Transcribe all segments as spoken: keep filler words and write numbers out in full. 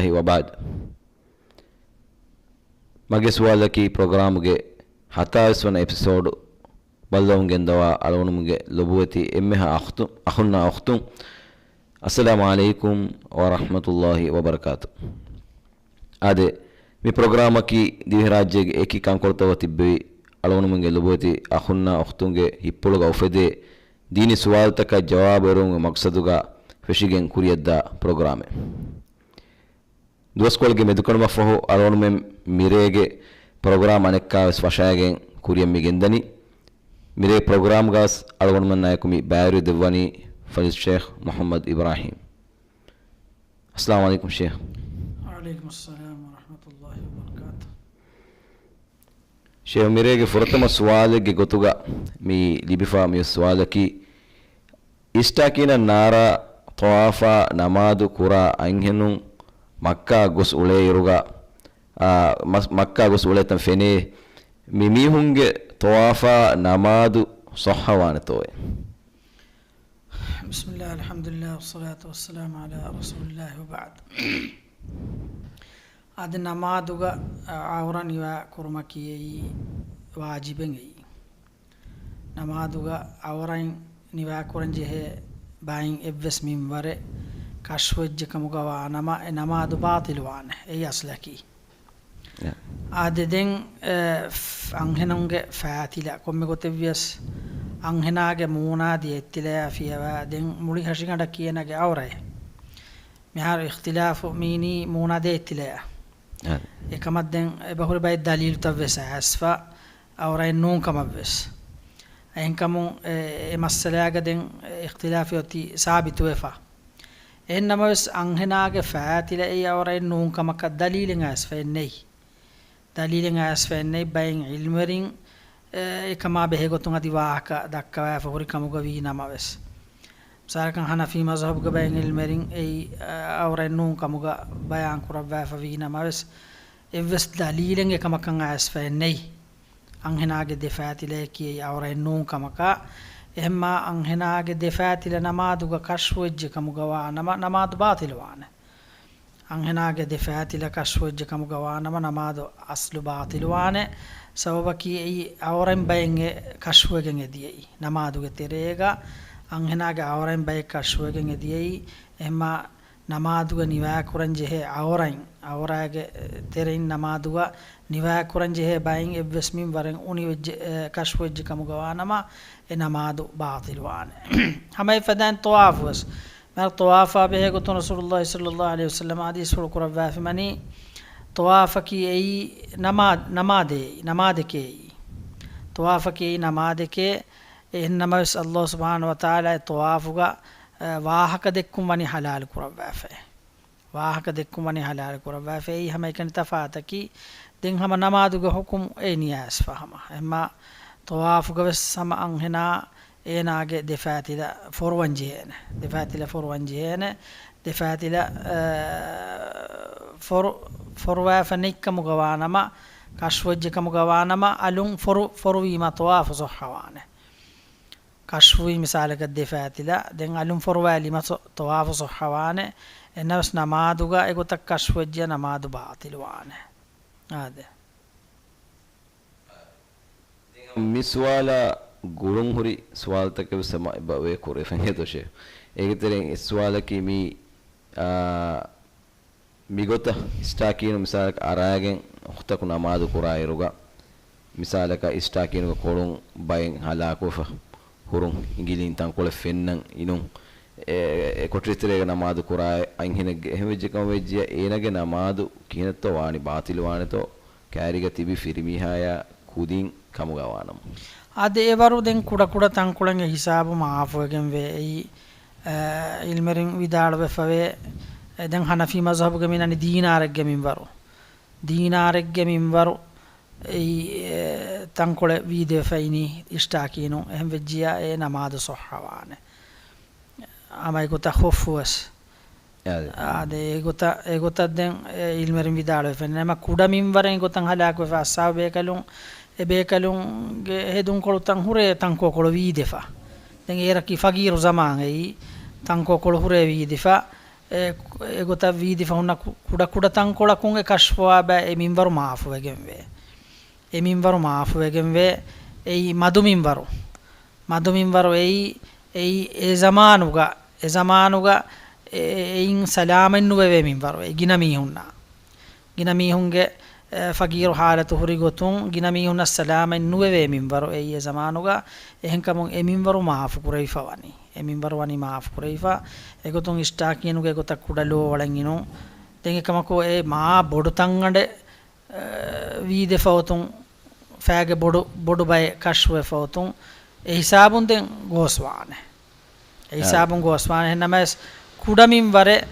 ވަބަޢްދު. މަގޭ ސުވާލަކީ ޕްރޮގްރާމުގެ ހަތާވީސް ވަނަ އެޕިސޯޑު ބައްލަވަމުން ގެންދަވާ އަޅުގަނޑުމެންގެ ލޮބުވެތި އެންމެހާ އަޚްތު-، އަޚުންނާ އުޚްތުން، އައްސަލާމު ޢަލައިކުމް ވަރަޙްމަތުﷲި ވަބަރަކާތު. އާދެ، މި ޕްރޮގްރާމަކީ ދިވެހިރާއްޖޭގެ އެކި ކަންކޮޅުތަކުގަ ތިއްބެވި އަޅުގަނޑުމެންގެ ލޮބުވެތި އަޚުންނާ އުޚްތުންގެ ހިތްޕުޅުގަ އުފެދޭ ދީނީ ސުވާލުތަކަށް ޖަވާބު އެރުވުމުގެ މަޤްޞަދުގަ ފެށިގެން ކުރިއަށްދާ ޕްރޮގްރާމެއް. ދުވަސްކޮޅެއްގެ މެދުކަނޑުމަށްފަހު އަޅުގަނޑުމެން މިރޭގެ ޕްރޮގްރާމް އަނެއްކާވެސް ވަށައިގެން ކުރިއަށް މި ގެންދަނީ. މިރޭ ޕްރޮގްރާމްގަވެސް އަޅުގަނޑުމެންނާއެކު މި ބައިވެރިވެ ދެއްވަނީ ފަޟީލަތު ޝޭޚް މުޙައްމަދު އިބްރާހީމް. އައްސަލާމު ޢަލައިކުމް ޝޭޚް. ވަޢަލައިކުމުއްސަލާމް ވަރަޙްމަތުﷲި ވަބަރަކާތުހު. ޝޭޚް، މިރޭގެ ފުރަތަމަ ސުވާލެއްގެ ގޮތުގަ މި ލިބިފާ މި ސުވާލަކީ، އިސްޓާކީނަށް ނާރާ ޠަވާފާ ނަމާދު ކުރާ އަންހެނުން މައްކާ ގޮސް އުޅޭއިރުގަ، އާ، މަސް-، މައްކާ ގޮސް އުޅޭތަން ފެނޭ، މި މީހުންގެ ޠަވާފާ ނަމާދު ޞައްޙަވާނެތޯއޭ؟ بسم الله، الحمد لله، والصلاة والسلام على رسول الله، وبعد. އަދި ނަމާދުގަ ޢައުރަ ނިވާ ކުރުމަކީ އެއީ ވާޖިބެއް އެއީ. ނަމާދުގަ ޢައުރަތް ނިވާކުރަން ޖެހޭ ބައިން އެއްވެސް މިންވަރެއް ކަޝްފުވެއްޖެ ކަމުގަ ވާނަމަ، އެ ނަމާދު ބާޠިލުވާނެ. އެއީ އަސްލަކީ. އާދެ، ދެން، އެ، ފް-، އަންހެނުންގެ ފައިތިލަ ކޮންމެ ގޮތެއްވިޔަސް، އަންހެނާގެ މޫނާ ދިޔަ އެއްތިލަޔާ ފިޔަވާ، ދެން މުޅި ހަށިގަނޑަކީ އޭނާގެ ޢައުރައޭ. މިހާރު އިޚްތިލާފު މީނީ މޫނާ ދޭ އެއްތިލަޔާ. އެކަމަށް ދެން އެބަހުރި ބައެއް ދަލީލުތައްވެސް އައިސްފަ، ޢައުރައެއް ނޫން ކަމަށްވެސް. އެހެންކަމުން އެ، އެ މައްސަލާގަ ދެން އިޚްތިލާފެއް އޮތީ ސާބިތުވެފަ. އެހެން ނަމަވެސް، އަންހެނާގެ ފައިތިލަ އެއީ ޢައުރައެއް ނޫން ކަމަކަށް ދަލީލެއް އައިސްފައެއް ނެތް. ދަލީލެއް އައިސްފައެއް ނެތް. ބައެއް ޢިލްމުވެރިން، އެ، އެކަމާ ބެހޭގޮތުން އަދި ވާހަކަ ދައްކަވާފަ ހުރި ކަމުގަ ވީ ނަމަވެސް. މިސާލަކަށް ޙަނަފީ މަޒްހަބުގެ ބައެއް ޢިލްމުވެރިން އެއީ، އަ، ޢައުރައެއް ނޫން ކަމުގަ ބަޔާން ކުރައްވާފަ ވީ ނަމަވެސް، އެއްވެސް ދަލީލެއް އެކަމަކަށް އައިސްފައެއް ނެތް. އަންހެނާގެ ދެ ފައިތިލަޔަކީ އެއީ ޢައުރައެއް ނޫން ކަމަކަށް. އެހެންމާ އަންހެނާގެ ދެ ފައިތިލަ ނަމާދުގަ ކަޝްފުވެއްޖެ ކަމުގަ ވާ ނަމަ، ނަމާދު ބާޠިލުވާނެ. އަންހެނާގެ ދެ ފައިތިލަ ކަޝްފުވެއްޖެ ކަމުގަ ވާ ނަމަ، ނަމާދު އަސްލު ބާޠިލުވާނެ. ސަބަބަކީ އެއީ ޢައުރަތް ބައެއް އެ ކަޝްފުވެގެން އެދިޔައީ. ނަމާދުގެ ތެރޭގަ އަންހެނާގެ ޢައުރަތް ބައެއް ކަޝްފުވެގެން އެދިޔައީ. އެހެންމާ ނަމާދުގަ ނިވާކުރަން ޖެހޭ ޢައުރަތް، ޢައުރާގެ ތެރެއިން ނަމާދުގަ ނިވާކުރަން ޖެހޭ ބައިން އެއްވެސް މިންވަރެއް އުނިވެއްޖެ، އެ، ކަޝްފުވެއްޖެ ކަމުގަ ވާ ނަމަ، އެ ނަމާދު ބާޠިލުވާނެ. ހަމަ އެފަދައިން ޠަވާފުވެސް. މިހާރު ޠަވާފާ ބެހޭ ގޮތުން ރަސޫލުﷲ ޞައްލަﷲު ޢަލައިހި ވަސައްލަމަ ޙަދީޘްފުޅު ކުރައްވާފައިވަނީ، ޠަވާފަކީ އެއީ ނަމާ-، ނަމާދޭ، ނަމާދެކޭ. ޠަވާފަކީ އެއީ ނަމާދެކޭ. އެހެން ނަމަވެސް، ﷲ ސުބްޙާނަހޫ ވަތަޢާލާ އެ ޠަވާފުގަ، އަ، ވާހަކަ ދެއްކުން ވަނީ ޙަލާލު ކުރައްވާފައި. ވާހަކަ ދެއްކުން ވަނީ ޙަލާލު ކުރައްވާފައި. އެއީ ހަމައެކަނި ތަފާތަކީ، ދެން ހަމަ ނަމާދުގެ ޙުކުމް އެ ނިޔާވެސްފަ ހަމަ. އެހެންމާ ޠަވާފުގަވެސް ހަމަ އަންހެނާ އޭނާގެ ދެ ފައިތިލަ ފޮރުވަން ޖެހޭނެ. ދެ ފައިތިލަ ފޮރުވަން ޖެހޭނެ. ދެ ފައިތިލަ، އަ، ފޮރު-، ފޮރުވާފަ ނެތްކަމުގަ ވާނަމަ، ކަޝްފުވެއްޖެ ކަމުގަ ވާނަމަ، އަލުން ފޮރު-، ފޮރުވީމަ ޠަވާފު ޞައްޙަވާނެ. ކަޝްފުވީ މިސާލަކަށް ދެ ފައިތިލަ، ދެން އަލުން ފޮރުވާލީމަ ސޮ-، ޠަވާފު ޞައްޙަވާނެ. އެހެންނަމަވެސް ނަމާދުގަ އެގޮތަށް ކަޝްފުވެއްޖެ ނަމާދު ބާޠިލުވާނެ. އާދެ. މި ސުވާލާ ގުޅުން ހުރި ސުވާލުތަކެއް ވެސް ހަމަ އެބަ އޮވޭ ކުރެވެފައި ދޯ ޝޭޚް. އޭގެ ތެރެއިން އެއް ސުވާލަކީ މި، އާ، މިގޮތަށް އިސްޓާކީނު މިސާލަކަށް އަރާގެން އުޚްތަކު ނަމާދު ކުރާއިރުގަ، މިސާލަކަށް އިސްޓާކީނުގެ ކޮޅުން ބައެއް ހަލާކުވެފަ ހުރުން އިނގިލީން ތަންކޮޅެއް ފެންނަން އިނުން، އެ، އެ ކޮޓަރި ތެރޭގަ ނަމާދު ކުރާ އަންހެނެއްގެ އެހެން ވެއްޖެ ކަމަށް ވެއްޖިއްޔާ، އޭނާގެ ނަމާދު ކިހިނެއްތޯ ވާނީ ބާޠިލުވާނެތޯ؟ ކައިރީގަ ތިބި ފިރިމީހާޔާ ކުދިން ކަމުގަ ވާނަމަ. އާދެ، އެވަރު ދެން ކުޑަކުޑަ ތަންކޮޅެއްގެ ހިސާބު މާފުވެގެންވޭ. އެއީ، އަ، ޢިލްމުވެރިން ވިދާޅުވެފަވޭ. އެ، ދެން ޙަނަފީ މަޒްހަބުގެ މިނަނީ ދީނާރެއްގެ މިންވަރު. ދީނާރެއްގެ މިންވަރު އެއީ، އެ، ތަންކޮޅެއް ވީދެވެފައިނީ އިސްޓާކީނު. އެހެން ވެއްޖިއްޔާ އެ ނަމާދު ޞައްޙަވާނެ. ހަމަ އެގޮތަށް ޚުއްފުވެސް. އާދެ. އާދެ، އެގޮތަށް، އެގޮތަށް ދެން އެ ޢިލްމުވެރިން ވިދާޅުވެފައި ނަމަ، ކުޑަ މިންވަރެއް އެގޮތަށް ހަލާކުވެފަ އައްސާބު ބޭކަލުން، އެ ބޭކަލުންގެ ހެދުންކޮޅުތައް ހުރޭ ތަންކޮޅު ވީދެފަ. ދެން އޭރަކީ ފަގީރު ޒަމާން އެއީ، ތަންކޮޅު ހުރޭ ވީދިފަ. އެ، އެގޮތަށް ވީދިފަ ހުންނަ ކު-، ކުޑަކުޑަ ތަންކޮޅަކުން އެ ކަޝްފުވާ ބައި އެ މިންވަރު މާފުވެގެންވޭ. އެ މިންވަރު މާފުވެގެންވޭ. އެއީ މަދު މިންވަރު. މަދު މިންވަރު އެއީ، އެއީ އެ ޒަމާނުގަ، އެ ޒަމާނުގަ އެ-، އެއިން ސަލާމަތް ނުވެވޭ މިންވަރު. އެ ގިނަ މީހުންނާ. ގިނަ މީހުންގެ، އެ، ފަގީރު ހާލަތު ހުރި ގޮތުން ގިނަ މީހުންނަށް ސަލާމަތް ނުވެވޭ މިންވަރު އެއީ އެ ޒަމާނުގަ. އެހެންކަމުން އެ މިންވަރު މާފު ކުރެވިފަ ވަނީ. އެ މިންވަރު ވަނީ މާފު ކުރެވިފަ. އެގޮތުން އިޝްޓާކީނުގެ އެގޮތަށް ކުޑަ ލޯ ވަޅެއް އިނުން. ދެން އެކަމަކު އެ މާ ބޮޑު ތަންގަނޑެއް، އެ، ވީދެފަ އޮތުން، ފައިގެ ބޮޑު، ބޮޑު ބައެއް ކަޝްފުވެފަ އޮތުން، އެ ހިސާބުން ދެން ގޯސްވާނެ. އެ އާ. ހިސާބުން ގޯސްވާނެ. އެހެންނަމަވެސް ކުޑަ މިންވަރެއް،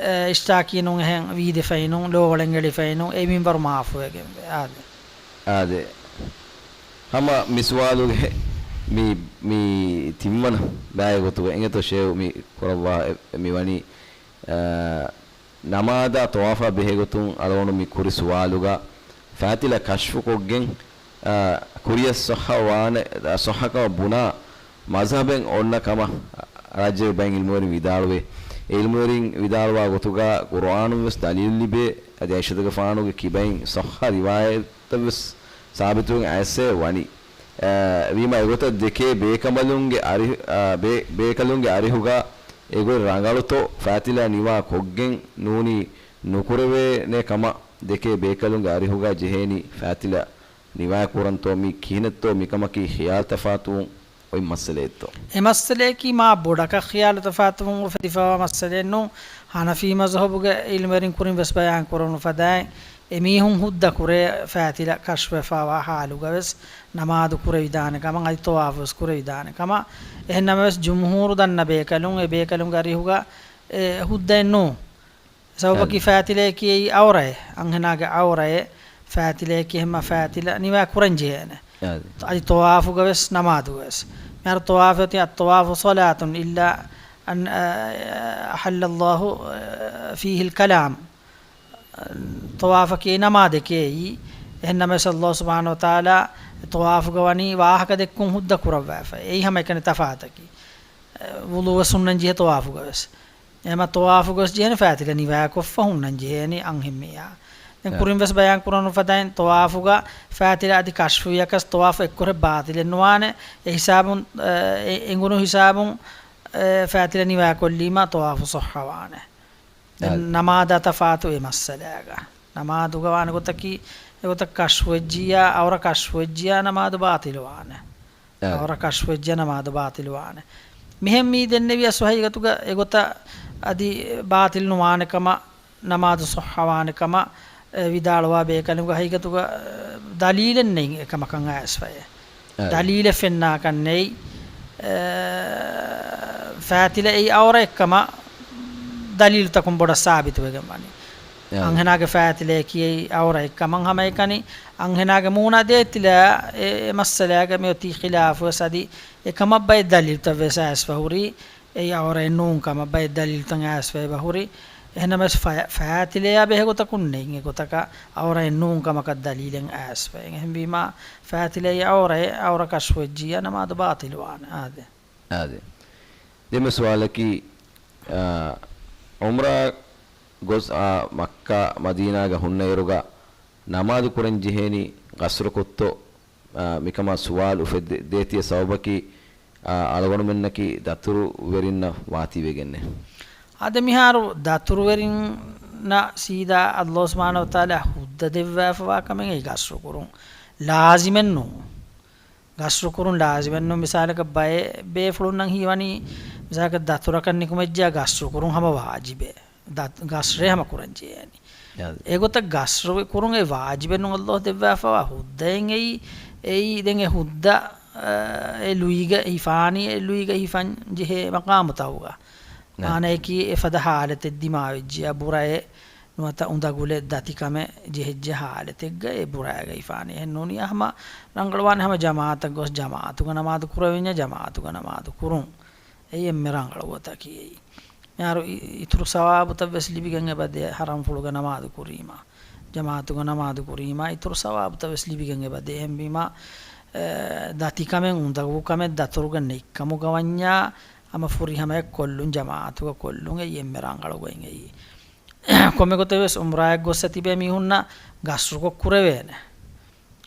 އެ، އިޝްޓާކީނުން އެހެން ވީދެފައިނުން، ލޯވަޅެން އެޅިފައިނުން، އެ މިންވަރު މާފުވެގެންވޭ. އާދެ. އާދެ. ހަމަ މި ސުވާލުގެ މި، މި ތިންވަނަ ބައިގެ ގޮތުގަ އިނގޭތޯ ޝޭހު މި ކުރައްވާ އެ، މި ވަނީ، އާ، ނަމާދާ ޠަވާފާ ބެހޭގޮތުން އަޅުގަނޑު މި ކުރި ސުވާލުގަ ފާތިލަ ކަޝްފުކޮށްގެން، އާ، ކުރިޔަށް ޞައްޙަވާނެ، ޞައްޙަކަމަށް ބުނާ މަޒްހަބެއް އޮންނަ ކަމަށް ރާއްޖޭގެ ބައެއް އިލްމުވެރިން ވިދާޅުވޭ. އެ އިލްމުވެރިން ވިދާޅުވާ ގޮތުގަ ޤުރުއާނުން ވެސް ދަލީލު ލިބޭ. އަދި ޢާއިޝަތުގެފާނުގެ ކިބައިން ޞައްޙަ ރިވާޔަތްތައް ވެސް ސާބިތުވެގެން އައިސްފައި ވަނީ. އާ، ވީމާ އެގޮތަށް ދެކޭ ބޭކަނބަލުންގެ އަރި-، އާ، ބޭ-، ބޭކަލުންގެ އަރިހުގަ އެގޮތް ރަނގަޅުތޯ ފާތިލާ ނިވާ ކޮށްގެން ނޫނީ ނުކުރެވޭނެ ކަމަށް ދެކޭ ބޭކަލުންގެ އަރިހުގަ ޖެހޭނީ ފާތިލާ ނިވާ ކުރަންތޯ މީ ކިހިނެއްތޯ މިކަމަކީ ޚިޔާލު ތަފާތުވުން އޮތް މައްސަލައެއްތޯ؟ އެ މައްސަލަޔަކީ މާ ބޮޑަކަށް ޚިޔާލު ތަފާތުވުން އުފެދިފައިވާ މައްސަލައެއް ނޫން. ހަނަފީ މަޒްހަބުގެ އިލްމުވެރިން ކުރިން ވެސް ބަޔާން ކުރަމުން ފަދައިން އެމީހުން ހުއްދަ ކުރޭ ފާތިލަ ކަޝްފުވެފައިވާ ހާލުގަވެސް ނަމާދު ކުރެވިދާނެ ކަމަށް، އަދި ޠަވާފުވެސް ކުރެވިދާނެ ކަމަށް. އެހެންނަމަވެސް ޖުމްހޫރު ދަންނަ ބޭކަލުން، އެ ބޭކަލުންގެ އަރިހުގަ އެ ހުއްދައެއް ނޫން. ސަބަބަކީ އަދި. ފާތިލަޔަކީ އެއީ ޢައުރައެއް. އަންހެނާގެ ޢައުރައެއް. ފާތިލަޔަކީ ހަމަ ފާތިލަ ނިވާ ކުރަން ޖެހޭނެ. އަދި. އަދި ޠަވާފުގަވެސް ނަމާދުގަވެސް. މިހާރު ޠަވާފު އޮތީ، الطواف صلاة إلا أن، އަ، أحل الله، އަ، فيه الكلام. ޠަވާފަކީ ނަމާދެކޭ އެއީ. އެހެންނަމަވެސް ﷲ ސުބްޙާނަހޫ ވަތަޢާލާ ޠަވާފުގަ ވަނީ ވާހަކަ ދެއްކުން ހުއްދަ ކުރައްވާފަ. އެއީ ހަމައެކަނި ތަފާތަކީ. އެ، ވުޟޫވެސް ހުންނަން ޖެހޭ ޠަވާފުގަވެސް. އެހެމަ ޠަވާފުގަވެސް ޖެހޭނެ ފާތިލަ ނިވާކޮށްފަ ހުންނަން ޖެހޭނީ އަންހެންމީހާ. ދެން އަ. ކުރިން ވެސް ބަޔާން ކުރަން ފަދައިން ޠަވާފުގަ ފާތިލަ އަދި ކަޝްފުވިޔަކަސް ޠަވާފު އެއްކުރެ ބާޠިލެއް ނުވާނެ. އެ ހިސާބުން، އެ، އެ، އެނގުނު ހިސާބުން، އެ، ފާތިލަ ނިވާކޮށްލީމާ ޠަވާފު ޞައްޙަވާނެ. ދެން އަ. ނަމާދާ ތަފާތު އެ މައްސަލާގަ. ނަމާދުގަ ވާނެ ގޮތަކީ، އެގޮތަށް ކަޝްފުވެއްޖިއްޔާ، އައުރަ ކަޝްފުވެއްޖިއްޔާ ނަމާދު ބާޠިލުވާނެ. އަ. އައުރަ ކަޝްފުވެއްޖެ ނަމާދު ބާޠިލުވާނެ. މިހެން މީ ދެންނެވިޔަސް ހަގީގަތުގަ އެގޮތަށް އަދި ބާޠިލު ނުވާނެ ކަމަށް، ނަމާދު ޞައްޙަވާނެ ކަމަށް، އެ، ވިދާޅުވާ ބޭކަލުންގެ ހަގީގަތުގަ، އެ، ދަލީލެއް ނެތް އެކަމަކަށް އައިސްފައޭ. އަ. ދަލީލެއް ފެންނާކަށް ނެތް. އެ، ފާތިލަ އެއީ އައުރައެއްކަމަށް ދަލީލުތަކުން ބޮޑަށް ސާބިތުވެގެން ވަނީ. އަ. އަންހެނާގެ ފާތިލަޔަކީ އެއީ އައުރައެއްކަމަށް ހަމައެކަނި އަންހެނާގެ މޫނާ ދޭތިލަ އެ، އެ މައްސަލާގަ މިއޮތީ ޚިލާފުވެސް އަދި އެކަމަށް ބައެއް ދަލީލުތައް ވެސް އައިސްފަ ހުރީ. އެއީ އައުރައެއް ނޫން ކަމަށް ބައެއް ދަލީލުތައް އައިސްފަ އެބަ ހުރީ. އެހެންނަމަވެސް ފަ-، ފާތިލަޔާ ބެހޭ ގޮތަކުން ނެތް އެގޮތަކަށް އައުރައެއް ނޫން ކަމަކަށް ދަލީލެއް އައިސްފަ. އެހެންވީމާ ފާތިލައީ އައުރައެއް، އައުރަ ކަޝްފުވެއްޖިއްޔާ ނަމާދު ބާޠިލުވާނެ. އާދެ. އާދެ. ދެންމެ ސުވާލަކީ، އާ، ޢުމްރާ ގޮސް، އާ، މައްކާ މަދީނާގަ ހުންނައިރުގަ ނަމާދު ކުރަން ޖެހޭނީ ގަސްރުކޮށްތޯ؟ އާ، މިކަމަށް ސުވާލު އުފެއްދޭ-، ދޭތީ ސަބަބަކީ، އާ، އަޅުގަނޑުމެންނަކީ ދަތުރުވެރިންނަށް ވާތީވެގެންނޭ. އާދެ، މިހާރު ދަތުރުވެރިންނަށް ސީދާ ﷲ ސުބްޙާނަހޫ ވަތަޢާލާ ހުއްދަ ދެއްވާފަވާ ކަމެއް އެއީ ގަސްރުކުރުން ލާޒިމެއް ނޫން. ގަސްރުކުރުން ލާޒިމެއް ނޫން. މިސާލަކަށް ބައެއް ބޭފުޅުންނަށް ހީވަނީ، މިސާލަކަށް ދަތުރަކަށް ނިކުމެއްޖެޔާ ގަސްރުކުރުން ހަމަ ވާޖިބޭ. ދަ-، ގަސްރޭ ހަމަ ކުރަން ޖެހޭނީ. އާދެ. އެގޮތަށް ގަސްރު ކުރުން އެ ވާޖިބެއް ނޫން. ﷲ ދެއްވާފަވާ ހުއްދައެއް އެއީ، އެއީ ދެން އެ ހުއްދަ، އަ، އެ ލުއިގަ ހިފާނީ، އެ ލުއިގަ ހިފަން ޖެހޭ މަޤާމުތަކުގަ. އާދެ. މާނަޔަކީ އެފަދަ ހާލަތެއް ދިމާވެއްޖެޔާ ބުރައެއް ނުވަތަ އުނދަގުލެއް ދަތިކަމެއް ޖެހިއްޖެ ހާލަތެއްގަ އެ ބުރައިގަ ހިފާނީ. އެހެން ނޫނީ ހަމަ ރަނގަޅުވާނެ ހަމަ ޖަމާޢަތަށް ގޮސް ޖަމާޢަތުގަ ނަމާދު ކުރެވިންޏާ ޖަމާޢަތުގަ ނަމާދު ކުރުން. އެއީ އެންމެ ރަނގަޅު ގޮތަކީ އެއީ. މިހާރު އި-، އިތުރު ސަވާބުތައް ވެސް ލިބިގެން އެބަދޭ ހަރަމްފުޅުގަ ނަމާދު ކުރީމާ. ޖަމާޢަތުގަ ނަމާދު ކުރީމާ އިތުރު ސަވާބުތައް ވެސް ލިބިގެން އެބަދޭ. އެހެންވީމާ، އެ، ދަތިކަމެއް އުނދަގޫކަމެއް ދަތުރުގަ ނެތްކަމުގަ ވަންޏާ، ހަމަ ފުރިހަމައަށް ކޮށްލުން، ޖަމާޢަތުގަ ކޮށްލުން އެއީ އެންމެ ރަނގަޅު ގޮތް އެއީ. ކޮންމެ ގޮތެއް ވެސް އުމްރާއަށް ގޮއްސަ ތިބޭ މީހުންނަށް ގަސްރުކޮށް ކުރެވޭނެ.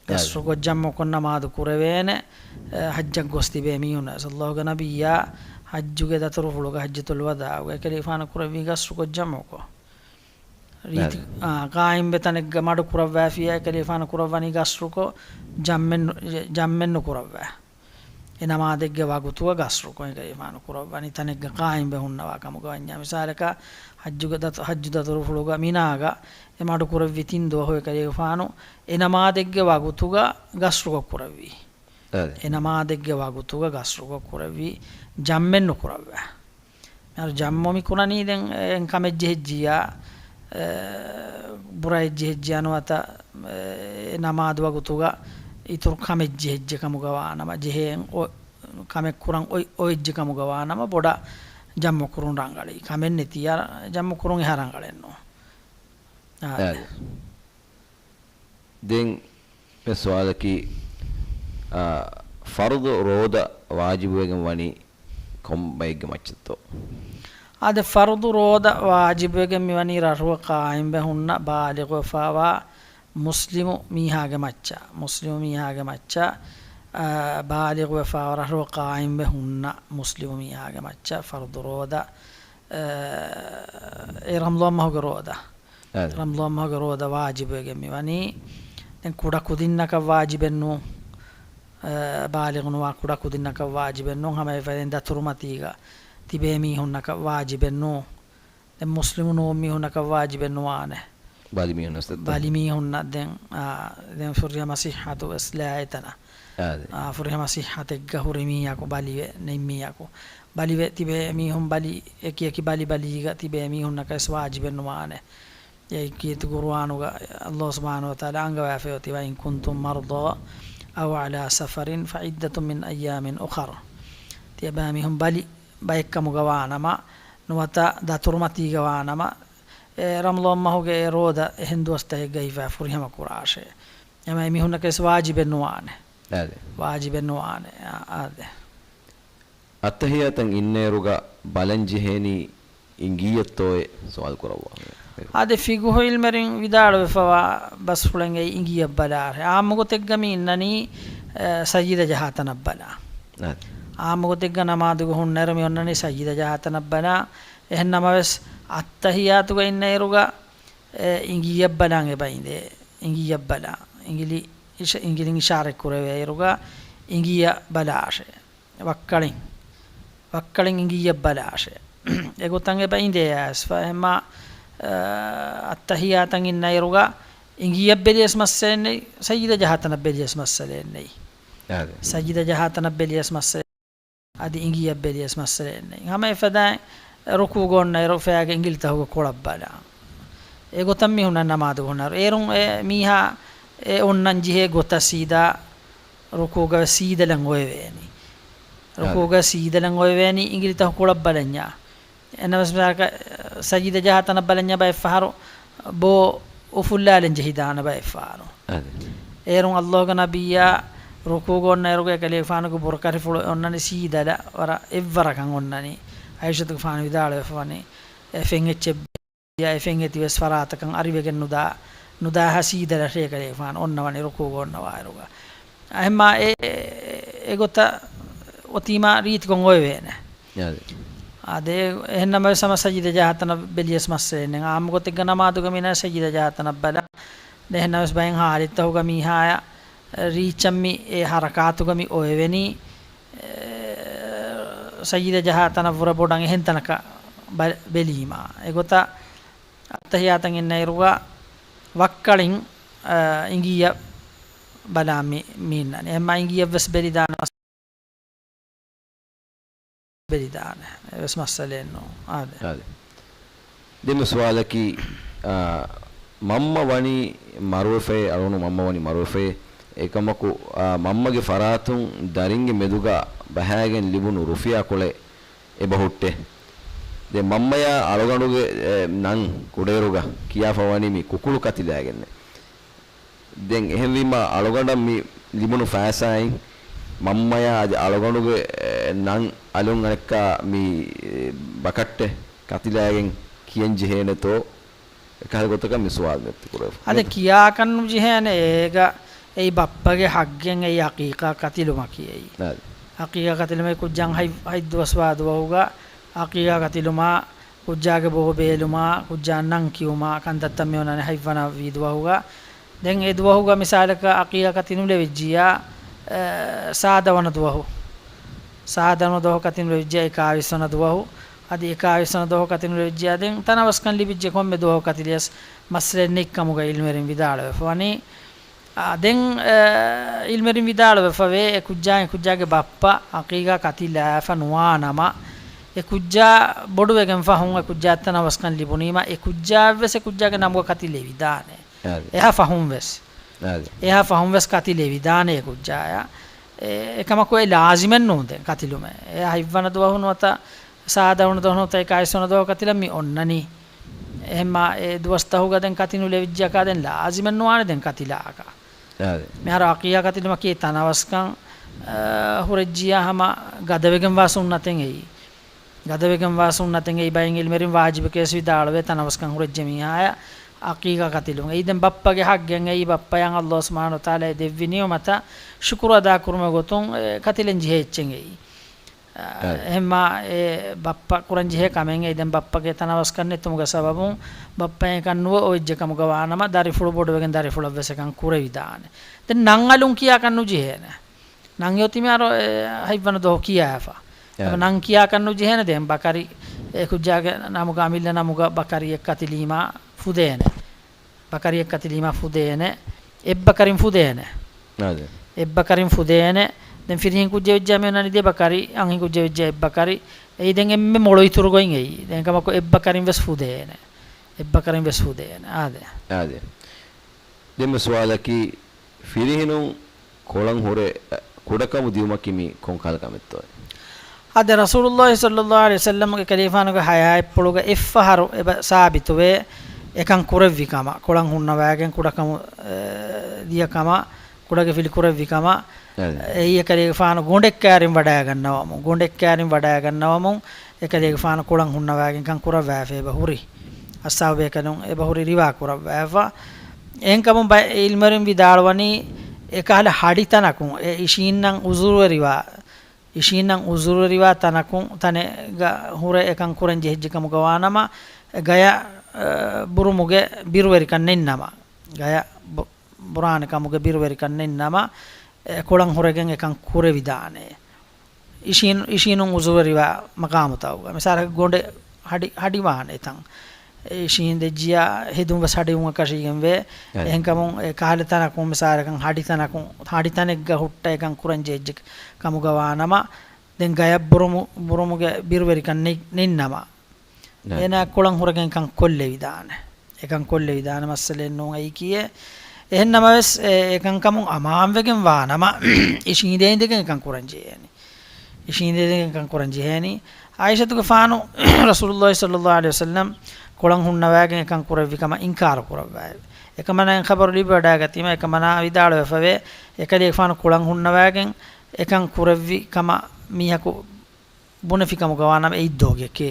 ގަސްރުކޮށް ޖަމްޢުކޮށް ނަމާދު ކުރެވޭނެ. އެ، ޙައްޖަށް ގޮސް ތިބޭ މީހުންނަށް ވެސް އައްލާހުގެ ނަބިއްޔާ ޙައްޖުގެ ދަތުރުފުޅުގަ ޙައްޖަތުލް ވަދާޢުގަ އެކަލޭގެފާނު ކުރެއްވީ ގަސްރުކޮށް ޖަމްޢުކޮށް. ރީތި، އާ، ޤާއިމްވެ ތަނެއްގަ މަޑު ކުރައްވާފިއްޔާ އެކަލޭގެފާނު ކުރައްވަނީ ގަސްރުކޮށް، ޖަމްމެއް ނު-، ޖަ-، ޖަމްމެއް ނުކުރައްވާ. އެ ނަމާދެއްގެ ވަގުތުގަ ގަސްރުކޮށް އެކަލޭގެފާނު ކުރައްވަނީ ތަނެއްގަ ޤާއިމްވެ ހުންނަވާ ކަމުގަ ވަންޏާ. މިސާލަކަށް ޙައްޖުގެ ދަތު-، ޙައްޖު ދަތުރުފުޅުގަ މިނާގަ އެ މަޑު ކުރެއްވި ތިން ދުވަހު އެކަލޭގެފާނު އެ ނަމާދެއްގެ ވަގުތުގަ ގަސްރުކޮށް ކުރެއްވީ. އާދެ. އެ ނަމާދެއްގެ ވަގުތުގަ ގަސްރުކޮށް ކުރެއްވީ ޖަމްމެއް ނުކުރައްވާ. މިހާރު ޖަމްމު މި ކުރަނީ ދެން އެ ކަމެއް ޖެހިއްޖިއްޔާ، އެ، ބުރައެއް ޖެހިއްޖިއްޔާ ނުވަތަ، އެ، ނަމާދު ވަގުތުގަ އިތުރު ކަމެއް ޖެހިއްޖެ ކަމުގަ ވާނަމަ، ޖެހޭ އޮ-، ކަމެއް ކުރަން އޮތް-، އޮވެއްޖެ ކަމުގަ ވާނަމަ، ބޮޑަށް ޖަމްމު ކުރުން ރަނގަޅީ. ކަމެއް ނެތިއްޔާ ޖަމްމު ކުރުން އެހާ ރަނގަޅެއް ނޫން. އާދެ. އާދެ. ދެން މި ސުވާލަކީ، އާ، ފަރުޟު ރޯދަ ވާޖިބުވެގެން ވަނީ ކޮން ބައެއްގެ މައްޗަށްތޯ؟ އާދެ، ފަރުޟު ރޯދަ ވާޖިބުވެގެން މިވަނީ ރަށުގަ ޤާއިމްވެ ހުންނަ ބާލިޣުވެފާވާ މުސްލިމު މީހާގެ މައްޗަށް، މުސްލިމު މީހާގެ މައްޗަށް، އާ، ބާލިޣުވެފާވާ ރަށުގަ ޤާއިމްވެ ހުންނަ މުސްލިމު މީހާގެ މައްޗަށް ފަރުޟު ރޯދަ، އާ، އެ ރަމަޟާން މަހުގެ ރޯދަ. އާދެ. ރަމަޟާން މަހުގެ ރޯދަ ވާޖިބުވެގެން މިވަނީ. ދެން ކުޑަ ކުދިންނަކަށް ވާޖިބެއް ނޫން. އަ، ބާލިޣު ނުވާ ކުޑަ ކުދިންނަކަށް ވާޖިބެއް ނޫން. ހަމަ އެފަދައިން ދަތުރުމަތީގަ ތިބޭ މީހުންނަކަށް ވާޖިބެއް ނޫން. ދެން މުސްލިމު ނޫން މީހުންނަކަށް ވާޖިބެއް ނުވާނެ. ބަލި މީހުންނަސް ދެއްތޯ؟ ބަލި މީހުންނަށް ދެން، އާ، ދެން ފުރިހަމަ ޞިއްޙަތު ވެސް ލާ އެތަނަށް. އާދެ. އާ، ފުރިހަމަ ޞިއްޙަތެއްގަ ހުރި މީހަކު ބަލިވެ ނެތް މީހަކު. ބަލިވެ ތިބޭ މީހުން ބަލި، އެކި އެކި ބަލި ބަލީގަ ތިބޭ މީހުންނަކަށް ވެސް ވާޖިބެއް ނުވާނެ. އެއީ ކީރިތި ޤުރުއާނުގަ ﷲ ސުބްޙާނަހޫ ވަތަޢާލާ އަންގަވާފައި އޮތީ، وَإِن كُنتُم مَّرْضَىٰ أَوْ عَلَىٰ سَفَرٍ فَعِدَّةٌ مِّنْ أَيَّامٍ أُخَرَ. ތިޔަބައިމީހުން ބަލި ބައެއްކަމުގަ ވާނަމަ، ނުވަތަ ދަތުރުމަތީގަ ވާނަމަ، އެ ރަމަޟާން މަހުގެ އެ ރޯދަ އެހެން ދުވަސްތަކެއްގަ ހިފާ ފުރިހަމަ ކުރާށޭ. އެމަ އެމީހުންނަކަށް ވެސް ވާޖިބެއް ނުވާނެ. އާދެ. ވާޖިބެއް ނުވާނެ. އާ، އާދެ. އައްތަޙިއްޔާތަށް އިންނައިރުގަ ބަލަން ޖެހޭނީ އިނގިއްޔަށްތޯއޭ؟ ސުވާލު ކުރައްވާ. އާދެ، ފިޤުހު ޢިލްމުވެރިން ވިދާޅުވެފަވާ ބަސްފުޅެއްގައި އިނގިއްޔަށް ބަލާށޭ. ޢާއްމު ގޮތެއްގަ މި އިންނަނީ، އަ، ސަޖިދަ ޖަހާ ތަނަށް ބަލާ. އާދެ. ޢާއްމު ގޮތެއްގަ ނަމާދުގަ ހުންނައިރު މި އޮންނަނީ ސަޖިދަ ޖަހާ ތަނަށް ބަލާ. އެހެން ނަމަވެސް، އައްތަޙިއްޔާތުގަ އިންނައިރުގަ، އެ، އިނގިއްޔަށް ބަލާން އެބަ އިނދޭ. އިނގިއްޔަށް ބަލާ. އިނގިލި އިޝ-، އިނގިލިން އިޝާރަތް ކުރެވޭއިރުގަ އިނގިއްޔަށް ބަލާށޭ. ވައްކަޅިން، ވައްކަޅިން އިނގިއްޔަށް ބަލާށޭ. އެގޮތަށް އެބަ އިނދޭ އައިސްފަ. އެހެންމާ، އަ، އައްތަޙިއްޔާތަށް އިންނައިރުގަ އިނގިއްޔަށް ބެލިޔަސް މައްސަލައެއް ނެތް، ސަޖިދަ ޖަހާ ތަނަށް ބެލިޔަސް މައްސަލައެއް ނެތް. އާދެ. ސަޖިދަ ޖަހާ ތަނަށް ބެލިޔަސް މައްސަލައެއް އަދި އިނގިއްޔަށް ބެލިޔަސް މައްސަލައެއް ނެތް. ހަމަ އެފަދައިން ރުކޫގަ އޮންނައިރު ފައިގެ އިނގިލިތަކުގެ ކޮޅަށް ބަލާ. އެގޮތަށް މީހުންނަށް ނަމާދު ހުންނައިރު، އޭރުން އެ މީހާ އެ އޮންނަން ޖެހޭ ގޮތަށް ސީދާ ރުކޫގަ ސީދަލަން އޮވެވޭނީ. ރުކޫގަ ސީދަލަން އޮވެވޭނީ އިނގިލިތަކު ކޮޅަށް ބަލަންޏާ. އެނަމަސް މިސާލަކަށް، ސަޖިދަ ޖަހާ ތަނަށް ބަލަންޏާ ބައެއް ފަހަރު ބޯ އުފުއްލާލަން ޖެހިދާނެ ބައެއް ފަހަރު. އާދެ. އޭރުން ﷲގެ ނަބިއްޔާ ރުކޫގަ އޮންނައިރުގަ އެކަލޭގެފާނުގެ ބުރަކަށިފުޅު އޮންނަނީ ސީދަލަ ވަރަށް އެއްވަރަކަށް އޮންނަނީ. އައިޝަތުގެފާނު ވިދާޅުވެފަވަނީ، އެ ފެން އެއްޗެއް އެ ފެން އެތިވެސް ފަރާތަކަށް އަރިވެގެން ނުދާ، ނުދާހާ ސީދަލަށޭ އެކަލޭގެފާނު އޮންނަވަނީ ރުކޫގަ އޮންނަވާއިރުގަ. އެހެންމާ އެ، އެ، އެގޮތަށް އޮތީމާ ރީތިކޮށް އޮވެވޭނެ. އާދެ. އާދެ، އެހެންނަމަވެސް ހަމަ ސަޖިދަ ޖަހާ ތަނަށް ބެލިޔަސް މައްސަލައެއް ނެތް. އާއްމު ގޮތެއްގަ ނަމާދުގަ މީނަ ސަޖިދަ ޖަހާ ތަނަށް ބަލާ. އެހެންނަމަވެސް ބައެއް ހާލަތްތަކުގަ މީހާޔަށް ރީއްޗަށް މި އެ ހަރަކާތުގަ މި އޮވެވެނީ، އެ، ސަޖިދަ ޖަހާ ތަނަށްވުރެ ބޮޑަށް އެހެން ތަނަކަށް ބަ-، ބެލީމާ. އެގޮތަށް އައްތަޙިއްޔާތަށް އިންނައިރުގަ ވައްކަޅިން، އަ، އިނގިއްޔަށް ބަލާ މި-، މި އިންނަނީ. އެހެންމާ އިނގިއްޔަށްވެސް ބެލިދާނެ، ބެލިދާނެ. އެވެސް މައްސަލައެއް ނޫން. އާދެ. އާދެ. ދެން މި ސުވާލަކީ، އާ، މަންމަ ވަނީ މަރުވެފައޭ، އަޅުގަނޑު މަންމަ ވަނީ މަރުވެފައޭ. އެކަމަކު، އާ، މަންމަގެ ފަރާތުން ދަރިންގެ މެދުގަ ބަހައިގެން ލިބުނު ރުފިޔާ ކޮޅެއް އެބަ ހުއްޓޭ. ދެން މަންމަޔާ އަޅުގަނޑުގެ، އެ، ނަން ކުޑައިރުގަ ކިޔާފަ ވަނީ މި ކުކުޅު ކަތިލާގެންނޭ. ދެން އެހެންވީމަ އަޅުގަނޑަށް މި ލިބުނު ފައިސާއިން މަންމަޔާ އަދި އަޅުގަނޑުގެ، އެ، ނަން އަލުން އަނެއްކާ މި ބަކައްޓެއް ކަތިލާގެން ކިޔަން ޖެހޭނެތޯ؟ އެކަހަލަ ގޮތަކަށް މި ސުވާލު ނެތި ކުރެވިފަ. އަދި ކިޔާކަށް ނުޖެހޭނެ އޭގަ އެއީ ބައްޕަގެ ހައްގެއް އެއީ އަޤީޤާ ކަތިލުމަކީ އެއީ. އާދެ. އަޤީޤާ ކަތިލުމަކީ ކުއްޖާން ހަތް، ހަތް ދުވަސްވާ ދުވަހުގަ އަޤީޤާ ކަތިލުމާ، ކުއްޖާގެ ބޯ ބޭލުމާ، ކުއްޖާ ނަން ކިޔުމާ ކަންތައްތައް މި އޮންނާނެ ހަތްވަނަ ވީ ދުވަހުގަ. ދެން އެ ދުވަހުގަ މިސާލަކަށް އަޤީޤާ ކަތިލުން ލެވިއްޖިއްޔާ، އެ، ސާދަ ވަނަ ދުވަހު. ސާދަ ވަނަ ދުވަހު ކަތިލުން ލެވިއްޖިއްޔާ އެކާވީސް ވަނަ ދުވަހު. އަދި އެކާވީސް ވަނަ ދުވަހު ކަތިލުން ލެވިއްޖިއްޔާ ދެން ތަނަވަސްކަން ލިބިއްޖެ ކޮންމެ ދުވަހު ކަތިލިޔަސް މައްސަލައެއް ނެތް ކަމުގަ އިލްމުވެރިން ވިދާޅުވެފަ ވަނީ. އާ، ދެން، އެ، އިލްމުވެރިން ވިދާޅުވެފަވޭ، އެ ކުއްޖާ، އެ ކުއްޖާގެ ބައްޕަ އަޤީޤާ ކަތިލާފަ ނުވާ ނަމަ، އެ ކުއްޖާ ބޮޑުވެގެން ފަހުން އެ ކުއްޖާ ތަނަވަސްކަން ލިބުނީމަ، އެ ކުއްޖާއަށްވެސް އެ ކުއްޖާގެ ނަމުގަ ކަތިލެވިދާނެ. އާދެ. އެހާ ފަހުން ވެސް. އާދެ. އެހާ ފަހުން ވެސް ކަތިލެވިދާނެ އެ ކުއްޖާޔަށް. އެ، އެކަމަކު އެ ލާޒިމެއް ނޫން ދެން ކަތިލުމެއް. އެ ހަތްވަނަ ދުވަހު ނުވަތަ ސާދަ ވަނަ ދުވަހު ނުވަތަ އެކާވީސް ވަނަ ދުވަހު ކަތިލަން މި އޮންނަނީ. އެހެންމާ އެ ދުވަސްތަހުގަ ދެން ކަތިލުން ލެވިއްޖެއަކާ ދެން ލާޒިމެއް ނުވާނެ ދެން ކަތިލާކަށް. އާދެ. މިހާރު އަޤީޤާ ކަތިލުމަކީ ތަނަވަސްކަން، އަ، ހުރެއްޖިއްޔާ ހަމަ ގަދަވެގެންވާ ސުންނަތެއް އެއީ. ގަދަވެގެންވާ ސުންނަތެއް އެއީ ބައެއް އިލްމުވެރިން ވާޖިބެކޭވެސް ވިދާޅުވޭ ތަނަވަސްކަން ހުރެއްޖެ މީހާޔަށް އަޤީޤާ ކަތިލުން. އެއީ ދެން ބައްޕަގެ ހައްގެއް އެއީ ބައްޕަޔަށް އައްލާހު ސުބްޙާނަހޫ ވަތަޢާލާ އެ ދެއްވި ނިޢުމަތަށް ޝުކުރު އަދާކުރުމުގެ ގޮތުން، އެ، ކަތިލެން ޖެހޭ އެއްޗެއް އެއީ. އާ، އާ. އެހެންމާ އެ ބައްޕަ ކުރަން ޖެހޭ ކަމެއް އެއީ ދެން ބައްޕަގެ ތަނަވަސްކަން ނެތުމުގެ ސަބަބުން ބައްޕައަށް އެކަން ނުވެ އޮވެއްޖެ ކަމުގަ ވާނަމަ، ދަރިފުޅު ބޮޑުވެގެން ދަރިފުޅަށްވެސް އެކަން ކުރެވިދާނެ. ދެން ނަން އަލުން ކިޔާކަށް ނުޖެހޭނެ. ނަން އޮތީ މިހާރު އެ ހަތްވަނަ ދުވަހު ކިޔާފަ. އެ. އެބަ ނަން ކިޔާކަށް ނުޖެހޭނެ ދެން ބަކަރި އެ ކުއްޖާގެ ނަމުގަ އަމިއްލަ ނަމުގަ ބަކަރިއެއް ކަތިލީމާ ފުދޭނެ. ބަކަރިއެއް ކަތިލީމާ ފުދޭނެ. އެއްބަކަރިން ފުދޭނެ. އާދެ. އެއްބަކަރިން ފުދޭނެ. ދެން ފިރިހެން ކުއްޖެއް ވެއްޖާ މި އޮންނަނީ ދެ ބަކަރި، އަންހެން ކުއްޖެއް ވެއްޖާ އެއްބަކަރި. އެއީ ދެން އެންމެ މޮޅު އިތުރު ގޮތް އެއީ. ދެން ކަމަކު އެއްބަކަރިން ވެސް ފުދޭނެ. އެއްބަކަރިން ވެސް ފުދޭނެ. އާދެ. އާދެ. ދެންމެ ސުވާލަކީ، ފިރިހެނުން ކޮޅަން ހުރެ ކުޑަކަމު ދިއުމަކީ މީ ކޮން ކަހަލަ ކަމެއްތޯ؟ އާދެ، ރަސޫލުﷲ ޞައްލަﷲ ޢަލައިހި ވަސައްލަމްގެ ކަލޭގެފާނުގެ ޙަޔާތްޕުޅުގަ އެއްފަހަރު އެބަ ސާބިތުވޭ އެކަން ކުރެއްވި ކަމަށް، ކޮޅަން ހުންނަވައިގެން ކުޑަކަމު، އެ، ދިޔަ ކަމަށް، ކުޑަގެފިލި ކުރެއްވި ކަމަށް. އާދެ. އެއީ އެކަލޭގެފާނު ގޮނޑެއް ކައިރިން ވަޑައިގަންނަވަމުން، ގޮނޑެއް ކައިރިން ވަޑައިގަންނަވަމުން އެކަލޭގެފާނު ކޮޅަން ހުންނަވައިގެން ކަން ކުރައްވައިފަ އެބަ ހުރި. އަޞްޙާބު ބޭކަލުން އެބަ ހުރި ރިވާ ކުރައްވައިފަ. އެހެންކަމުން ބައެއް ޢިލްމުވެރިން ވިދާޅުވަނީ، އެކަހަލަ ހަޑިތަނަކުން އެ އިށީންނަން ޢުޛުރުވެރިވާ، އިށީންނަން ޢުޛުރުވެރިވާ ތަނަކުން، ތަނެއްގަ ހުރެ އެކަން ކުރަން ޖެހިއްޖެ ކަމުގަ ވާނަމަ، ގަޔަށް، އަ، ބުރުމުގެ ބިރުވެރިކަން ނެތްނަމަ، ގަޔަށް ބު-، ބުރާނެ ކަމުގެ ބިރުވެރިކަން ނެތްނަމަ، އެ، ކޮޅަން ހުރެގެން އެކަން ކުރެވިދާނެ. އިށީން-، އިށީނުން ޢުޛުރުވެރިވާ މަޤާމުތަކުގަ. މިސާލަކަށް ގޮނޑެއް ހަޑި-، ހަޑިވާނެ ތަން. އިށީން ދެއްޖިއްޔާ ހެދުން ވެސް ހަޑިވުން އެކަށީގެން ވޭ. އެ. އެހެންކަމުން އެ ކަހަލަ ތަނަކުން މިސާލަކަށް ހަޑިތަނަކުން، ހަޑިތަނެއްގަ ހުއްޓައިގެން ކުރަން ޖެހިއްޖެ ކަމުގަ ވާނަމަ، ދެން ގަޔަށް ބުރުމު-، ބުރުމުގެ ބިރުވެރިކަން ނެތް-، ނެތްނަމަ. އެ. އޭނާ ކޮޅަން ހުރެގެން ކަން ކޮށްލެވިދާނެ. އެކަން ކޮށްލެވިދާނެ މައްސަލައެއް ނޫން އެއީކީއެއް. އެހެން ނަމަވެސް، އެ، އެކަންކަމުން އަމާންވެގެން ވާނަމަ، އިށީނދެ އިނދެގެން އެކަން ކުރަން ޖެހޭނެ. އިށީނދެ އިނދެގެން އެކަން ކުރަން ޖެހޭނީ. ޢާއިޝަތުގެފާނު ރަސޫލުﷲ ޞައްލަﷲ ޢަލައިހި ވަސައްލަމް ކޮޅަން ހުންނަވައިގެން އެކަން ކުރެއްވި ކަމަށް އިންކާރު ކުރައްވައެވެ. އެކަމަނާ އެ ޚަބަރު ލިބިވަޑައިގަތީމަ، އެކަމަނާ ވިދާޅުވެފަވޭ، އެކަލޭގެފާނު ކޮޅަން ހުންނަވައިގެން އެކަން ކުރެއްވި ކަމަށް މީހަކު ބުނެފި ކަމުގަ ވާނަމަ އެއީ ދޮގެކޭ.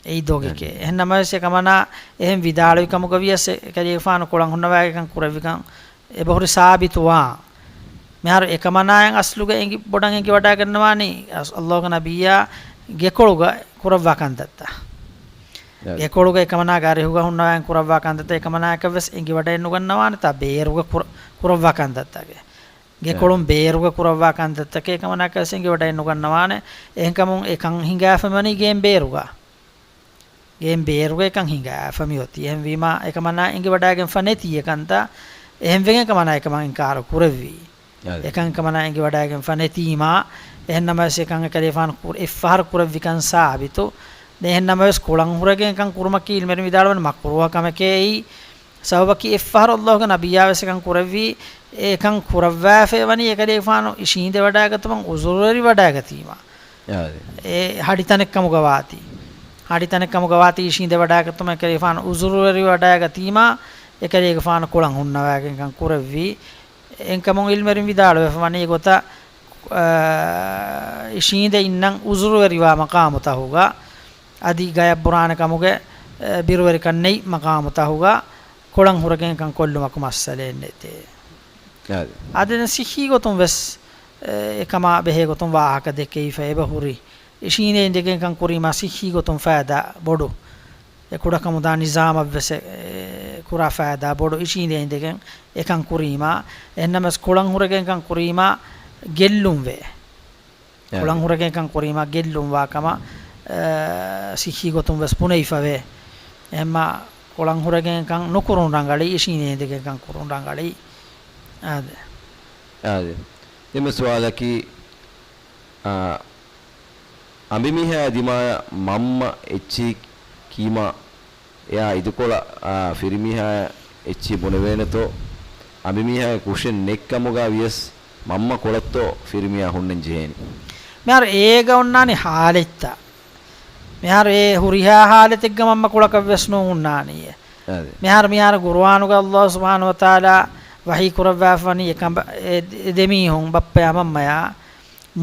އެއީ ދޮގެކޭ. އެހެން ނަމަވެސް އެކަމަނާ އެހެން ވިދާޅުވި ކަމުގަ ވިޔަސް އެކަލޭގެފާނު ކޮޅަން ހުންނަވައިގެން ކަން ކުރެއްވިކަން އެބަހުރި ސާބިތުވާ. މިހާރު އެކަމަނާއަށް އަސްލުގަ އެނގި، ބޮޑަށް އެނގިވަޑައިގަންނަވާނީ އަސް-، އައްލާހުގެ ނަބިއްޔާ ގެކޮޅުގަ ކުރައްވާ ކަންތައްތައް. އެ. ގެކޮޅުގަ އެކަމަނާގެ އަރިހުގަ ހުންނަވައިގެން ކުރައްވާ ކަންތައްތައް އެކަމަނާއަކަށްވެސް އެނގިވަޑައެއްނުގަންނަވާނެތާ ބޭރުގަ ކުރ-، ކުރައްވާ ކަންތައްތަކެއް. ގެކޮޅުން ބޭރުގަ ކުރައްވާ ކަންތައްތަކެއް އެކަމަނާއަކަށް އެނގިވަޑައެއްނުގަންނަވާނެ. އެހެންކަމުން އެކަން ހިނގާފަ މިވަނީ ގޭން ބޭރުގަ. ގޭން ބޭރުގަ އެކަން ހިނގާފަ މިއޮތީ. އެހެންވީމާ އެކަމަނާ އެނގިވަޑައިގެންފަ ނެތީ އެކަންތައް. އެހެންވެގެން އެކަމަނާ އެކަމަށް އިންކާރު ކުރެއްވީ. އަދި. އެކަން އެކަމަނާ އެނގިވަޑައިގެންފަ ނެތީމާ، އެހެން ނަމަވެސް އެކަން އެކަލޭގެފާނު ކުރ-، އެއްފަހަރު ކުރެއްވިކަން ސާބިތު. ދެން އެހެން ނަމަވެސް ކޮޅަން ހުރެގެން އެކަން ކުރުމަކީ އިލްމުވެރިން ވިދާޅުވަނީ މަކްރޫހަ ކަމެކޭ އެއީ. ސަބަބަކީ އެއްފަހަރު އައްލާހުގެ ނަބިއްޔާ ވެސް އެކަން ކުރެއްވީ، އެކަން ކުރައްވާފައި ވަނީ އެކަލޭގެފާނު އިށީނދެވަޑައިގަތުމަށް އުޒުރުވެރިވަޑައިގަތީމަ. އާދެ. އެ ހަޑިތަނެއް ކަމުގަ ވާތީ. ހަޑިތަނެއް ކަމުގަ ވާތީ އިށީނދެވަޑައިގަތުމަށް އެކަލޭގެފާނު އުޒުރުވެރިވަޑައިގަތީމާ، އެކަލޭގެފާނު ކޮޅަން ހުންނަވައިގެން އެކަން ކުރެއްވީ. އެހެންކަމުން އިލްމުވެރިން ވިދާޅުވެފަ ވަނީ އެގޮތަށް އާ، އިށީނދެ އިންނަން އުޒުރުވެރިވާ މަޤާމުތަހުގަ، އަދި ގަޔަށް ބުރާނެ ކަމުގެ، އެ، ބިރުވެރިކަން ނެތް މަޤާމުތަހުގަ ކޮޅަން ހުރެގެން ކަން ކޮށްލުމަކު މައްސަލައެއް ނެތޭ. އާދެ. އާދެ، ދެން ސިއްހީ ގޮތުން ވެސް، އެ، އެކަމާ ބެހޭ ގޮތުން ވާހަކަ ދެކެވިފަ އެބަ ހުރި. އިށީނދެ އިނދެގެން ކަން ކުރީމާ ސިއްހީ ގޮތުން ފައިދާ ބޮޑު. އެ ކުޑަކަމުދާ ނިޒާމަށްވެސް އެ، އެ، ކުރާ ފައިދާ ބޮޑު އިށީނދެ އިނދެގެން އެކަން ކުރީމާ. އެހެންނަމަވެސް ކޮޅަން ހުރެގެން ކަން ކުރީމާ ގެއްލުން ވޭ. އެ. ކޮޅަން ހުރެގެން ކަން ކުރީމާ ގެއްލުން ވާ ކަމަށް، އެ، ސިއްހީ ގޮތުން ވެސް ބުނެވިފަވޭ. އެހެންމާ ކޮޅަން ހުރެގެން ކަން ނުކުރުން ރަނގަޅީ، އިށީނދެ އިނދެގެން ކަން ކުރުން ރަނގަޅީ. އާދެ. އާދެ. ދެންމެ ސުވާލަކީ، އާ، އަނބިމީހާ ދިމާޔަށް މަންމަ އެއްޗިހި ކީމާ، އެއާ އިދިކޮޅަށް، އާ، ފިރިމީހާޔަށް އެއްޗިހި ބުނެވޭނެތޯ؟ އަނބިމީހާގެ ކުށެއް ނެތްކަމުގަ ވިޔަސް މަންމަ ކޮޅަށްތޯ ފިރިމީހާ ހުންނަން ޖެހޭނީ؟ މިހާރު އޭގަ އޮންނާނީ ހާލަތްތައް. މިހާރު އެ ހުރިހާ ހާލަތެއްގަ މަންމަ ކޮޅަކަށް ވެސް ނޫން ހުންނާނީ. އާދެ. މިހާރު، މިހާރު ގުރުއާނުގަ ﷲ ސުބްޙާނަހޫ ވަތަޢާލާ ވަޙީ ކުރައްވާފަވަނީ އެކަނބަ-، އެ، އެ ދެމީހުން ބައްޕަޔާ މަންމަޔާ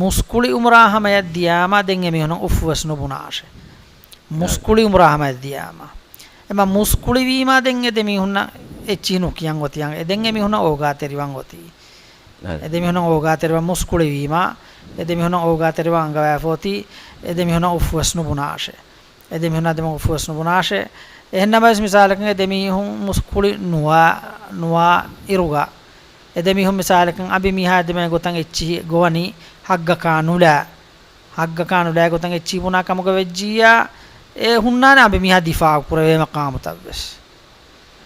މުސްކުޅި އުމުރާ ހަމަޔަށް ދިޔާމަ ދެން އެމީހުނަށް އުފު ވެސް ނުބުނާށޭ. އާދެ. މުސްކުޅި އުމުރާ ހަމަޔަށް ދިޔާމަ. އެމަ މުސްކުޅިވީމާ ދެން އެ ދެމީހުންނަށް އެއްޗިހި ނުކިޔަން އޮތި އަނގަ. އެ ދެން އެމީހުންނަށް އޯގާތެރިވަން އޮތީ. އާދެ. އެ ދެމީހުންނަށް އޯގާތެރިވަން މުސްކުޅިވީމާ، އެ ދެމީހުންނަށް އޯގާތެރިވަން އަނގަވާފަ އޮތީ، އެ ދެމީހުންނަށް އުފު ވެސް ނުބުނާށޭ. އެ ދެމީހުންނާ ދެމަ އުފުވެސް ނުބުނާށޭ. އެހެންނަމަވެސް މިސާލަކަށް އެ ދެމީހުން މުސްކުޅި ނުވާ، ނުވާ އިރުގަ، އެ ދެމީހުން މިސާލަކަށް އަނބިމީހާ ދެމޭ ގޮތަށް އެއްޗިހި ގޮވަނީ ހައްގަކާ ނުލާ، ހައްގަކާ ނުލާ ގޮތަށް އެއްޗިހި ބުނާ ކަމުގަ ވެއްޖިއްޔާ، އެ ހުންނާނެ އަނބިމީހާ ދިފާޢު ކުރެވޭ މަޤާމުތައްވެސް.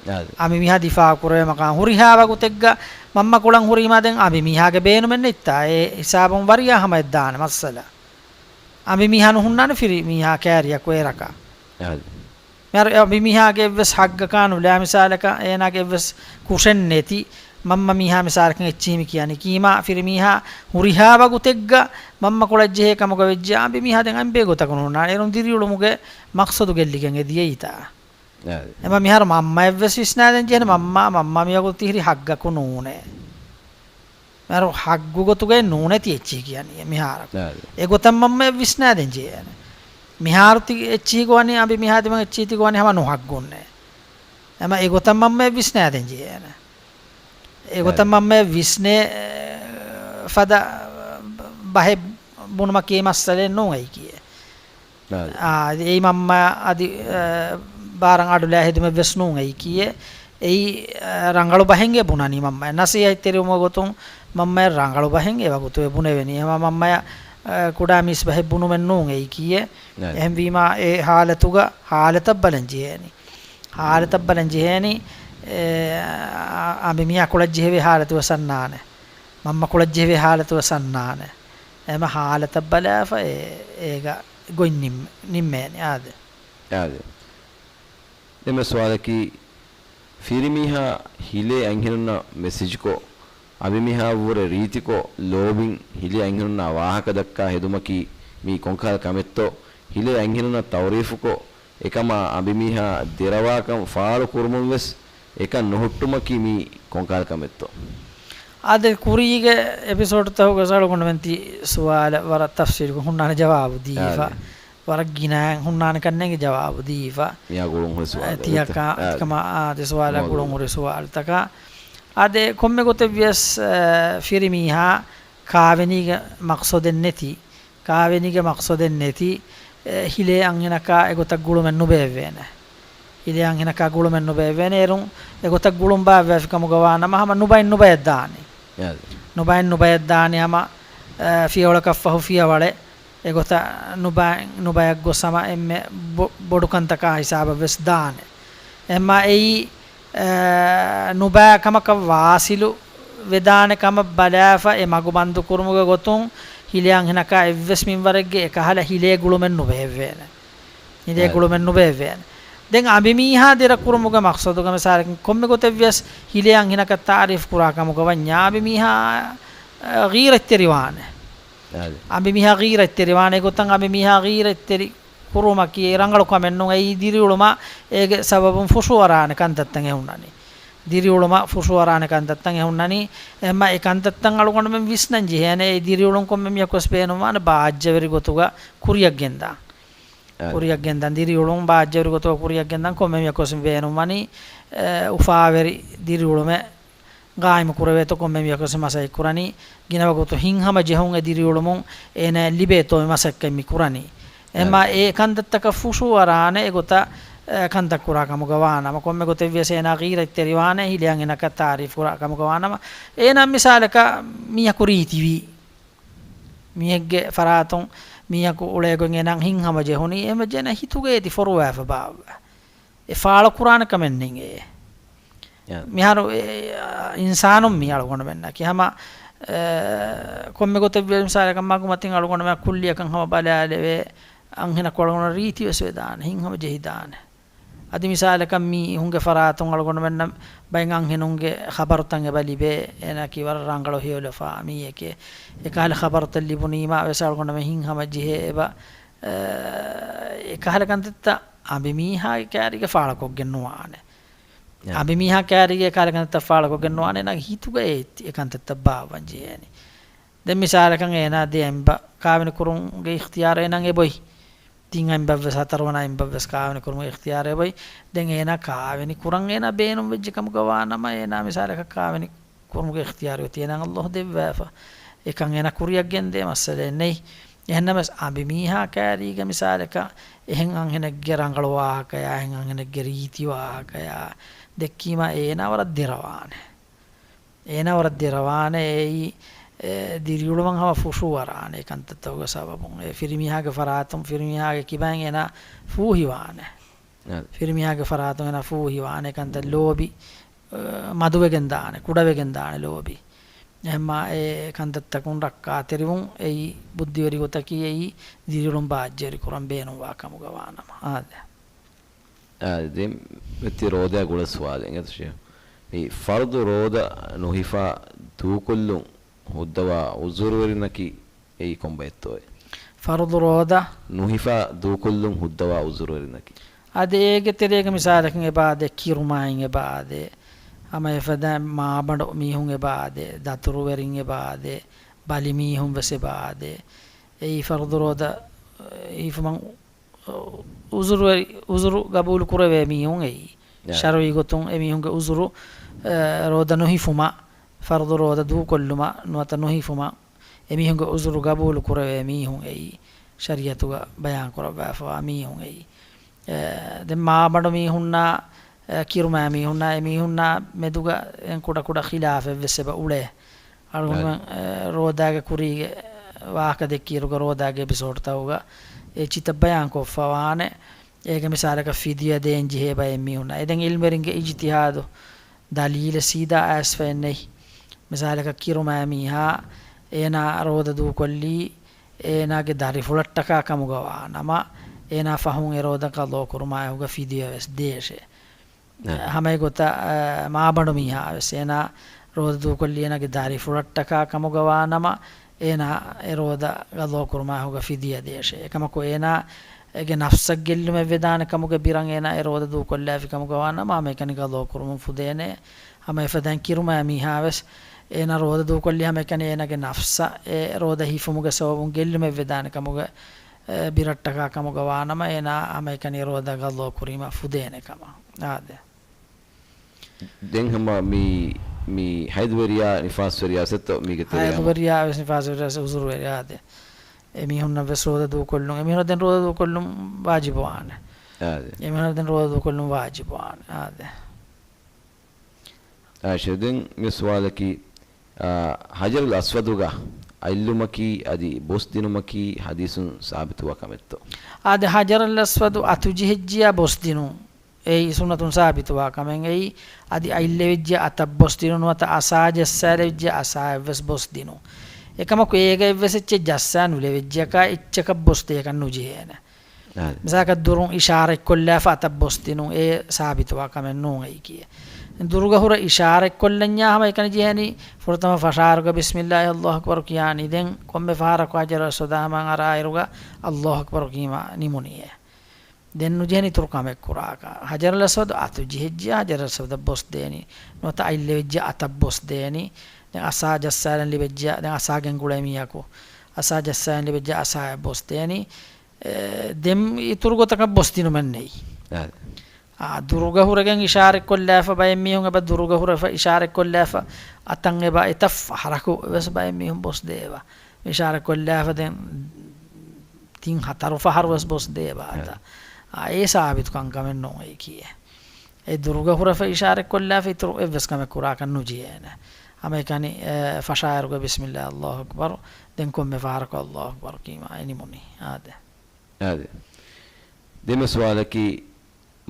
އާދެ. އަނބިމީހާ ދިފާޢު ކުރެވޭ މަޤާމު. ހުރިހާ ވަގުތެއްގަ މަންމަ ކޮޅަށް ހުރީމާ ދެން އަނބިމީހާގެ ބޭނުމެއް ނެތްތާ. އެ ހިސާބުން ވަރިޔާ ހަމަޔަށް ދާނެ މައްސަލަ. އަނބިމީހާ ނުހުންނާނެ ފިރިމީހާ ކައިރިއަކު އޭރަކާ. އާދެ. މިހާރު އެ އަނބިމީހާގެ އެއްވެސް ހައްގަކާ ނުލާ މިސާލަކަށް އޭނާގެ އެއްވެސް ކުށެއް ނެތި މަންމަ މީހާ މިސާލަކަށް އެއްޗިހި މި ކިޔަނީ. ކީމާ ފިރިމީހާ ހުރިހާ ވަގުތެއްގަ މަންމަ ކޮޅަށް ޖެހޭ ކަމުގަ ވެއްޖެ އަނބިމީހާ ދެން އަނބޭ ގޮތަކު ނުހުންނާނެ. އޭރުން ދިރިއުޅުމުގެ މަޤްޞަދު ގެއްލިގެން އެ ދިޔައީތާ. އާދެ. އެމަ މިހާރު މަންމައެއްވެސް ވިސްނާދެން ޖެހޭނެ މަންމާ، މަންމާ މިވަގުތު ތިހިރި ހައްގަކު ނޫނޭ. މިހާރު ހައްގު ގޮތުގައި ނޫނޭ ތި އެއްޗިހި ކިޔަނީ މިހާރަކު. އާދެ. އެގޮތަށް މަންމައެއް ވިސްނާދެން ޖެހޭނެ. މިހާރު ތި އެއްޗިހި ގޮވަނީ އަނބިމީހާ ދެމެން އެއްޗިހި ތި ގޮވަނީ ހަމަ ނުހައްގުންނޭ. އެމަ އެގޮތަށް މަންމައެއް ވިސްނާދެން ޖެހޭނެ. އެގޮތަށް އާދެ. މަންމައެއް ވިސްނޭ، އެ، ފަދަ ބަހެއް ބުނުމަކީ މައްސަލައެއް ނޫން އެއީ ކިޔޭ. އާދެ. އާ، އެއީ މަންމަ އަދި، އަ، ބާރަށް އަޑުލާ ހެދުމެއް ވެސް ނޫން އެއީ ކިޔޭ. އެއީ، އަ، ރަނގަޅު ބަހެއް އެ ބުނަނީ މަންމަ. ނަސޭހަތްތެރިވުމުގެ ގޮތުން މަންމަ ރަނގަޅު ބަހެއް އެ ވަގުތު އެ ބުނެވެނީ. ހަމަ މަންމަޔަށް، އަ، ކުޑަ މީސް ބަހެއް ބުނުމެއް ނޫން އެއީ ކިޔޭ. އާދެ. އެހެންވީމާ އެ ހާލަތުގަ ހާލަތަށް ބަލަން ޖެހޭނީ. ހާލަތަށް ބަލަން ޖެހޭނީ، އެ، އަ، އަނބިމީހާ ކޮޅަށް ޖެހެވޭ ހާލަތު ވެސް އަންނާނެ. މަންމަ ކޮޅަށް ޖެހެވޭ ހާލަތު ވެސް އަންނާނެ. އެމަ ހާލަތަށް ބަލާފަ އެ، އޭގަ ގޮތް ނިންމެ-، ނިންމޭނެ. އާދެ. އާދެ. ދެންމެ ސުވާލަކީ، ފިރިމީހާ ހިލޭ އަންހެނުންނަށް މެސެޖްކޮށް، އަނބިމީހާއަށްވުރެ ރީތިކޮށް ލޯބިން ހިލޭ އަންހެނުންނާ ވާހަކަ ދައްކާ ހެދުމަކީ މީ ކޮންކަހަލަ ކަމެއްތޯ؟ ހިލޭ އަންހެނުންނަށް ތައުރީފުކޮށް، އެކަމާ އަނބިމީހާ ދެރަވާކަން ފާޅު ކުރުމުން ވެސް އެކަން ނުހުއްޓުމަކީ މީ ކޮންކަހަލަ ކަމެއްތޯ؟ އާދެ، ކުރީގެ އެޕިސޯޑްތަކުގަ އަޅުގަނޑުމެން ތި ސުވާލަށް ވަރަށް ތަފްސީލުކޮށް ހުންނާނެ ޖަވާބު ދީފަ. އާދެ. ވަރަށް ގިނައިން ހުންނާނެ ކަންނޭނގެ ޖަވާބު ދީފަ. މިއާ ގުޅުން ހުރި ސުވާލު. އެ، ތިޔަކާ، އާދެ. ތިކަމާ، އާދެ، ސުވާލާ މޮދު. ގުޅުން ހުރި ސުވާލުތަކާ. އާދެ، ކޮންމެ ގޮތެއް ވިޔަސް، އަ، ފިރިމީހާ ކާވެނީގެ މަޤްޞަދެއް ނެތި، ކާވެނީގެ މަޤްޞަދެއް ނެތި، އެ، ހިލޭ އަންހެނަކާ އެގޮތަށް ގުޅުމެއް ނުބޭއްވޭނެ. ހިލޭ އަންހެނަކާ ގުޅުމެއް ނުބޭއްވޭނެ. އޭރުން އެގޮތަށް ގުޅުން ބާއްވާފި ކަމުގަ ވާނަމަ ހަމަ ނުބައިން ނުބަޔަށް ދާނެ. އާދެ. ނުބައިން ނުބަޔަށް ދާނެ ހަމަ، އަ، ފިޔަވަޅަކަށްފަހު ފިޔަވަޅެއް. އެގޮތަށް ނުބައިން ނުބަޔަށް ގޮސް ހަމަ އެންމެ ބޮ-، ބޮޑު ކަންތަކާ ހިސާބަށް ވެސް ދާނެ. އެހެންމާ އެއީ، އަ، ނުބައި ކަމަކަށް ވާސިލު ވެދާނެ ކަމަށް ބަލާފަ އެ މަގު ބަންދު ކުރުމުގެ ގޮތުން ހިލޭ އަންހެނަކާ އެއްވެސް މިންވަރެއްގެ އެކަހަލަ ހިލޭ ގުޅުމެއް ނުބޭއްވޭނެ. ހިލޭ އެ. ގުޅުމެއް ނުބޭއްވޭނެ. ދެން އަނބިމީހާ ދެރަ ކުރުމުގެ މަޤްޞަދުގަ މިސާލަކަށް ކޮންމެ ގޮތެއް ވިޔަސް ހިލޭ އަންހެނަކަށް ތާރީފް ކުރާ ކަމުގަ ވަންޏާ އަނބިމީހާ، އަ، ޣީރަތްތެރިވާނެ. އާދެ. އަނބިމީހާ ޣީރަތްތެރިވާނެ. އެގޮތަށް އަނބިމީހާ ޣީރަތްތެރި ކުރުމަކީ ރަނގަޅު ކަމެއް ނޫން. އެއީ ދިރިއުޅުމަށް އޭގެ ސަބަބުން ފުށުއަރާނެ ކަންތައްތައް އެ ހުންނަނީ. ދިރިއުޅުމަށް ފުށުއަރާނެ ކަންތައްތައް އެހުންނަނީ. އެހެންމަ އެ ކަންތައްތައް އަޅުގަނޑުމެން ވިސްނަން ޖެހޭނެ. އެ ދިރިއުޅުން ކޮންމެ މީހަކުވެސް ބޭނުންވާނެ ބާއްޖަވެރި ގޮތުގަ ކުރިއަށް ގެންދާން. އާ. ކުރިއަށް ގެންދާން. ދިރިއުޅުން ބާއްޖަވެރި ގޮތުގަ ކުރިއަށް ގެންދާން ކޮންމެ މީހަކުވެސް ބޭނުންވަނީ، އެ، އުފާވެރި ދިރިއުޅުމެއް ގާއިމު ކުރެވޭތޯ ކޮންމެ މީހަކުވެސް މަސައްކަތް ކުރަނީ. ގިނަ ވަގުތު ހިތްހަމަ ޖެހުން އެ ދިރިއުޅުމުން އޭނަ ލިބޭތޯ މަސައްކަތް މި ކުރަނީ. އެމާ އާ. އެ ކަންތައްތަކަށް ފުށުއަރާނެ އެގޮތަށް، އެ، ކަންތައް ކުރާ ކަމުގަ ވާނަމަ، ކޮންމެ ގޮތެއްވިޔަސް އޭނާ ޣީރަތްތެރިވާނެ، ހިލައަށް އޭނަކަށް ތާރީފް ކުރާ ކަމުގަ ވާނަމަ، އޭނާ މިސާލަކަށް މީހަކު ރީތިވީ. މީހެއްގެ ފަރާތުން މީހަކު އުޅޭގޮތް އޭނާ ހިތްހަމަ ޖެހުނީ، އެމަ ޖެނަ ހިތުގަ އޭތި ފޮރުވާފަ ބާއްވަ. އެ ފާޅު ކުރާނެ ކަމެއް ނެތް އެ. އާ. މިހާރު އެ، އާ، އިންސާނުން މި އަޅުގަނޑުމެންނަކީ ހަމަ، އެ، ކޮންމެ ގޮތެއް ވިޔަސް މިސާލަކަށް މަގުމަތިން އަޅުގަނޑުމެން ކުއްލިއަކަށް ހަމަ ބަލާލެވޭ، އަންހެނަކު އަޅުގަނޑު ރީތިވެސް ވެދާނެ، ހިތްހަމަ ޖެހިދާނެ. އަދި މިސާލަކަށް މީހުންގެ ފަރާތުން އަޅުގަނޑުމެންނަށް ބައެއް އަންހެނުންގެ ޚަބަރުތައް އެބަ ލިބޭ، އޭނައަކީ ވަރަށް ރަނގަޅު ހެޔޮލަފާ މީހެކޭ. އެކަހަލަ ޚަބަރުތައް ލިބުނީމާ ވެސް އަޅުގަނޑުމެން ހިތްހަމަ ޖެހޭ އެބަ، އަ، އެކަހަލަ ކަންތައްތައް އަނބިމީހާގެ ކާރީގަ ފާޅުކޮށްގެން ނުވާނެ. އާ. އަނބިމީހާ ކާރީގަ އެކަހަލަ ކަންތައްތައް ފާޅުކޮށްގެން ނުވާނެ، އޭނާގެ ހިތުގަ އެ ކަންތައްތައް ބާއްވަން ޖެހޭނެ. ދެން މިސާލަކަށް އޭނާ ދެ އަނބަށް ކާވެނި ކުރުމުގެ އިޚްތިޔާރު އޭނާއަށް އެބޮތް. ތިން އަނބަށްވެސް ހަތަރުވަނަ އަނބަށްވެސް ކާވެނި ކުރުމުގެ އިޚްތިޔާރު އެބޮތް. ދެން އޭނާ ކާވެނި ކުރަން އޭނާ ބޭނުންވެއްޖެ ކަމުގަ ވާނަމަ، އޭނާ މިސާލަކަށް ކާވެނި ކުރުމުގެ އިޚްތިޔާރު އޮތީ އޭނާއަށް ﷲ ދެއްވާފަ. އެކަން އޭނާ ކުރިއަށް ގެންދޭ މައްސަލައެއް ނެތް. އެހެންނަމަވެސް އަނބިމީހާ ކާރީގަ މިސާލަކަށް އެހެން އަންހެނެއްގެ ރަނގަޅު ވާހަކަޔާ، އެހެން އަންހެނެއްގެ ރީތި ވާހަކަޔާ ދެއްކީމާ އޭނާ ވަރަށް ދެރަވާނެ. އޭނާ ވަރަށް ދެރަވާނެ އެއީ، އެ، ދިރިއުޅުމަށް ހަމަ ފުށުއަރާނެ ކަންތައްތަކުގެ ސަބަބުން. އެ ފިރިމީހާގެ ފަރާތުން، ފިރިމީހާގެ ކިބައިން އޭނާ ފޫހިވާނެ. އަދި. ފިރިމީހާގެ ފަރާތުން އޭނާ ފޫހިވާނެ ކަންތައް ލޯބި، އެ، މަދުވެގެން ދާނެ، ކުޑަވެގެން ދާނެ ލޯބި. އެހެންމާ އެ ކަންތައްތަކުން ރައްކާތެރިވުން އެއީ ބުއްދިވެރި ގޮތަކީ އެއީ ދިރިއުޅުން ބާއްޖަވެރި ކުރަން ބޭނުންވާ ކަމުގަ ވާނަމަ. އާދެ. އާ، ދެން މިއޮތީ ރޯދައާ ގުޅޭ ސުވާލެއް އިނގޭތޯ ޝޭޚް. މި ފަރުޟު ރޯދަ ނުހިފާ ދޫކޮށްލުން ހުއްދަވާ ޢުޛުރުވެރިންނަކީ އެއީ ކޮންބައެއްތޯއޭ؟ ފަރުޟު ރޯދަ ނުހިފާ ދޫކޮށްލުން ހުއްދަވާ ޢުޛުރުވެރިންނަކީ. އާދެ، އޭގެ ތެރޭގަ މިސާލަކަށް އެބަ އާދޭ، ކިރުމާއިން އެބަ އާދޭ، ހަމަ އެފަދަ މާބަނޑު މީހުން އެބަ އާދޭ، ދަތުރުވެރިން އެބަ އާދޭ، ބަލިމީހުން ވެސް އެބަ އާދޭ. އެއީ ފަރުޟު ރޯދަ ހިފުމަށް ޢުޛުރުވެރި، ޢުޛުރު ގަބޫލު ކުރެވޭ މީހުން އެއީ. އެ. ޝަރުޢީ ގޮތުން އެމީހުންގެ ޢުޛުރު، އެ، ރޯދަ ނުހިފުމަށް، ފަރުޟު ރޯދަ ދޫކޮށްލުމަށް ނުވަތަ ނުހިފުމަށް އެމީހުންގެ ޢުޛުރު ގަބޫލު ކުރެވޭ މީހުން އެއީ. ޝަރީޢަތުގަ ބަޔާން ކުރައްވާފަވާ މީހުން އެއީ. އެ، ދެން މާބަނޑު މީހުންނާ، އެ، ކިރުމާ މީހުންނާ، އެމީހުންނާ މެދުގަ އެން ކުޑަ ކުޑަ ޚިލާފެއްވެސް އެބަ އުޅޭ. އަޅުގަނޑުމެން، އެ، ރޯދާގެ ކުރީގެ ވާހަކަ ދެއްކިއިރުގަ ރޯދާގެ އެޕިސޯޑްތަކުގަ އެ ޗިތައް ބަޔާން ކޮށްފަވާނެ. އޭގެ މިސާލަކަށް ފިދިޔަ ދޭން ޖެހޭ ބައެއް މީހުންނަށް. އެ ދެން ޢިލްމުވެރިންގެ އިޖްތިހާދު ދަލީލެއް ސީދާ އައިސްފައެއް ނެތް. މިސާލަކަށް ކިރުމާ މީހާ އޭނާ ރޯދަ ދޫކޮށްލީ އޭނާގެ ދަރިފުޅަށްޓަކާ ކަމުގަ ވާނަމަ، އޭނާ ފަހުން އެ ރޯދަ ޤަޟާ ކުރުމާއެކުގަ ފިދިޔަ ވެސް ދޭށޭ. އެ. ހަމަ އެގޮތަށް، އެ، މާބަނޑު މީހާ ވެސް އޭނާ ރޯދަ ދޫކޮށްލީ އޭނާގެ ދަރިފުޅަށްޓަކާ ކަމުގަ ވާނަމަ، އޭނާ އެ ރޯދަ ޤަޟާ ކުރުމާއެކުގަ ފިދިޔަ ދޭށޭ. އެކަމަކު އޭނާ އޭގެ ނަފްސަށް ގެއްލުމެއް ވެދާނެ ކަމުގެ ބިރަށް އޭނާ އެ ރޯދަ ދޫކޮށްލާފި ކަމުގަ ވާނަމަ، ހަމައެކަނި ޤަޟާ ކުރުމުން ފުދޭނެ. ހަމަ އެފަދައިން ކިރުމާ މީހާ ވެސް އޭނާ ރޯދަ ދޫކޮށްލީ ހަމައެކަނި އޭނާގެ ނަފްސަށް އެ ރޯދަ ހިފުމުގެ ސަބަބުން ގެއްލުމެއް ވެދާނެ ކަމުގެ، އެ، ބިރަށްޓަކާ ކަމުގަ ވާނަމަ، އޭނާ ހަމައެކަނި ރޯދަ ޤަޟާ ކުރީމަ ފުދޭނެ ކަމަށް. އާދެ. ދެން ހަމަ މި، މި ހައިޟުވެރިޔާ ނިފާސްވެރިޔާ ސެއްތޯ މީގެ ތެރެއަށް ހަމަ؟ ހައިޟުވެރިޔާ ވެސް ނިފާސްވެރިޔާ ވެސް ޢުޛުރުވެރިޔާ އާދެ. އެމީހުންނަށް ވެސް ރޯދަ ދޫކޮށްލުން، އެމީހުންނަށް ދެން ރޯދަ ދޫކޮށްލުން ވާޖިބުވާނެ. އާދެ. އެމީހުންނަށް ދެން ރޯދަ ދޫކޮށްލުން ވާޖިބުވާނެ. އާދެ. އާ، ޝޭޚް، ދެން މި ސުވާލަކީ، އާ، ޙަޖަރުލް އަސްވަދުގަ އަތްލުމަކީ އަދި ބޮސްދިނުމަކީ ޙަދީޘުން ސާބިތުވާ ކަމެއްތޯ؟ އާދެ، ޙަޖަރުލް އަސްވަދު އަތުޖެހިއްޖިޔާ ބޮސްދިނުން. އެއީ ސުންނަތުން ސާބިތުވާ ކަމެއް. އެއީ އަދި އަތްލެވިއްޖެ އަތަށް ބޮސްދިނުން ނުވަތަ އަސާ ޖައްސާލެވިއްޖެ އަސާއަށްވެސް ބޮސްދިނުން. އެކަމަކު އޭގައިވެސް އެއްޗެއް ޖައްސާ ނުލެވިއްޖެއަކާ އެއްޗަކަށް ބޮސްދޭކަށް ނުޖެހޭނެ. އާދެ. މިސާލަކަށް ދުރުން އިޝާރަތްކޮށްލާފަ އަތަށް ބޮސްދިނުން އެ ސާބިތުވާ ކަމެއް ނޫން އެއީކީ. ދުރުގަ ހުރެ އިޝާރަތްކޮށްލަންޏާ ހަމައެކަނި ޖެހޭނީ ފުރަތަމަ ފަށާރުގަ ބިސްމިއްލާހި އައްލާހު އަކްބަރު ކިޔާނީ. ދެން ކޮންމެ ފަހަރަކު ޙަޖަރުލް އަސްވަދާ ހަމަ އަރާއިރުގަ އައްލާހު އަކްބަރު ކީމަ ނިމުނީއޭ. ދެން ނުޖެހެނީ އިތުރު ކަމެއް ކުރާކަށް. ހަޖަރުލް އަސްވަދު އަތު ޖެހިއްޖެޔާ ހަޖަރުލް އަސްވަދަށް ބޮސް ދޭނީ. ނުވަތަ އަތް ލެވިއްޖެޔާ އަތަށް ބޮސް ދޭނީ. ދެން އަސާ ޖައްސާލަން ލިބިއްޖެޔާ، ދެން އަސާ ގެންގުޅޭ މީހަކު އަސާ ޖައްސާލަން ލިބިއްޖެޔާ އަސާއަށް ބޮސް ދޭނީ. އެ، ދެން އިތުރު ގޮތަކަށް ބޮސްދިނުމެއް ނެތް. އާ، ދުރުގަ ހުރެގެން އިޝާރަތްކޮށްލާފަ ބައެއް މީހުން އެބަ ދުރުގަ ހުރެފަ އިޝާރަތްކޮށްލާފަ އަތަށް އެބަ އެތައް ފަހަރަކު ވެސް ބައެއް މީހުން ބޮސް ދޭބަ. އިޝާރަތްކޮށްލާފަ ދެން ތިން ހަތަރު ފަހަރު ވެސް ބޮސް ދޭބަ އަތަށް. އާ، އެ ސާބިތު ކަންކަމެއް ނޫން އެއީކީއެއް. އެ ދުރުގަ ހުރެފަ އިޝާރަތްކޮށްލާފަ އިތުރު އެއްވެސް ކަމެއް ކުރާކަށް ނުޖެހޭނެ. ހަމައެކަނި، އެ، ފަށާއިރުގަ ބިސްމިއްލާ އައްލާހު އަކްބަރު، ދެން ކޮންމެ ފަހަރަކު އައްލާހު އަކްބަރު ކީމާ އެ ނިމުނީ. އާދެ. އާދެ. ދެން ސުވާލަކީ،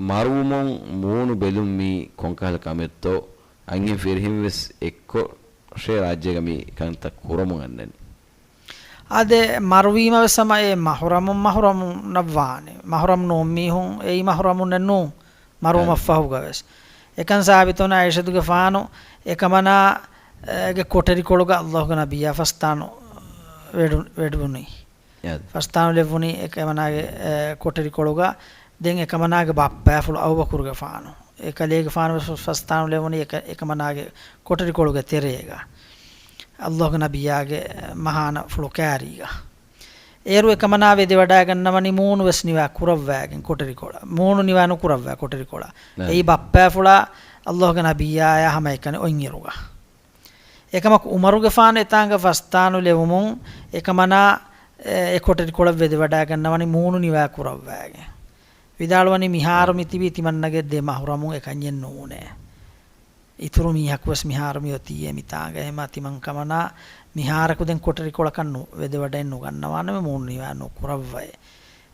މަރުވުމުން މޫނު ބެލުން މީ ކޮންކަހަލަ ކަމެއްތޯ؟ އަންހެން ފިރިހެން ވެސް އެއްކޮށޭ ރާއްޖޭގަ މި ކަންތައް ކުރަމުން އަންނަނީ. އާދެ، މަރުވީމަ ވެސް ހަމަ އެ މަހުރަމުން މަހުރަމުންނަށް ވާނެ. މަހުރަމް ނޫން މީހުން އެއީ މަހުރަމުންނެއް ނޫން. މަރުވުމަށް އާދެ. ފަހުގަ ވެސް. އެކަން ސާބިތުވަނީ އާއިޝަތުގެފާނު އެކަމަނާ، އޭގެ ކޮޓަރިކޮޅުގަ އައްލާހުގެ ނަބިއްޔާ ފަސްތާނު ވެޑު-، ވެޑުވުނީ. އާދެ. ފަސްތާނު ލެއްވުނީ އެކަމަނާގެ، އެ، ކޮޓަރިކޮޅުގަ. ދެން އެކަމަނާގެ ބައްޕައިފުޅު އަބޫބަކުރުގެފާނު. އެކަލޭގެފާނު ވެސް ފަސްތާނު ލެއްވުނީ އެކަ-، އެކަމަނާގެ ކޮޓަރިކޮޅުގެ ތެރޭގަ. އައްލާހުގެ ނަބިއްޔާގެ މަހާނަ ފުޅު ކާރީގަ. އޭރު އެކަމަނާ ވެދެވަޑައިގަންނަވަނީ މޫނު ވެސް ނިވާ ކުރައްވައިގެން ކޮޓަރިކޮޅަށް. މޫނު ނިވާ ނުކުރައްވާ ކޮޓަރިކޮޅަށް. އާ. އެއީ ބައްޕައިފުޅާ އައްލާހުގެ ނަބިއްޔާއާ ހަމައެކަނި އޮތްއިރުގަ. އެކަމަކު ޢުމަރުގެފާނު އެތާނގަ ފަސްތާނު ލެވުމުން އެކަމަނާ، އެ، އެ ކޮޓަރިކޮޅަށް ވެދެވަޑައިގަންނަވަނީ މޫނު ނިވާ ކުރައްވައިގެން. ވިދާޅުވަނީ މިހާރު މިތިބީ ތިމަންނަގެ ދެ މަހުރަމުން އެކަންޏެއް ނޫނޭ. އިތުރު މީހަކު ވެސް މިހާރު މިއޮތީއޭ މިތާނގަ. އެހެމާ ތިމަން ކަމަނާ މިހާރަކު ދެން ކޮޓަރިކޮޅަކަށް ނު-، ވެދެވަޑައެއް ނުގަންނަވާނަމޭ މޫނު ނިވާ ނުކުރައްވައޭ.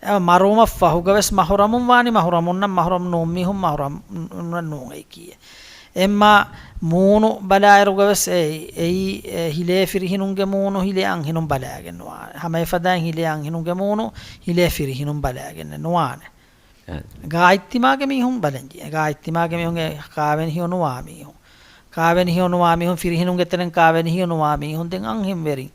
އެ މަރުވުމަށް ފަހުގަ ވެސް މަހުރަމުން ވާނީ މަހުރަމުންނަށް، މަހުރަމް ނޫން މީހުން މަހުރަމުންނަށް ނޫން އެއީކީއެއް. އެހެމާ މޫނު ބަލާއިރުގަ ވެސް އެ-، އެއީ، އެ، ހިލޭ ފިރިހެނުންގެ މޫނު ހިލޭ އަންހެނުން ބަލާގެން ނުވާނެ. ހަމަ އެފަދައިން ހިލޭ އަންހެނުންގެ މޫނު ހިލޭ ފިރިހެނުން ބަލާގެން ނުވާނެ. އެ. ގާތްތިމާގެ މީހުން ބަލަންޖެހޭ. ގާތްތިމާގެ މީހުން އެ ކާވެނި ހިޔޮ ނުވާ މީހުން. ކާވެނި ހިޔޮ ނުވާ މީހުން، ފިރިހެނުންގެ ތެރެން ކާވެނި ހިޔޮ ނުވާ މީހުން ދެން އަންހެންވެރިން.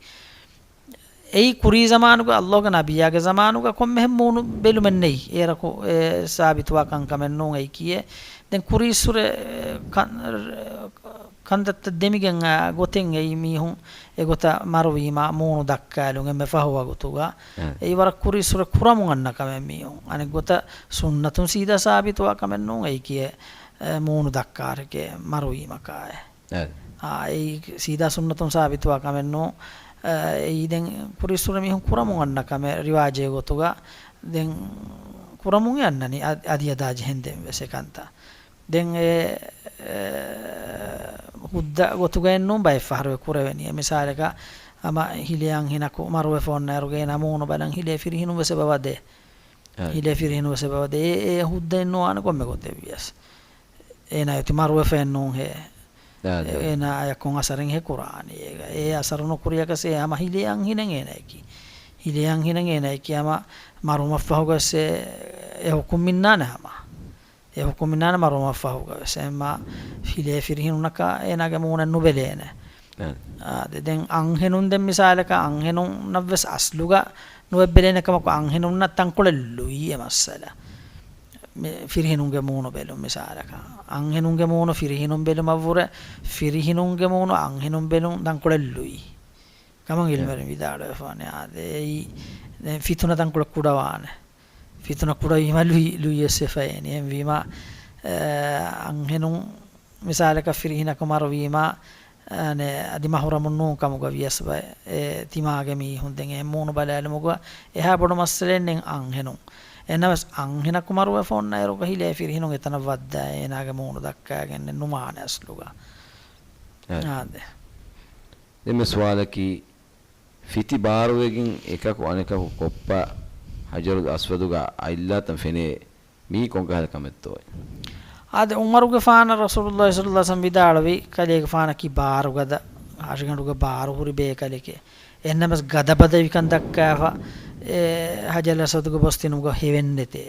އެއީ ކުރީ ޒަމާނުގަ، އައްލާހުގެ ނަބިއްޔާގެ ޒަމާނުގަ ކޮންމެހެން މޫނު ބެލުމެއް ނެތް. އޭރަކު އެ ސާބިތުވާ ކަންކަމެއް ނޫން އެއީކީއެއް. ދެން ކުރީއްސުރެ ކަން-، ކަންތައްތައް ދެމިގެން އާ ގޮތެއް އެއީ މީހުން އެގޮތަށް މަރުވީމާ މޫނު ދައްކާލުން އެންމެ ފަހު ވަގުތުގަ. އެ. އެއީ ވަރަށް ކުރީއްސުރެ ކުރަމުން އަންނަ ކަމެއް މީހުން. އަނެއް ގޮތަށް ސުންނަތުން ސީދާ ސާބިތުވާ ކަމެއް ނޫން އެއީކީއެއް، އެ، މޫނު ދައްކާރެކޭ މަރުވީމަކާއެ. އެ. އާ، އެއީ ސީދާ ސުންނަތުން ސާބިތުވާ ކަމެއް ނޫން. އެ، އެއީ ދެން ކުރީއްސުރެ މީހުން ކުރަމުން އަންނަ ކަމެއް ރިވާޖެއް ގޮތުގަ. ދެން ކުރަމުން އެ އަންނަނީ އަ-، އަދި އަދާ ޖެހެން ދެން ވެސް އެކަންތައް. ދެން އެ، އެ، ހުއްދަ ގޮތުގައެއް ނޫން ބައެއް ފަހަރު އެ ކުރެވެނީ. އެ މިސާލަކަށް ހަމަ ހިލޭ އަންހެނަކު މަރުވެފަ އޮންނައިރުގަ އޭނާ މޫނު ބަލަން ހިލޭ ފިރިހެނުން ވެސް އެބަ ވަދޭ. އެ. ހިލޭ ފިރިހެނުން ވެސް އެބަ ވަދޭ. އެ، އެ ހުއްދައެއް ނުވާނެ ކޮންމެ ގޮތެއް ވިޔަސް. އޭނާ އޮތީ މަރުވެފައެއް ނޫންހޭ. އާ، އެ، އާ. އޭނާ އަޔަކުން އަސަރެއް ހޭ ކުރާނީ. އޭގަ އެ އަސަރު ނުކުރިޔަކަސް އެ ހަމަ ހިލޭ އަންހެނެއް އޭނައަކީ. ހިލޭ އަންހެނެއް އޭނައަކީ ހަމަ މަރުވުމަށްފަހުގަސް އެ، އެ ހުކުމް އިންނާނެ ހަމަ. އެ ހުކުމް އިންނާނެ މަރުވުމަށްފަހުގަވެސް. އެހެންމާ ހިލޭ ފިރިހެނުންނަކާ އޭނާގެ މޫނެއް ނުބެލޭނެ. އެ. އާ، ދެ-، ދެން އަންހެނުން ދެން މިސާލަކަށް އަންހެނުންނަށްވެސް އަސްލުގަ ނުއެއްބެލޭނެ ކަމަކު އަންހެނުންނަށް ތަންކޮޅެއް ލުއި އެ މައްސަލަ. މި ފިރިހެނުންގެ މޫނު ބެލުން މިސާލަކަށް. އަންހެނުންގެ މޫނު ފިރިހެނުން ބެލުމަށްވުރެ، ފިރިހެނުންގެ މޫނު އަންހެނުން ބެލުން ތަންކޮޅެއް ލުއި. ކަމަށް އެ. ޢިލްމުވެރިން ވިދާޅުވެފާނެ. އާދެ، އެއީ، ދެން ފިތުނަ ތަންކޮޅެއް ކުޑަވާނެ. ފިތުނަ ކުޑަވީމަ ލުއި-، ލުއިވެސް ވެފައޭނެ. އެހެންވީމަ، އެ، އަންހެނުން މިސާލަކަށް ފިރިހެނަކު މަރުވީމަ، އަނެ، އަދި މަހުރަމުން ނޫން ކަމުގަ ވިޔަސް ވަ-، އެ، ތިމާގެ މީހުން ދެން އެ މޫނު ބަލާލުމުގަ އެހާ ބޮޑު މައްސަލައެއް ނެތް އަންހެނުން. އެހެންނަމަވެސް އަންހެނަކު މަރުވެފަ އޮންނައިރުގަ ހިލޭ ފިރިހެނުން އެތަނަށް ވައްދާ އޭނާގެ މޫނު ދައްކާގެން ނުވާނެ އަސްލުގަ. އެ. އާދެ. ދެން މި ސުވާލަކީ، ފިތި ބާރުވެގެން އެކަކު އަނެކަކު ކޮއްޕަ ހަޖަރުލް އަސްވަދުގަ އަތްލާތަން ފެނޭ، މީ ކޮންކަހަލަ ކަމެއްތޯއޭ؟ އާދެ، ޢުމަރުގެފާނަށް ރަސޫލުﷲ ޞައްލަﷲ ޢަލައިހި ވަސައްލަމަ ވިދާޅުވީ، ކަލޭގެފާނަކީ ބާރުގަދަ، ހަށިގަނޑުގެ ބާރު ހުރި ބޭކަލެކޭ. އެހެންނަމަވެސް ގަދަބަދަވިކަން ދައްކާފަ، އެ، ހަޖަރުލް އަސްވަދުގެ ބޮސް ދިނުމުގަ ހެވެއްނެތޭ.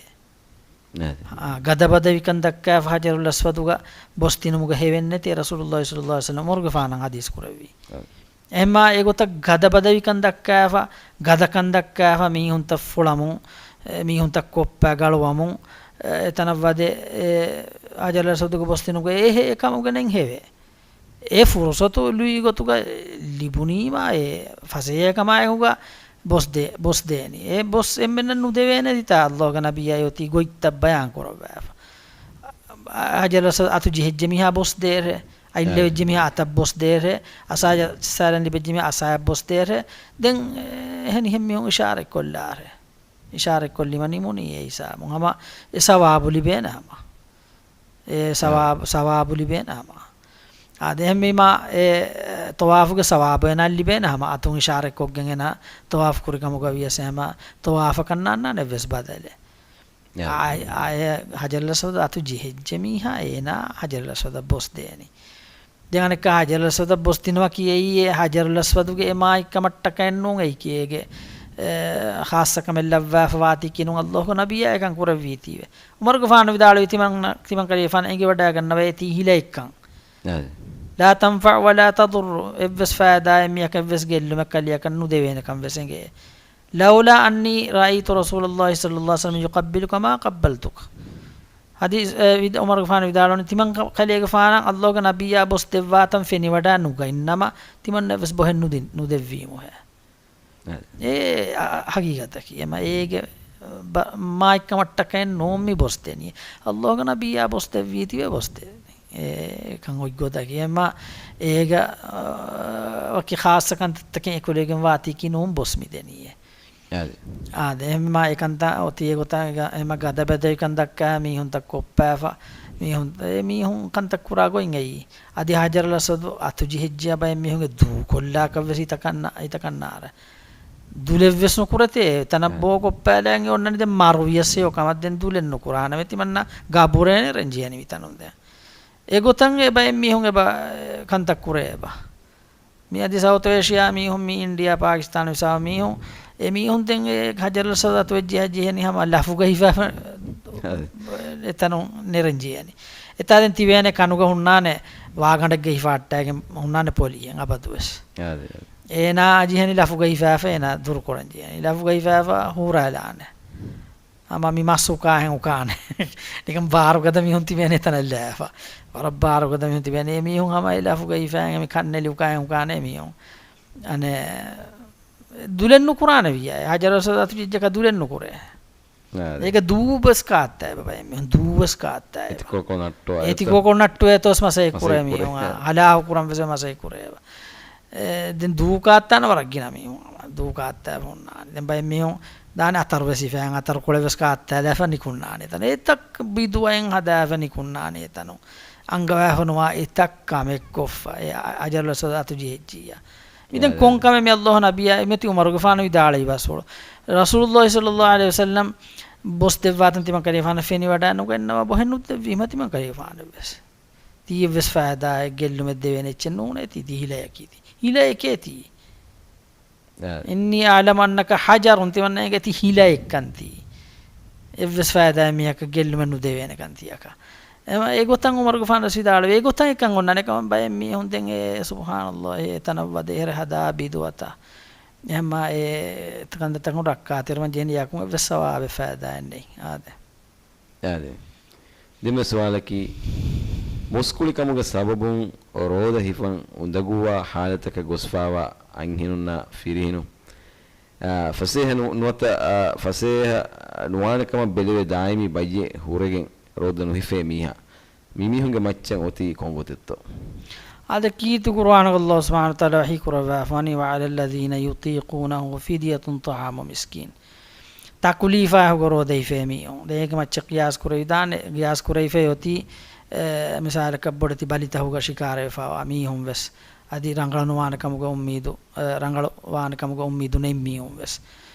އާދެ. އާ، ގަދަބަދަވިކަން ދައްކާފަ ހަޖަރުލް އަސްވަދުގަ ބޮސް ދިނުމުގަ ހެވެއްނެތޭ، ރަސޫލުﷲ ޞައްލަﷲ ޢަލައިހި ވަސައްލަމަ ޢުމަރުގެފާނަށް ޙަދީޘް ކުރެއްވީ. އާދެ. އެހެންމާ އެގޮތަށް ގަދަބަދަވިކަން ދައްކާފަ، ގަދަކަން ދައްކާފަ މީހުންތައް ފުޅަމުން، އެ، މީހުންތައް ކޮއްޕާ ގަޅުވަމުން، އެ، އެތަނަށް ވަދެ، އެ، ހަޖަރުލް އަސްވަދުގެ ބޮސް ދިނުގަ އެހެ އެކަމުގަ ނެން ހެވޭ. އެ ފުރުސަތު ލުއި ގޮތުގަ ލިބުނީމާ، އެ ފަސޭހަކަމާއެކުގަ ބޮސް ދޭ، ބޮސް ދޭނީ. އެ ބޮސް އެންމެންނަށް ނުދެވޭނެ ތިތާ އައްލޯގެ ނަބިއްޔާ އޮތީ ގޮތްތައް ބަޔާން ކުރައްވާފަ. ހަޖަރުލް އަސްވަދު އަތު ޖެހިއްޖެ މީހާ ބޮސް ދޭރޭ. އަތްލެވިއްޖެ މީހާ އަތަށް ބޮސް ދޭރޭ. އަސާޔަ ސައިލަން ލިބެއްޖެ މީހާ އަސާޔަށް ބޮސް ދޭރޭ. ދެން، އެ، އެހެނިހެން މީހުން އިޝާރަތް ކޮށްލާރޭ. އިޝާރަތްކޮށްލީމަ ނިމުނީ އެ ހިސާބުން. ހަމަ އެ ސަވާބު ލިބޭނެ ހަމަ. އެ ސަވާބު، ސަވާބު ލިބޭނެ ހަމަ. އާދެ، އެހެންވީމަ އެ ޠަވާފުގެ ސަވާބު އޭނާ ލިބޭނެ ހަމަ. އަތުން އިޝާރަތްކޮށްގެން އޭނާ ޠަވާފު ކުރި ކަމުގަ ވިޔަސް ހަމަ ޠަވާފަކަށް ނާންނާނެ އެއްވެސް ބަދަލެއް. އާ، އާ، އެ ހަޖަރުލް އަސްވަދު އަތު ޖެހިއްޖެ މީހާ އޭނާ ހަޖަރުލް އަސްވަދަށް ބޮސް ދޭނީ. ދެން އަނެއްކާ ހަޖަރުލް އަސްވަދަށް ބޮސް ދިނުމަކީ އެއީ އެ ހަޖަރުލް އަސްވަދުގެ އެ މާތްކަމަށްޓަކައެއް ނޫން އެއީކީ އޭގެ، އެ، ޚާއްޞަކަމެއް ލައްވާފަ ވާތީކީ ނޫން އައްލޯހުގެ ނަބިއްޔާ އެކަން ކުރެއްވީތީވެ. ޢުމަރުގެފާނު ވިދާޅުވީ ތިމަން، ތިމަން ކަލޭގެފާނަށް އެނގިވަޑައިގަންނަވަ އޭތީ ހިލައެއްކަން. އަދި. لا تنفع ولا تضر، އެއްވެސް ފައިދާއެއް މިއަކަށް އެއްވެސް ގެއްލުމެއް ކަލެއަކަށް ނުދެވޭނެކަން ވެސް އެނގޭ. لولا أني رأيت رسول الله صلى الله عليه وسلم يقبلك ما قبلتك. ޙަދީޘް، އެ، ވިދ-، ޢުމަރުގެފާނު ވިދާޅުވަނީ، ތިމަން ކަ-، ކަލޭގެފާނަށް އައްލޯގެ ނަބިއްޔާ ބޮސް ދެއްވާތަން ފެނިވަޑާ ނުގަންނަމަ، ތިމަންނަށް ވެސް ބޮހެއް ނުދިން، ނުދެއްވީމުހޭ. އެ، އެ، އަ، އަ، ޙަޤީޤަތަކީ. އެމަ އޭގެ ބަ-، މާތްކަމަށްޓަކައެއް ނޫން މި ބޮސްދެނީ. އައްލޯގެ ނަބިއްޔާ ބޮސްދެއްވީތީވެ ބޮސްދެނީ. އެ، އެކަން އޮތްގޮތަކީ. އެމަ އޭގަ، އަ، ވަކި ޚާއްޞަ ކަންތައްތަކެއް އެކުލެވިގެން ވާތީކީ ނޫން ބޮސް މިދެނީއޭ. އާދެ. އާދެ، އެހެންވީމާ އެކަންތައް އޮތީ އެގޮތަށް އެގަ-، އެމަ ގަދަބަދަވިކަން ދައްކާ މީހުންތައް ކޮއްޕާފަ، މީހުން، އެ މީހުން ކަންތައް ކުރާ ގޮތް އެއީ. އަދި ހަޖަރުލް އަސްވަދު އަތު ޖެހިއްޖެޔާ ބައެއް މީހުންގެ ދޫކޮށްލާކަށް ވެސް ހިތަކަށް ނާ-، ހިތަކަށް ނާރޭ. ދުލެއްވެސް ނުކުރެތޭ، ތަނަށް އެ. ބޯ ކޮއްޕާލާން އޮންނަނީ ދެން މަރުވިޔަސް އެ ކަމަށް ދެން ދުލެއް ނުކުރާނަމޭ ތިމަންނަ ގަބުރޭ ނެރެން ޖެހެނީ މިތަނުން ދެން. އެގޮތަށް އެ ބައެއް މީހުން އެބަ ކަންތައް ކުރޭ އެބަ. މި އަދި ސައުތު އޭޝިޔާ މީހުން، މި އިންޑިޔާ، ޕާކިސްތާން ވިސާ މީހުން، އެ މީހުން ދެން އެ ހަޖަރުލް އަސްވަދު އަތު ވެއްޖެ ހައްޖެހެނީ ހަމަ ލަފުގަ ހިފާފަ އެތަނުން ނެރެން ޖެހެނީ. އެތާ ދެން ތިބޭނެ ކަނުގަ ހުންނާނެ ވާގަނޑެއްގަ ހިފާއްޓާގެން ހުންނާނެ ޕޮލިއެއް އަބަދުވެސް. އާދެ، އާދެ. އޭނާ އަޖިހެނި ލަފުގަ ހިފާފަ އޭނާ ދުރުކުރަން ޖެހެނީ. ލަފުގަ ހިފާފަ ހޫރާލާނެ. ހަމަ މި މަސް އުކާހެން އުކާނެ. ނިކަން ބާރުގަދަ މީހުން ތިބޭނެ ތަނަށް ލާފަ. ވަރަށް ބާރުގަދަ މީހުން ތިބޭނެ. އެ މީހުން ހަމަ އެ ލަފުގަ ހިފާހެން މި ކަންނެލި އުކާހެން އުކާނެ މީހުން. އަނެއް ދުލެއް ނުކުރާނެ ވިއްޔާ. ހަޖަރުލް އަސްވަދު އަތު ޖެހިއްޖަކަ ދުލެއް ނުކުރޭ. އާ، އޭގަ ދޫ ވެސް ކާއްތާ އެބަ ބައެއް މީހުން. ދޫ ވެސް ކާއްތާ އެބަ. އެތިކޮކޮ ނައްޓުވާ އެތަ؟ އެތިކޮކޮ ނައްޓުވޭތޯސް މަސައްކަތް ކުރޭ މީހުން. އާ، ހަލާކު ކުރަން ވެސް މަސައްކަތް ކުރޭ އެބަ. އެ، ދެން ދޫ ކާއްތާނަ ވަރަށް ގިނަ މީހުން. ދޫ ކާއްތާ އެބަ ހުންނާނެ. ދެން ބައެއް މީހުން ދާނެ އަތަރު ވެސް ހިފާ، އަތަރު ކޮޅެއް ވެސް ކާއްތާލާފަ ނިކުންނާނެ އެތަނުން. އެތައް ބިދުޢައެއް ހަދާފަ ނިކުންނާނެ އެތަނުން. އަންގަވާފަ ނުވާ އެތައް ކަމެއް ކޮށްފަ. އެ އަ-، ހަޖަރުލް އަސްވަދު އަތު ޖެހިއްޖިއްޔާ. މި ދެން އެ، ކޮން ކަމެއް މި އައްލާހު ނަބިއްޔާ މިއޮތީ ޢުމަރުގެފާނު ވިދާޅުވި ބަސްފުޅު. ރަސޫލުއްލާހި ޞައްލައްލާހު ޢަލައިހި ވަސައްލަމް ބޮސް ދެއްވާތަން ތިމަން ކަލޭގެފާނަށް ފެނިވަޑާ ނުގަންނަވާ ބޮހެއް ނުދެއްވީމަ ތިމަން ކަލޭގެފާނަށް ވެސް. ތީ އެއްވެސް ފައިދާއެއް ގެއްލުމެއް ދެވޭނެ އެއްޗެއް ނޫނޭ ތީ، ތީ ހިލައެކޭ ތީ. ހިލައެކޭ ތީ. އާ. إني أعلم أنك حجر، ތިމަންނަ އެނގޭ ތީ ހިލައެއްކަން ތީ. އެއްވެސް ފައިދާއެއް މީހަކަށް ގެއްލުމެއް ނުދެވޭނެކަން ތިޔަކަށް. އެ، އެގޮތަށް ޢުމަރުގެފާނު ވެސް ވިދާޅުވި. އެގޮތަށް އެކަން އޮންނާނެ ކަމަށް ބައެއް މީހުން ދެން އެ ސުބްޙާނައްލާހް އެ ތަނަށް ވަދެ އެހެރަ ހަދާ ބިދުޢަތައް. އެހެންމާ އެ ކަންތައްތަކުން ރައްކާތެރިވަން ޖެހެނީ ޔަކުން އެއްވެސް ސަވާބެއް ފައިދާއެއް ނެތް. އާދެ. އާދެ. ދެންވެސް ސުވާލަކީ، މުސްކުޅިކަމުގެ ސަބަބުން ރޯދަ ހިފަން އުނދަގޫވާ ޙާލަތަކަށް ގޮސްފާވާ އަންހެނުންނާ ފިރިހެނުން، އާ، ފަސޭހަ ނު-، ނުވަތަ، އާ، ފަސޭހަ ނުވާނެ ކަމަށް ބެލެވޭ ދާއިމީ ބައްޔެއް ހުރެގެން ރޯދަ ނުހިފޭ މީހާ، މި މީހުންގެ މައްޗަށް އޮތީ ކޮން ގޮތެއްތޯ؟ އާދެ، ކީރިތި ޤުރުއާނުގަ އައްލާހު ސުބްޙާނަހޫ ވަތަޢާލާ ވަޙީ ކުރައްވާފަވަނީ، وعلى الذين يطيقونه فدية طعام مسكين. ތަކުލީފާއެކުގަ ރޯދަ ހިފޭ މީހުން. ދެން އޭގެ މައްޗަށް ޤިޔާސް ކުރެވިދާނެ، ޤިޔާސް ކުރެވިފައި އޮތީ، އެ، މިސާލަކަށް ބޮޑެތި ބަލިތަކުގަ ޝިކާރަވެފައިވާ މީހުން ވެސް، އަދި ރަނގަޅު ނުވާނެ ކަމުގަ އުއްމީދު، އެ، ރަނގަޅު ވާނެ ކަމުގަ އުއްމީދު ނެތް މީހުން ވެސް.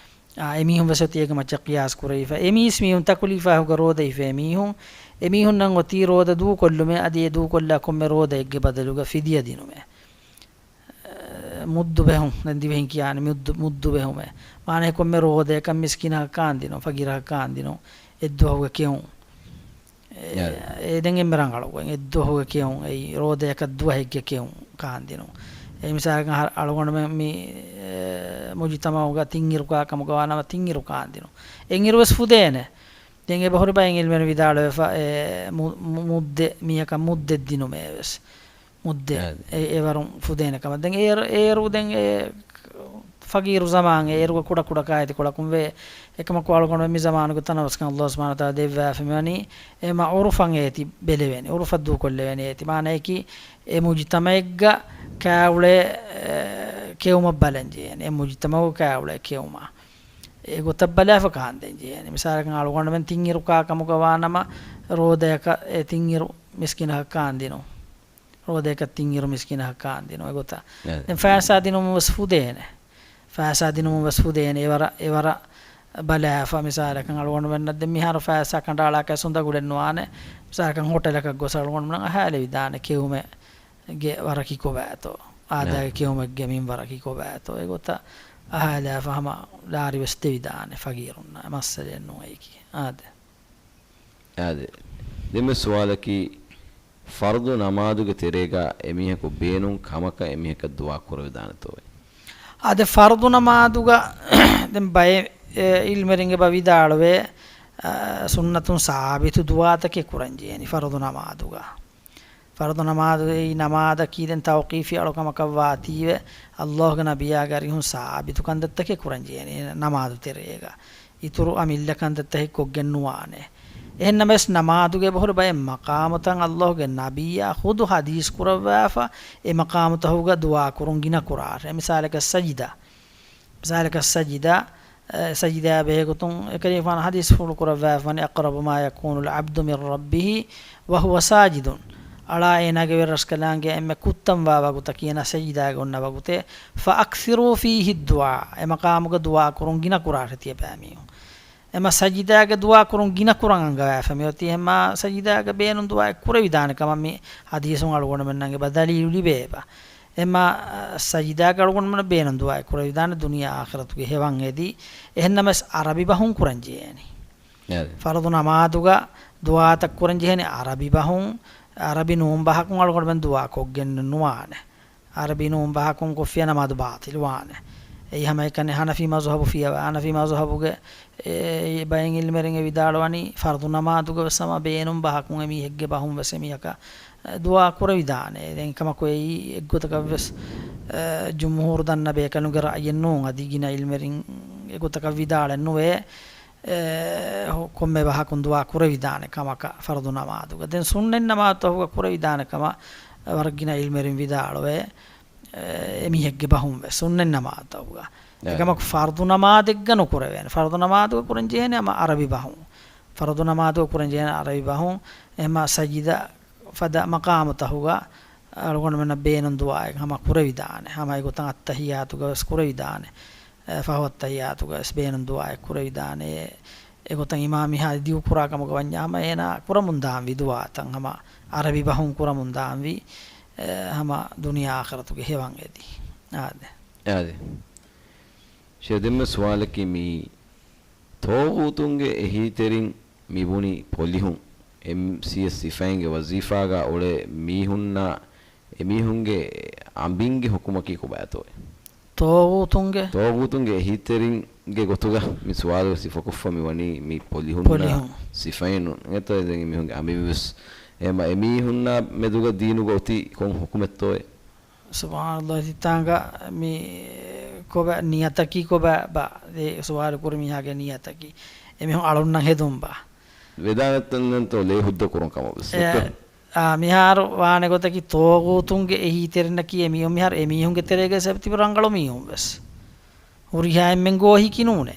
އާ، އެމީހުން ވެސް އޮތީ އޭގެ މައްޗަށް ޤިޔާސް ކުރެވިފަ. އެމީސް މީހުން ތަކުލީފާއެކުގަ ރޯދަ ހިފޭ މީހުން، އެމީހުންނަށް އޮތީ ރޯދަ ދޫކޮށްލުމެއް، އަދި އެ ދޫކޮށްލާ ކޮންމެ ރޯދައެއްގެ ބަދަލުގަ ފިދިޔަ ދިނުމެއް. އެ، މުއްދު ބެހުން، ދެން ދިވެހިން ކިޔާނެ މުއްދު، މުއްދު ބެހުމެއް. މާނައެއް ކޮންމެ ރޯދައަކަށް މިސްކީނަކަށް ކާންދިނުން، ފަގީރަކަށް ކާންދިނުން، އެއްދުވަހުގެ ކެއުން. އެ، އާ. އެ ދެން އެންމެ ރަނގަޅު ގޮތް، އެއްދުވަހުގެ ކެއުން، އެއީ ރޯދައަކަށް ދުވަހެއްގެ ކެއުން ކާންދިނުން. އެ މިސާލަކަށް އަޅުގަނޑުމެން މި، އެ، މުޖުތަމަޢުގަ ތިންއިރު ކާ ކަމުގަ ވާނަމަ ތިންއިރު ކާންދިނުން. އެއްއިރު ވެސް ފުދޭނެ. ދެން އެބަހުރި ބައެއް ޢިލްމުވެރިން ވިދާޅުވެފަ، އެ، މު-، މު-، މުއްދެ، މީހަކަށް މުއްދެއް ދިނުމޭ ވެސް. މުއްދެ އެ-، އެވަރުން ފުދޭނެ ކަމަށް. ދެން އޭރު، އޭރު ދެން އެ ފަގީރު ޒަމާން އޭރުގަ ކުޑަ ކުޑަ ކާއެތި ކޮޅަކުން ވޭ. އެކަމަކު އަޅުގަނޑު މި ޒަމާނުގެ ތަނަވަސްކަން ﷲ ސުބްޙާނަހޫ ވަތަޢާލާ ދެއްވާފަ މިވަނީ އެމަ ޢުރުފަށް އޭތި ބެލެވޭނެ، ޢުރުފަށް ދޫކޮށްލެވޭނެ އޭތި. މާނައަކީ އެ މުޖުތަމަޢެއްގަ ކާއުޅޭ، އެ، ކެއުމަށް ބަލަން ޖެހޭނެ. އެ މުޖުތަމަޢުގަ ކާއުޅޭ ކެއުމަށް އެގޮތަށް ބަލާފަ ކާންދެން ޖެހޭނެ. މިސާލަކަށް އަޅުގަނޑުމެން ތިންއިރު ކާ ކަމުގަ ވާނަމަ ރޯދަޔަކަށް އެ ތިންއިރު މިސްކިނަކަށް ކާންދިނުން. ރޯދަޔަކަށް ތިންއިރު މިސްކިނަކަށް ކާންދިނުން އެގޮތަށް. އެ. ދެން ފައިސާ ދިނުމުން ވެސް ފުދޭނެ. ފައިސާ ދިނުމުން ވެސް ފުދޭނެ. އެވަރަށް، އެވަރަށް ބަލާފަ. މިސާލަކަށް އަޅުގަނޑުމެންނަށް ދެން މިހާރު ފައިސާ ކަނޑައަޅާކަށް އުނދަގުލެއް ނުވާނެ. މިސާލަކަށް ހޮޓެލަކަށް ގޮސް އަޅުގަނޑުމެން އަހާލެވިދާނެ ކެއުމެއްގެ ވަރަށް ކިކޮބާތޯ. އާދައިގެ ކެއުމެއްގެ މިންވަރަށް ކިކޮބާތޯ. އެގޮތަށް އަހާލާފަ ހަމަ ލާރި ވެސް ދެވިދާނެ ފަގީރުންނަށް. މައްސަލައެއް ނޫން އެއީކީ. އާދެ. އާދެ. ދެންމެ ސުވާލަކީ، ފަރުޟު ނަމާދުގެ ތެރޭގަ އެމީހަކު ބޭނުން ކަމަކަށް އެމީހަކަށް ދުޢާ ކުރެވިދާނެތޯއޭ؟ އާދެ، ފަރުޟު ނަމާދުގަ ދެން ބައެއް، އެ، ޢިލްމުވެރިން އެބަ ވިދާޅުވޭ، އަ، ސުންނަތުން ސާބިތު ދުޢާތަކެއް ކުރަން ޖެހޭނީ ފަރުޟު ނަމާދުގަ. ފަރުޟު ނަމާދު އެއީ ނަމާދަކީ ދެން ތައުޤީފީ އަޅު ކަމަކަށް ވާތީވެ، ﷲގެ ނަބިއްޔާގެ އަރިހުން ސާބިތު ކަންތައްތަކެއް ކުރަން ޖެހޭނީ ނަމާދު ތެރޭގަ. އިތުރު އަމިއްލަ ކަންތައްތަކެއް ކޮށްގެން ނުވާނެ. އެހެން ނަމަވެސް ނަމާދުގެ އެބަހުރި ބައެއް މަޤާމުތައް ﷲގެ ނަބިއްޔާ ޚުދު ޙަދީޘް ކުރައްވާފަ، އެ މަޤާމުތަކުގަ ދުޢާ ކުރުން ގިނަ ކުރާށޭ. މިސާލަކަށް ސަޖިދާ. މިސާލަކަށް ސަޖިދާ، އެ، ސަޖިދާ ބެހޭގޮތުން އެކަލޭގެފާނު ޙަދީޘްފުޅު ކުރައްވާފަ ވަނީ، أقرب ما يكون العبد من ربه وهو ساجد. އަޅާ އޭނާގެ ވެރިރަސްކަލާނގެ އެންމެ ކުއްތަންވާ ވަގުތަކީ އޭނާ ސަޖިދާގަ އޮންނަ ވަގުތޭ. فأكثروا فيه الدعاء. އެ މަޤާމުގަ ދުޢާ ކުރުން ގިނަ ކުރާށޭ ތިޔަބައިމީހުން. އެމަ ސަޖިދާގަ ދުޢާ ކުރުން ގިނަ ކުރަން އަންގަވާފަ މިއޮތީ. އެމަ ސަޖިދާގަ ބޭނުން ދުޢާއެއް ކުރެވިދާނެ ކަމަށް މި ޙަދީޘުން އަޅުގަނޑުމެންނަށް އެބަ ދަލީލު ލިބޭ އެބަ. އެމަ، އަ، ސަޖިދާގަ އަޅުގަނޑުމެންނަށް ބޭނުން ދުޢާއެއް ކުރެވިދާނެ ދުނިޔެ އާޚިރަތުގެ ހެވަން އެދި. އެހެންނަމަވެސް ޢަރަބި ބަހުން ކުރަން ޖެހޭނީ. އާދެ. ފަރުޟު ނަމާދުގަ ދުޢާތައް ކުރަން ޖެހޭނީ ޢަރަބި ބަހުން. ޢަރަބި ނޫން ބަހަކުން އަޅުގަނޑުމެން ދުޢާ ކޮށްގެން ނުވާނެ. ޢަރަބި ނޫން ބަހަކުން ކޮށްފިޔާ ނަމާދު ބާޠިލުވާނެ. އެއީ ހަމައެކަނި ޙަނަފީ މަޒުހަބު ފިޔަވާ. ޙަނަފީ މަޒުހަބުގެ އެ، އެ ބައެއް ޢިލްމުވެރިން އެ ވިދާޅުވަނީ ފަރުޟު ނަމާދުގަ ވެސް ހަމަ ބޭނުން ބަހަކުން އެމީހެއްގެ ބަހުން ވެސް އެމީހަކަށް، އެ، ދުޢާ ކުރެވިދާނެ. ދެން ކަމަކު އެއީ އެއްގޮތަކަށް ވެސް، އެ، ޖުމްހޫރު ދަންނަ ބޭކަލުންގެ ރައްޔެއް ނޫން. އަދި ގިނަ ޢިލްމުވެރިން އެގޮތަކަށް ވިދާޅެއް ނުވޭ، އެ، ކޮންމެ ބަހަކުން ދުޢާ ކުރެވިދާނެ ކަމަކަށް ފަރުޟު ނަމާދުގަ. ދެން ސުންނަތް ނަމާދުތަކުގަ ކުރެވިދާނެ ކަމަށް ވަރަށް ގިނަ ޢިލްމުވެރިން ވިދާޅުވޭ. އެ، އެމީހެއްގެ ބަހުން ވެސް ސުންނަތް ނަމާދުތަކުގަ. އެކަމަކު ފަރުޟު ނަމާދެއްގަ ނުކުރެވޭނެ. ފަރުޟު ނަމާދުގަ ކުރަން ޖެހޭނެ ހަމަ ޢަރަބި ބަހުން. ފަރުޟު ނަމާދުގަ ކުރަން ޖެހޭނެ ޢަރަބި ބަހުން. އެހެންމަ ސަޖިދަ ފަދަ މަޤާމުތަކުގަ އަޅުގަނޑުމެންނަށް ބޭނުން ދުޢާއެއް ހަމަ ކުރެވިދާނެ. ހަމަ އެގޮތަށް އައްތަޙިއްޔާތުގަ ވެސް ކުރެވިދާނެ. އެ، ފަހު އައްތަޙިއްޔާތުގަ ވެސް ބޭނުން ދުޢާއެއް ކުރެވިދާނެ. އެގޮތަށް އިމާމް މިހާރު ދިގު ކުރާ ކަމުގަ ވަންޏާ ހަމަ އޭނާ ކުރަމުން ދާންވީ ދުޢާތައް ހަމަ ޢަރަބި ބަހުން ކުރަމުން ދާންވީ، އެ، ހަމަ ދުނިޔެ އާޚިރަތުގެ ހެވަން އެދި. އާދެ. އާދެ. ޝޭޚް ދެންމެ ސުވާލަކީ މިއީ، ޠާޣޫތުންގެ އެހީތެރިން މި ބުނި ޕޮލިހުން، އެމްސީއެސް ސިފައިންގެ ވަޒީފާގަ އުޅޭ މީހުންނާ އެމީހުންގެ އަނބިންގެ ޙުކުމަކީ ކޮބާތޯއޭ؟ ޠާޣޫތުންގެ؟ ޠާޣޫތުންގެ އެހީތެރިންގެ ގޮތުގަ މި ސުވާލުގަ ސިފަކޮށްފަ މި ވަނީ މި ޕޮލިހުންނާ ޕޮލިހުން. ސިފައިނުން. އެތޯ ދެން އެމީހުންގެ އަނބިން ވެސް. އެމަ އެމީހުންނާ މެދުގަ ދީނުގަ އޮތީ ކޮން ޙުކުމެއްތޯއޭ؟ ސުބްޙާނަﷲ، ތިތާނގަ މި ކޮބާ ނިޔަތަކީ ކޮބާ ބާ؟ އެ ސުވާލު ކުރި މީހާގެ ނިޔަތަކީ. އެމީހުން އަޅުންނަށް ހެދުން ބާ؟ ވެދާނެތަންތޯ ލޭ ހުއްދަ ކުރުން ކަމަށް ވެސް. އެ، އާ، މިހާރު ވާނެ ގޮތަކީ ޠާޣޫތުންގެ އެހީތެރިންނަކީ އެމީހުން މިހާރު އެމީހުންގެ ތެރޭގަ ވެސް އެބަތިބި ރަނގަޅު މީހުން ވެސް. ހުރިހާ އެންމެން ގޯހިކީ ނޫނޭ.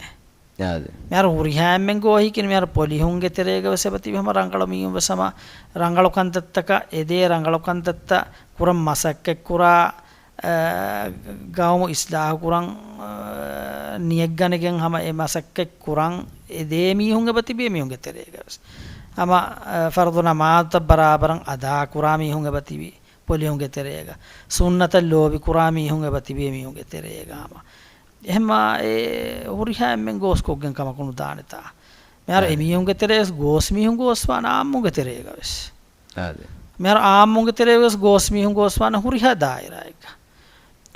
އާދެ. މިހާރު ހުރިހާ އެންމެން ގޯހިކީ މިހާރު ޕޮލިހުންގެ ތެރޭގަ ވެސް އެބަތިބި ހަމަ ރަނގަޅު މީހުން ވެސް ހަމަ ރަނގަޅު ކަންތައްތަކަށް އެދޭ ރަނގަޅު ކަންތައްތައް ކުރަން މަސައްކަތްކުރާ، އަ، ގައުމު އިސްލާހު ކުރަން، އަ، ނިޔަތްގަނެގެން ހަމަ އެ މަސައްކަތް ކުރަން އެދޭ މީހުން އެބަތިބޭ މީހުންގެ ތެރޭގަ ވެސް. ހަމަ، އަ، ފަރުޟު ނަމާދުތައް ބަރާބަރަށް އަދާކުރާ މީހުން އެބަތިބި ޕޮލިހުންގެ ތެރޭގަ. ސުންނަތަށް ލޯބިކުރާ މީހުން އެބަތިބޭ މީހުންގެ ތެރޭގަ ހަމަ. އެހެންމާ އެ ހުރިހާ އެންމެން ގޯސްކޮށްގެން ކަމަކު ނުދާނެތާ. މިހާރު އެ އާދެ. މީހުންގެ ތެރޭ ގޯސް މީހުން ގޯސްވާނެ އާއްމުންގެ ތެރޭގަ ވެސް. އާދެ. މިހާރު އާއްމުންގެ ތެރޭ ވެސް ގޯސް މީހުން ގޯސްވާނެ ހުރިހާ ދާއިރާއެއްގަ.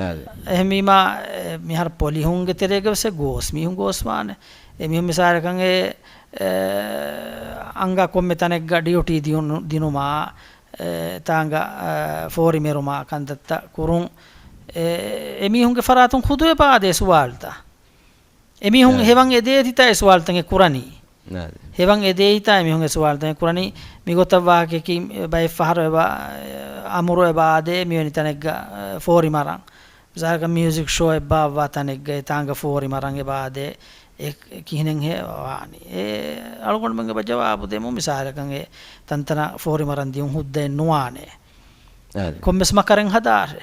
އާދެ. އެހެންވީމާ، އެ، މިހާރު ޕޮލިހުންގެ ތެރޭގަ ވެސް ގޯސް މީހުން ގޯސްވާނެ. އެ މީހުން މިސާލަކަށް އެ، އެ، އަނގަ ކޮންމެ ތަނެއްގަ ޑިއުޓީ ދިޔުނު-، ދިނުމާ، އެ، ތާނގަ، އެ، ފޯރިމެރުމާ ކަންތައްތައް ކުރުން. އެ، އެ މީހުންގެ ފަރާތުން ޚުދުވެބާ އާދޭ ސުވާލުތައް. އެމީހުން އެ. ހެވަން އެދޭތިތާ އެ ސުވާލުތައް އެ ކުރަނީ. އާދެ. ހެވަން އެދޭތިތާ އެމީހުން އެ ސުވާލުތައް އެ ކުރަނީ. މިގޮތަށް ވާހަކައަކީ ބައެއް ފަހަރު އެބަ، އަމުރު އެބަ އާދޭ މިވެނި ތަނެއްގަ، އެ، ފޯރިމަރަން. މިސާލަކަށް މިއުޒިކް ޝޯ އެއްބާއްވާ ތަނެއްގަ އެ ތާނގަ ފޯރިމަރަން އެބަ އާދޭ. އެ ކިހިނެއް ހޭ ވާނީ؟ އެ އަޅުގަނޑުމެން އެބަ ޖަވާބު ދެމު މިސާލަކަށް އެ ތަންތަނަ ފޯރިމަރަން ދިޔުން ހުއްދައެއް ނުވާނެ. އާދެ. ކޮންމެސް މަކަރެއް ހަދާށޭ.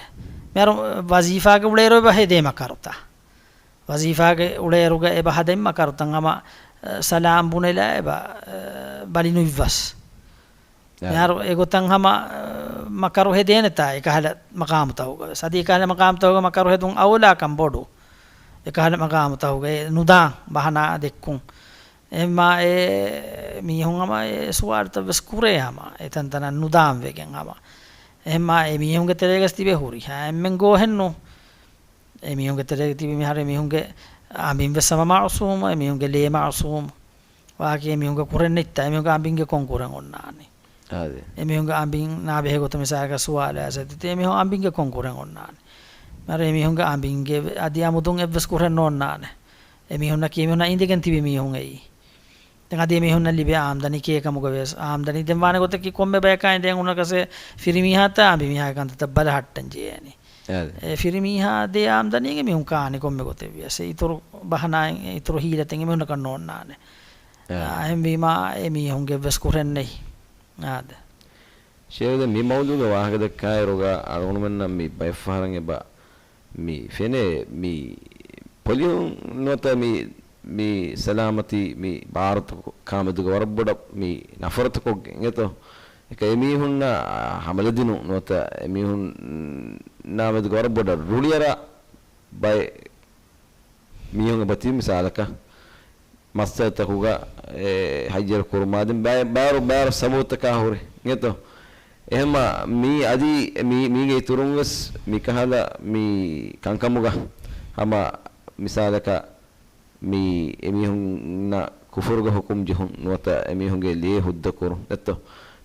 މިހާރު ވަޒީފާގެ އުޅޭއިރު އެބަ ހެދޭ މަކަރުތައް. ވަޒީފާގެ އުޅޭއިރުގަ އެބަ ހަދައި މަކަރުތައް ހަމަ، އަ، ސަލާމް ބުނެލާ އެބަ، އަ، ބަލި ނުއިއްވަސް. އާ. މިހާރު އެގޮތަށް ހަމަ، އަ، މަކަރު ހެދޭނެތާ އެކަހަލަ މަޤާމުތަކުގަ ވެސް. އަދި އެކަހަލަ މަޤާމުތަކުގަ މަކަރު ހެދުން އައުލާކަން ބޮޑު. އެކަހަލަ މަޤާމުތަކުގަ އެ ނުދާން ބަހަނާ ދެއްކުން. އެހެންމާ އެ މީހުން ހަމަ އެ ސުވާލުތައް ވެސް ކުރޭ ހަމަ. އެ ތަންތަނަށް ނުދާން ވެގެން ހަމަ. އެހެންމާ އެ މީހުންގެ ތެރޭގަސް ތިބޭ ހުރިހާ އެންމެން ގޯހެއްނު. އެމީހުންގެ ތެރޭގަ ތިބި މިހާރު އެމީހުންގެ އަނބިން ވެސް ހަމަ މައުސޫމު، އެމީހުންގެ ލޭ މައުސޫމު. ވާކި އެމީހުންގެ ކުރެއް ނެތްތާ، އެމީހުންގެ އަނބިންގެ ކޮން ކުރެއް އޮންނާނީ؟ އާދެ. އެމީހުންގެ އަނބިން ނާބެހޭ ގޮތަށް މިސާލަކަށް ސުވާލު އައިސް އެމީހުން އަނބިންގެ ކޮން ކުރެއް އޮންނާނީ؟ މިހާރު އެމީހުންގެ އަނބިންގެ އަދި އަމުދުން އެއްވެސް ކުރެއް ނޯންނާނެ. އެމީހުންނަކީ އެމީހުންނަށް އިނދެގެން ތިބި މީހުން އެއީ. ދެން އަދި އެމީހުންނަށް ލިބޭ އާމްދަނީ ކޭކަމުގަ ވެސް. އާމްދަނީ ދެން ވާނެ ގޮތަކީ ކޮންމެ ބަޔަކާ އިނދެގެން އުނަކަސޭ ފިރިމީހާތާ އަނބިމީހާގެ ކަންތައްތައް ބަލަހައްޓަން ޖެހޭނީ. އާދެ. އެ ފިރިމީހާ ދޭ އާމްދަނީގެ މީހުން ކާނީ ކޮންމެ ގޮތެއް ވިޔަސް. އިތުރު ބަހަނާއެއް، އިތުރު ހީލަތެއް އެމީހުންނަކަށް ނޯންނާނެ. އާދެ. އާ، އެހެންވީމާ އެމީހުންގެ ވެސް ކުރެއް ނެތް. އާދެ. ޝޭވެދެ މި މައުޟޫގެ ވާހަކަ ދައްކާއިރުގަ އަޅުގަނޑުމެންނަށް މި ބައެއްފަހަރަށް އެބަ މި ފެނޭ މި ޕޮލިހުން ނުވަތަ މި، މި ސަލާމަތީ މި ބާރުތަކާމެދުގަ ވަރަށް ބޮޑަށް މި ނަފަރަތުކޮށްގެން އެތޯ. އެކަ އެމީހުންނަށް ހަމަލަދިނުން ނުވަތަ އެމީހުންނާމެދުގަ ވަރަށް ބޮޑަށް ރުޅިއަރާ ބައެއް މީހުން އެބަތިބި މިސާލަކަށް މައްސަލަތަކުގަ އެ ހައްޔަރު ކުރުމާ ދެން ބައި-، ބާރު، ބާރު ސަބަބުތަކާ ހުރި އިނގޭތޯ. އެހެންމާ މީ އަދި މީ، މީގެ އިތުރުން ވެސް މިކަހަލަ މި ކަންކަމުގަ ހަމަ މިސާލަކަށް މި އެމީހުންނަށް ކުފުރުގެ ހުކުމް ޖެހުން ނުވަތަ އެމީހުންގެ ލޭ ހުއްދަ ކުރުން ދެއްތޯ.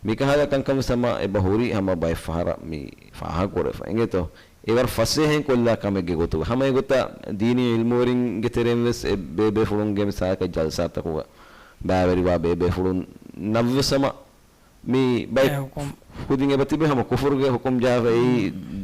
މިކަހަލަ ކަންކަން ވެސް ހަމަ އެބަ ހުރި ހަމަ ބައެއް ފަހަރަށް މި ފާހަގަކުރެފަ އިނގޭތޯ. އެވަރަށް ފަސޭހައިން ކޮށްލާ ކަމެއްގެ ގޮތުގަ. ހަމަ އެގޮތަށް ދީނީ އިލްމުވެރިންގެ ތެރެއިން ވެސް އެ ބޭބޭފުޅުންގެ މިސާލަކަށް ޖަލްސާތަކުގަ ބައިވެރިވާ ބޭބޭފުޅުންނަށްވެސް ހަމަ މި ބައެއް އެ ހުކުމް. ކުދިން އެބަ ތިބެ ހަމަ ކުފުރުގެ ހުކުމް ޖަހާފަ އެއީ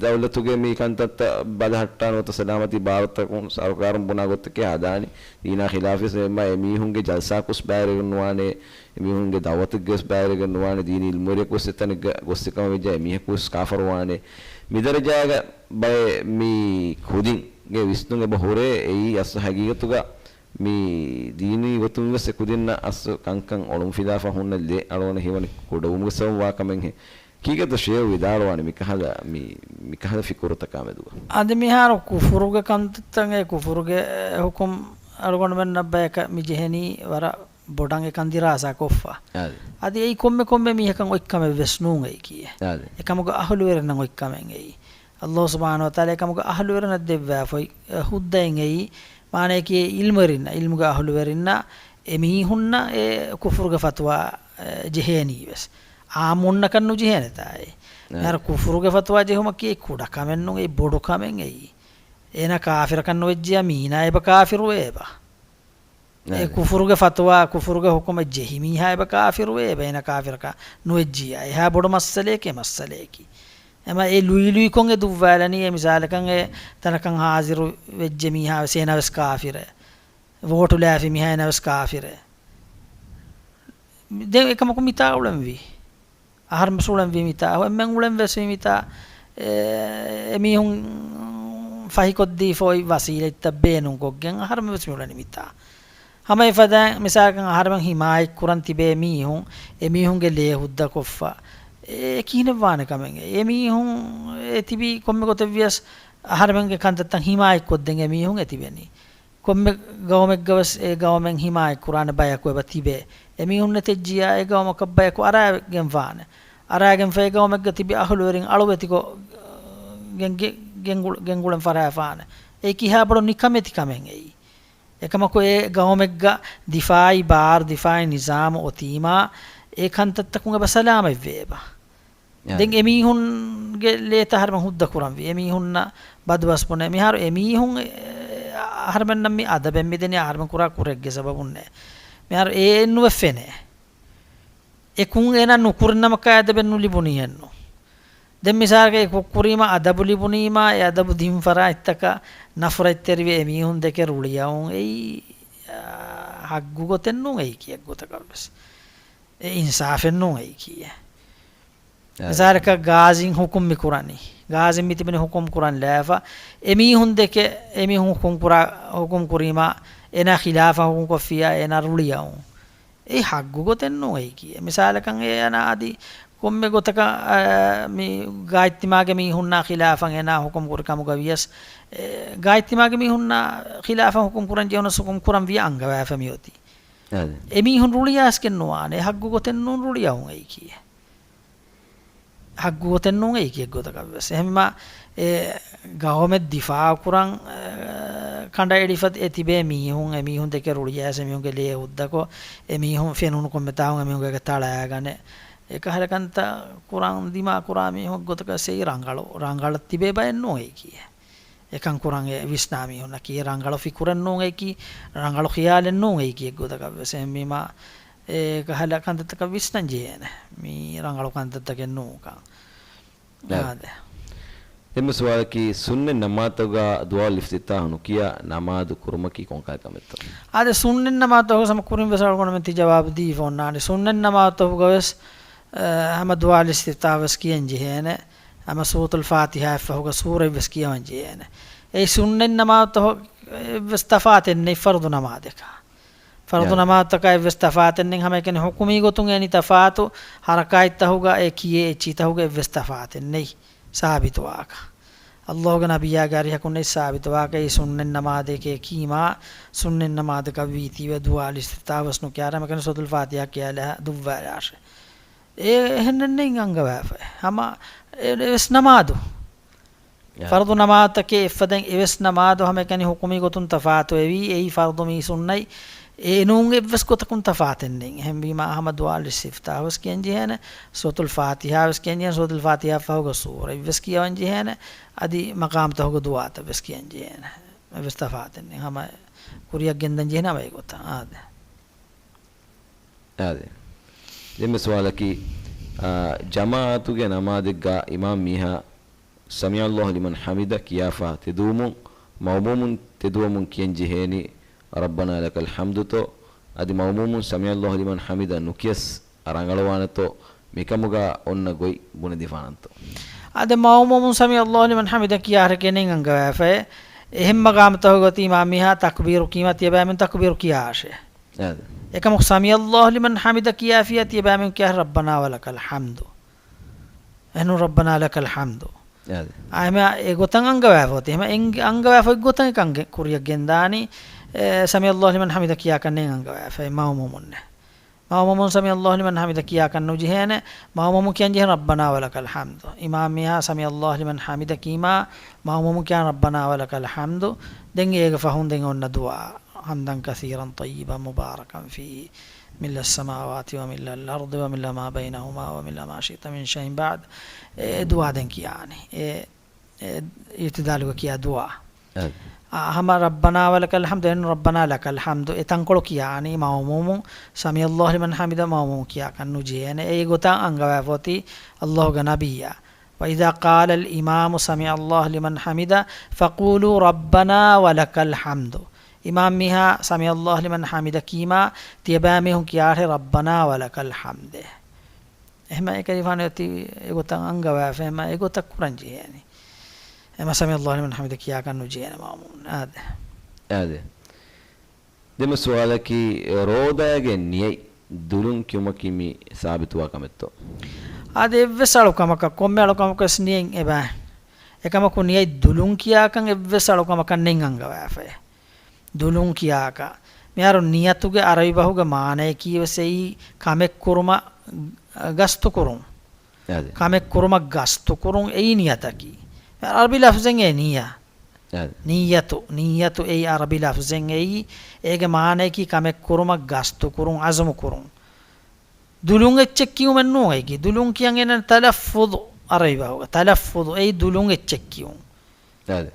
ދައުލަތުގެ މި ކަންތައްތައް ބަލަހައްޓާ ނުވަތަ ސަލާމަތީ ބާރުތަކުން ސަރުކާރުން ބުނާ ގޮތެއް ހަދާނީ. ދީނާ ޚިލާފީ އެމީހުންގެ ޖަލްސާކުސް ބައިވެރިވެގެން ނުވާނެ. އެމީހުންގެ ދައުވަތެއްގެވެސް ބައިވެރިވެގެން ނުވާނެ، ދީނީ އިލްމުވެރިޔަކުވެސް އެތަނެއްގަ ގޮއްސި ކަމަށް ވެއްޖެ އެމީހަކުވެސް ކާފަރުވާނެ. މިދަރަޖާގަ ބައެއް މި ކުދިންގެ ވިސްނުން އެބަ ހުރޭ، އެއީ އަސްލު ހަގީގަތުގަ މި ދީނީ ގޮތުންވެސް އެ ކުދިންނަށް އަސްލު ކަންކަން އޮޅުންފިލާފަ ހުންނަ ލެ އަޅުގަނޑަށް ހީވަނީ ކުޑަވުމުގެ ސަބަބުން ވާ ކަމެއްހެން. ކީކޭތޯ ޝޭވް ވިދާޅުވާނެ މިކަހަލަ މި، މިކަހަލަ ފިކުރުތަކާމެދުގަ؟ އަދި މިހާރު ކުފުރުގެ ކަންތައްތައް އެ ކުފުރުގެ ހުކުމް އަޅުގަނޑުމެންނަށް ބަޔަކަށް މި ޖެހެނީ ވަރަށް ބޮޑަށް އެކަން ދިރާސާ ކޮށްފަ. އަދި. އަދި އެއީ ކޮންމެ ކޮންމެ މީހަކަށް އޮތް ކަމެއް ވެސް ނޫން އެއީކީ. އަދި. އެކަމުގަ އަހުލުވެރިންނަށް އޮތް ކަމެއް އެއީ. އައްލާހު ސުބްޙާނަހު ވަތަޢާލާ އެކަމުގަ އަހުލުވެރިންނަށް ދެއްވާފައި، އެ، ހުއްދައެއް އެއީ. މާނަޔަކީ އިލްމުވެރިންނަށް، އިލްމުގެ އަހުލުވެރިންނަށް އެމީހުންނަށް އެ ކުފުރުގެ ފަތުވާ، އެ، ޖެހޭނީ ވެސް. އާއްމުންނަކަށް ނުޖެހޭނެތާ އެއީ. އަދި. މިހާރު ކުފުރުގެ ފަތުވާ ޖެހުމަކީ އެއީ ކުޑަ ކަމެއް ނޫން، އެއީ ބޮޑު ކަމެއް އެއީ. އޭނާ ކާފިރަކަށް ނުވެއްޖިޔާ މީނާ އެބަ ކާފިރުވޭ އެބަ. އެ އަދި. ކުފުރުގެ ފަތުވާ، ކުފުރުގެ ހުކުމެއް ޖެހި މީހާ އެބަ ކާފިރުވޭ އެބަ، އޭނާ ކާފިރަކަށް ނުވެއްޖިޔާ. އެހާ ބޮޑު މައްސަލައެކޭ މައްސަލައަކީ. އެމަ އެ ލުއިލުއިކޮށް އެ ދުއްވާލަނީ އެ މިސާލަކަށް އެ ތަނަކަށް ހާޒިރު ވެއްޖެ މީހާ ވެސް އޭނާ ވެސް ކާފިރެއް. ވޯޓު ލާފި މީހާ އޭނާ ވެސް ކާފިރެއް. ދެން އެކަމަކު މިތާ އުޅެންވީ. އަހަރެން ވެސް އުޅެންވީ މިތާ. އެންމެން އުޅެން ވެސް ވީ މިތާ. އެ، އެމީހުން ފަހިކޮށްދީފަ އޮތް ވަސީލަތްތައް ބޭނުންކޮށްގެން އަހަރެން ވެސް މި އުޅެނީ މިތާ. ހަމަ އެފަދައިން މިސާލަކަށް އަހަރެމެން ހިމާޔަތްކުރަން ތިބޭ މީހުން، އެމީހުންގެ ލޭ ހުއްދަކޮށްފަ. އެ ކިހިނެއް ވާނެ ކަމެއް؟ އެމީހުން އެ ތިބީ ކޮންމެ ގޮތެއް ވިޔަސް އަހަރެމެންގެ ކަންތައްތައް ހިމާޔަތްކޮށްދޭން އެމީހުން އެ ތިބެނީ. ކޮންމެ ގައުމެއްގަ ވެސް އެ ގައުމެއް ހިމާޔަތްކުރާނެ ބަޔަކު އެބަ ތިބޭ. އެމީހުން ނެތެއްޖިޔާ އެ ގައުމަކަށް ބަޔަކު އަރާގެންފާނެ. އަރާގެންފަ އެ ގައުމެއްގަ ތިބި އަހުލުވެރިން އަޅުވެތިކޮށް ގެންގެ-، ގެންގުޅ-، ގެންގުޅެން ފަށާފާނެ. އެއީ ކިހާ ބޮޑު ނިކަމެތި ކަމެއް އެއީ. އެކަމަކު އެ ގައުމެއްގަ ދިފާއީ ބާރު، ދިފާއީ ނިޒާމު އޮތީމާ، އެ ކަންތައްތަކުން އެބަ ސަލާމަތްވެ އެބަ. އާ. ދެން އެމީހުންގެ ލޭތައް އަހަރެމެން ހުއްދަ ކުރަންވީ. އެމީހުންނަށް ބަދުބަސް ބުނޭ. މިހާރު އެމީހުން، އެ، އަހަރެމެންނަށް މި އަދަބެއް މިދެނީ، އަހަރެމެން ކުރާ ކުރެއްގެ ސަބަބުންނޭ. މިހާރު އެއެއްނުވެ ފެނޭ. އެ ކުށް އޭނާ ނުކުރި ނަމަކާ އެ އަދަބެއް ނުލިބުނީ އެއްނު. ދެން މިސާލަކަށް އެ ކުށް ކުރީމަ އަދަބު ލިބުނީމާ، އެ އަދަބު ދިން ފަރާތްތަކަށް ނަފްރަތްތެރިވެ އެމީހުން ދެކެ ރުޅިއައުން އެއީ، އާ، ހައްގު ގޮތެއް ނޫން އެއީކީ އެއްގޮތަކަށްވެސް. އެ އިންސާފެއް ނޫން އެއީކީ. އާ. މިސާލަކަށް ގާޒީން ހުކުމް މި ކުރަނީ. ގާޒީން މި ތިބެނީ ހުކުމް ކުރަން ލާފަ. އެމީހުން ދެކެ، އެމީހުން ހުކުމް ކުރާ، ހުކުމް ކުރީމާ، އޭނާ ޚިލާފަށް ހުކުމް ކޮށްފިއްޔާ، އޭނާ ރުޅިއައުން. އެ ހައްގު ގޮތެއް ނޫން އެއީކީ. މިސާލަކަށް އޭނާ އަދި ކޮންމެ ގޮތަކަށް، އާ، މި ގާތްތިމާގެ މީހުންނާ ޚިލާފަށް އޭނާ ހުކުމް ކުރި ކަމުގަ ވިޔަސް، އެ، ގާތްތިމާގެ މީހުންނާ ޚިލާފަށް ހުކުމް ކުރަން ޖެހުނަސް ހުކުމް ކުރަން ވިޔަ އަންގަވާފަ މިއޮތީ. އާދެ. އެމީހުން ރުޅިއައިސްގެން ނުވާނެ. އެ ހައްގު ގޮތެއް ނޫން ރުޅިއައުން އެއީކީ. ހައްގު ގޮތެއް ނޫން އެއީކީ އެއްގޮތަކަށް ވެސް. އެހެންމަ އެ ގައުމެއް ދިފާއު ކުރަން، އެ، ކަނޑައެޅިފަ އެ ތިބޭ މީހުން، އެ މީހުން ދެކެ ރުޅިއައިސް އެމީހުންގެ ލޭ ހުއްދަކޮށް، އެ މީހުން ފެނުނު ކޮންމެ ތާހުން އެމީހުންގެ ތަޅައިގަނެ، އެކަހަލަ ކަންތައް ކުރަން ދިމާ ކުރާ މީހުން އެއްގޮތަކަށް އެއީ ރަނގަޅު، ރަނގަޅަށް ތިބޭ ބައެއް ނޫން އެއީކީ. އެކަން ކުރަން އެ ވިސްނާ މީހުންނަކީ ރަނގަޅު ފިކުރެއް ނޫން އެއީކީ، ރަނގަޅު ޚިޔާލެއް ނޫން އެއީކީ އެއްގޮތަކަށް ވެސް. އެހެންވީމާ، އެ ކަހަލަ ކަންތައްތަކަށް ވިސްނަން ޖެހޭނެ. މީ ރަނގަޅު ކަންތައްތަކެއް ނޫންކަން. އާ. އާދެ. ދެންމެ ސުވާލަކީ، ސުންނަތް ނަމާދުގަ ދުޢާ އިފްތިތާހު ނުކިޔާ ނަމާދު ކުރުމަކީ ކޮންކަހަލަ ކަމެއްތޯ؟ އާދެ، ސުންނަތް ނަމާދުތަކުގަ ސަމަ ކުރިން ވެސް އަޅުގަނޑުމެން ތި ޖަވާބު ދީފަ އޮންނާނެ. ސުންނަތް ނަމާދުތަކުގަ ވެސް، އަ، ހަމަ ދުޢާ އިފްތިތާހު ވެސް ކިޔަން ޖެހޭނެ. ހަމަ ސޫރަތުލް ފާތިހާއަށްފަހުގަ ސޫރަތްވެސް ކިޔަވަން ޖެހޭނެ. އެއީ ސުންނަތް ނަމާދުތަކު އެއްވެސް ތަފާތެއް ނެތް ފަރުޟު ނަމާދަކާ. ފަރުޟު އާ. ނަމާދުތަކާ އެއްވެސް ތަފާތެއް ނެތް. ހަމައެކަނި ޙުކުމީ ގޮތުން އެނި ތަފާތު، ޙަރަކާތްތަކުގަ އެ ކިޔޭ އެއްޗިތަކުގަ އެއްވެސް ތަފާތެއް ނެތް ސާބިތުވާކަށް. ﷲގެ ނަބިއްޔާގެ އަރިހަކުން ނެތް ސާބިތުވާކަށް. އެއީ ސުންނަތް ނަމާދެކޭ ކީމާ، ސުންނަތް ނަމާދަކަށް ވީތީވެ ދުޢާ އިފްތިތާހު ވެސް ނުކިޔާ، ހަމައެކަނި ސޫރަތުލް ފާތިހާ ކިޔާލާ ދުއްވާލާށޭ. އެ އެހެންނެއް ނެތް އަންގަވާފައި. ހަމަ އެ، އެވެސް ނަމާދު. އެ. ފަރުޟު ނަމާދުތަކެއް އެއްފަދައިން އެވެސް ނަމާދު ހަމައެކަނި ޙުކުމީ ގޮތުން ތަފާތުވެވީ، އެއީ ފަރުޟު މީ ސުންނަތް، އެ ނޫން އެއްވެސް ގޮތަކުން ތަފާތެއް ނެތް. އެހެންވީމާ ހަމަ ދުޢާ އިފްތިތާހު ވެސް ކިޔަން ޖެހޭނެ، ސޫރަތުލް ފާތިހާ ވެސް ކިޔަން ޖެހޭނެ، ސޫރަތުލް ފާތިހާއަށްފަހުގަ ސޫރަތްވެސް ކިޔަވަން ޖެހޭނެ، އަދި މަޤާމްތަކުގަ ދުޢާތައް ވެސް ކިޔަން ޖެހޭނެ. އެއްވެސް ތަފާތެއް ނެތް. ހަމަ ކުރިއަށް ގެންދަން ޖެހޭނެ ހަމަ އެގޮތަށް. އާދެ. އާދެ. ދެންމެ ސުވާލަކީ، އާ، ޖަމާޢަތުގެ ނަމާދެއްގަ އިމާމް މީހާ سمع الله لمن حمده ކިޔާފަ ތެދުވުމުން، މައުމޫމުން ތެދުވަމުން ކިޔަން ޖެހޭނީ ربنا لك الحمد ތޯ؟ އަދި މައުމޫމުން سمع الله لمن حمده ނުކިޔަސް ރަނގަޅުވާނެތޯ؟ މިކަމުގަ އޮންނަ ގޮތް ބުނެދީފާނަންތޯ؟ އާދެ، މައުމޫމުން سمع الله لمن حمده ކިޔާ ހަރަކަތެއް ނެތް އަންގަވާފައި. އެހެން މަގާމުތަކުގަ އޮތީ އިމާމް މީހާ ތަކުބީރު ކީމަ ތިޔަބައިމީހުން ތަކުބީރު ކިޔާށޭ. އާދެ. އެކަމަކު سمع الله لمن حمده ކިޔާފިއްޔާ ތިޔަބައިމީހުން ކިޔާ ربنا ولك الحمد. އެހެންނު ربنا لك الحمد. އާދެ. އާ، އެހެންވީމާ އެގޮތަށް އަންގަވާފަ އޮތީ. އެހެންވީމާ އެން-، އަންގަވާފަ އޮތް ގޮތަށް އެކަން ކުރިއަށް ގެންދާނީ، އެ، سمع الله لمن حمده ކިޔާކަށް ނެތް އަންގަވާފައި މައުމޫމުންނެއް. މައުމޫމުން سمع الله لمن حمده ކިޔާކަށް ނުޖެހޭނެ. މައުމޫމުން ކިޔަން ޖެހޭ ربنا ولك الحمد. އިމާމް މީހާ سمع الله لمن حمده ކީމާ، މައުމޫމުން ކިޔާ ربنا ولك الحمد. ދެން އޭގެ ފަހުން ދެން އޮންނަ ދުޢާ. حمدا كثيرا طيبا مباركا فيه ملء السماوات وملء الأرض وملء ما بينهما وملء ما شئت من شيء بعد. އެ ދުޢާ ދެން ކިޔާނީ. އެ، އެ އިޢުތިދާލުގަ ކިޔާ ދުޢާ. އަދި. އާ، ހަމަ ربنا ولك الحمد، އެން ربنا لك الحمد. އެ ތަންކޮޅު ކިޔާނީ މައުމޫމުން سمع الله لمن حمده މައުމޫމު ކިޔާކަށް ނުޖެހޭނެ. އެ ގޮތަށް އަންގަވާފަ އޮތީ ﷲގެ ނަބިއްޔާ. وإذا قال الإمام سمع الله لمن حمده فقولوا ربنا ولك الحمد. އިމާމް މީހާ سمع الله لمن حمده ކީމާ، ތިޔަބައިމީހުން ކިޔާށޭ ربنا ولك الحمد. އެހެންމަ އެކަލޭގެފާނު އޮތީ އެގޮތަށް އަންގަވާފަ، އެހެންމަ އެގޮތަށް ކުރަން ޖެހޭނީ. އެހެންމަ سمع الله لمن حمده ކިޔާކަށް ނުޖެހޭނެ މައުމޫމުން. އާދެ. އާދެ. ދެންމެ ސުވާލަކީ، ރޯދައިގެ ނިޔަތް ދުލުން ކިޔުމަކީ މި ސާބިތުވާ ކަމެއްތޯ؟ އާދެ، އެއްވެސް އަޅުކަމަކަށް، ކޮންމެ އަޅުކަމަކަށް ވެސް ނިޔަތް އެބަ. އެކަމަކު ނިޔަތް ދުލުން ކިޔާކަން އެއްވެސް އަޅުކަމަކަށް ނެތް އަންގަވާފައެއް. ދުލުން ކިޔާކަށް. މިހާރު ނިޔަތުގެ އަރަބި ބަހުގެ މާނަޔަކީ ވެސް އެއީ ކަމެއް ކުރުމަށް ގަސްތު ކުރުން. އާދެ. ކަމެއް ކުރުމަށް ގަސްތު ކުރުން އެއީ ނިޔަތަކީ. ޢަރަބި ލަފްޒެއް އެ ނިޔަ. އާދެ. ނިއްޔަތު، ނިއްޔަތު އެއީ ޢަރަބި ލަފްޒެއް އެއީ، އޭގެ މާނަޔަކީ ކަމެއް ކުރުމަށް ގަސްތު ކުރުން، ޢަޒުމު ކުރުން. ދުލުން އެއްޗެއް ކިޔުމެއް ނޫން އޭގެ. ދުލުން ކިޔަން އޭނަ ތަލައްފުޒު ޢަރަބި ބަހުގަ. ތަލައްފުޒު އެއީ ދުލުން އެއްޗެއް ކިޔުން. އާދެ.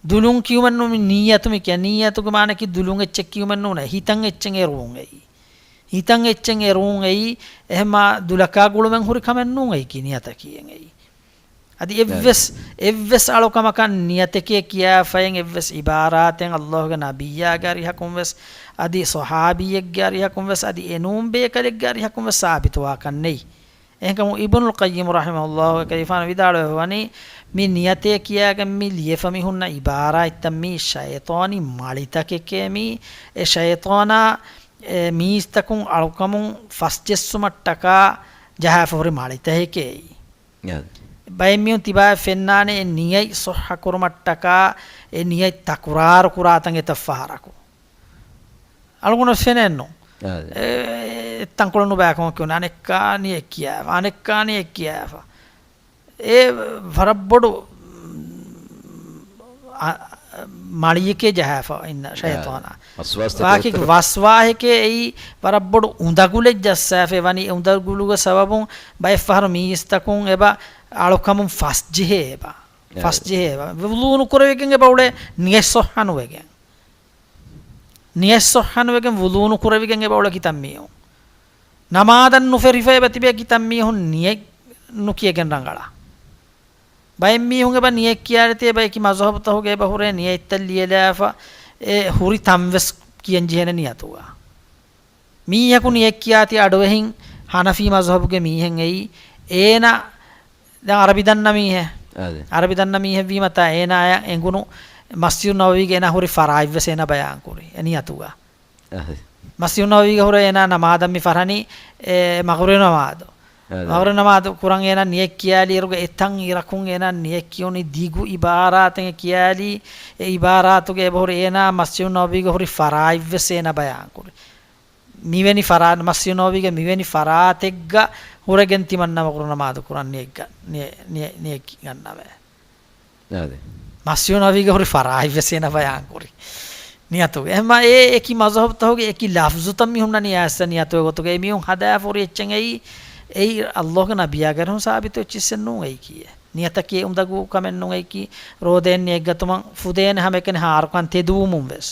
ދުލުން ކިޔުމެއް ނޫން މި ނިއްޔަތު މި ކިޔަން. ނިއްޔަތުގެ މާނަޔަކީ ދުލުން އެއްޗެއް ކިޔުމެއް ނޫނޭ. ހިތަށް އެއްޗެއް އެރުވުން އެއީ. ހިތަށް އެއްޗެއް އެރުވުން އެއީ. އެހެންމާ ދުލަކާ ގުޅުމެއް ހުރި ކަމެއް ނޫން އެއީކީ ނިޔަތަކީ އެއީ. އަދި އެއްވެސް، އެއްވެސް އަޅުކަމަކަށް ނިޔަތެކޭ ކިޔާފައިން އެއްވެސް އިބާރާތެއް ﷲގެ ނަބިއްޔާގެ އަރިހަކުން ވެސް، އަދި ޞަޙާބީއެއްގެ އަރިހަކުން ވެސް، އަދި އެނޫން ބޭކަލެއްގެ އަރިހަކުން ވެސް ސާބިތުވާކަށް ނެތް. އެހެންކަމުން އިބްނުލް ޤައްޔިމް ރަޙިމަހުﷲ ކަލޭފާނު ވިދާޅުވެފަ ވަނީ، މި ނިޔަތޭ ކިޔާގެން މި ލިޔެފަ މި ހުންނަ އިބާރާތްތައް މީ ޝައިޠާނީ މަޅިތަކެކޭ މީ. އެ ޝައިޠާނާ އެ މީސްތަކުން އަޅުކަމުން ފަސްޖެއްސުމަށްޓަކާ ޖަހާފަ ހުރި މަޅިތަކެކޭ. އާދެ. ބައެއް މީހުން ތިބާއަށް ފެންނާނެ އެ ނިޔަތް ޞައްޙަ ކުރުމަށްޓަކާ އެ ނިޔަތް ތަކުރާރު ކުރާތަން އެތައް ފަހަރަކު. އަޅުގަނޑު ފެނެއްނު. އާދެ. އެ، އެ، ތަންކޮޅެއް ނުބައި ކަމަކީ އަނެއްކާ ނިޔަތް ކިޔާފަ، އަނެއްކާ ނިޔަތް ކިޔާފަ. އެ ވަރަށް ބޮޑު، އަ، މަޅިއެކޭ ޖަހާފަ އިންނަ ޝައިޠާނާ. ވަސްވާސްތަކެއް ވާކި އޮތްތަރު. ވަސްވާހެކޭ އެއީ ވަރަށް ބޮޑު އުނދަގުލެއް ޖައްސާފައި ވަނީ، އެ އުނދަގުލުގެ ސަބަބުން ބައެއްފަހަރު މީސްތަކުން އެބަ އަޅުކަމުން ފަސްޖެހޭ އެބަ. އެ. ފަސްޖެހޭ އެބަ. ވުޟޫ ނުކުރެވިގެން އެބަ އުޅޭ ނިޔަތް ޞައްޙަ ނުވެގެން. ނިޔަތް ޞައްޙަ ނުވެގެން ވުޟޫ ނުކުރެވިގެން އެބަ އުޅޭ ކިތަންމީހުން. ނަމާދަށް ނުފެށިފަ އެބަ ތިބޭ ކިތަންމީހުން ނިޔަތް ނުކިޔަގެން ރަނގަޅަށް. ބައެއް މީހުން އެބަ ނިޔަތް ކިޔާލިތި އެބަ އެކި މަޒުހަބުތަހުގެ އެބަ ހުރޭ ނިޔަތްތައް ލިޔެލާފަ އެ ހުރި ތަން ވެސް ކިޔަން ޖެހޭނެ ނިޔަތުގަ. މީހަކު ނިޔަތް ކިޔާތީ އަޑުއެހިން ހަނަފީ މަޒުހަބުގެ މީހެއް އެއީ، އޭނަ ދެން އަރަބި ދަންނަ މީހެއް. އާދެ. އަރަބި ދަންނަ މީހެއް ވީމަ ތާ އޭނާއަށް އެނގުނު މަސްޖިދު ނަބަވީގެ އޭނާ ހުރި ފަރާތް ވެސް އޭނާ ބަޔާން ކުރި އެ ނިޔަތުގަ. އާދެ. މަސްޖިދު ނަބަވީގަ ހުރެ އޭނާ ނަމާދަށް މި ފަށަނީ، އެ، މަޣްރިބު ނަމާދު. އާދެ. މަޣްރިބު ނަމާދު ކުރަން އޭނާ ނިޔަތް ކިޔާލިއިރުގަ އެތަން އިރަކުން އޭނާ ނިޔަތް ކިޔުނީ ދިގު އިބާރާތެއް ކިޔާލީ، އެ އިބާރާތުގަ އެބަހުރި އޭނާ މަސްޖިދު ނަބަވީގަ ހުރި ފަރާތް ވެސް އޭނާ ބަޔާން ކުރި. މިވެނި ފަރާ-، މަސްޖިދު ނަބަވީގެ މިވެނި ފަރާތެއްގަ ހުރެގެން ތިމަންނަ މަޣްރިބު ނަމާދު ކުރަން ނިޔަތް ގަ-، ނިޔަ-، ނިޔަ-، ނިޔަތް ގަންނަވައި. އާދެ. މަސްޖިދު ނަބަވީގަ ހުރި ފަރާތް ވެސް އޭނާ ބަޔާން ކުރި ނިޔަތުގަ. އެހެންމާ އެ އެކި މަޒުހަބުތަހުގެ އެކި ލަފްޒުތައް މި ހުންނަނީ އައިސް ނިޔަތުގެ ގޮތުގަ. އެ މީހުން ހަދާފަ ހުރި އެއްޗެއް އެއީ، އެއީ އައްލާހުގެ ނަބިއްޔާގެ އަރިހުން ސާބިތު އެއްޗިއްސެއް ނޫން އެއީކީއެއް. ނިޔަތަކީ އެ އުނދަގޫ ކަމެއް ނޫން އެއީކީ. ރޯދައެއް ނިޔަތްގަތުމަށް ފުދޭނެ ހަމައެކަނި ހާރުކާން ތެދުވުމުން ވެސް.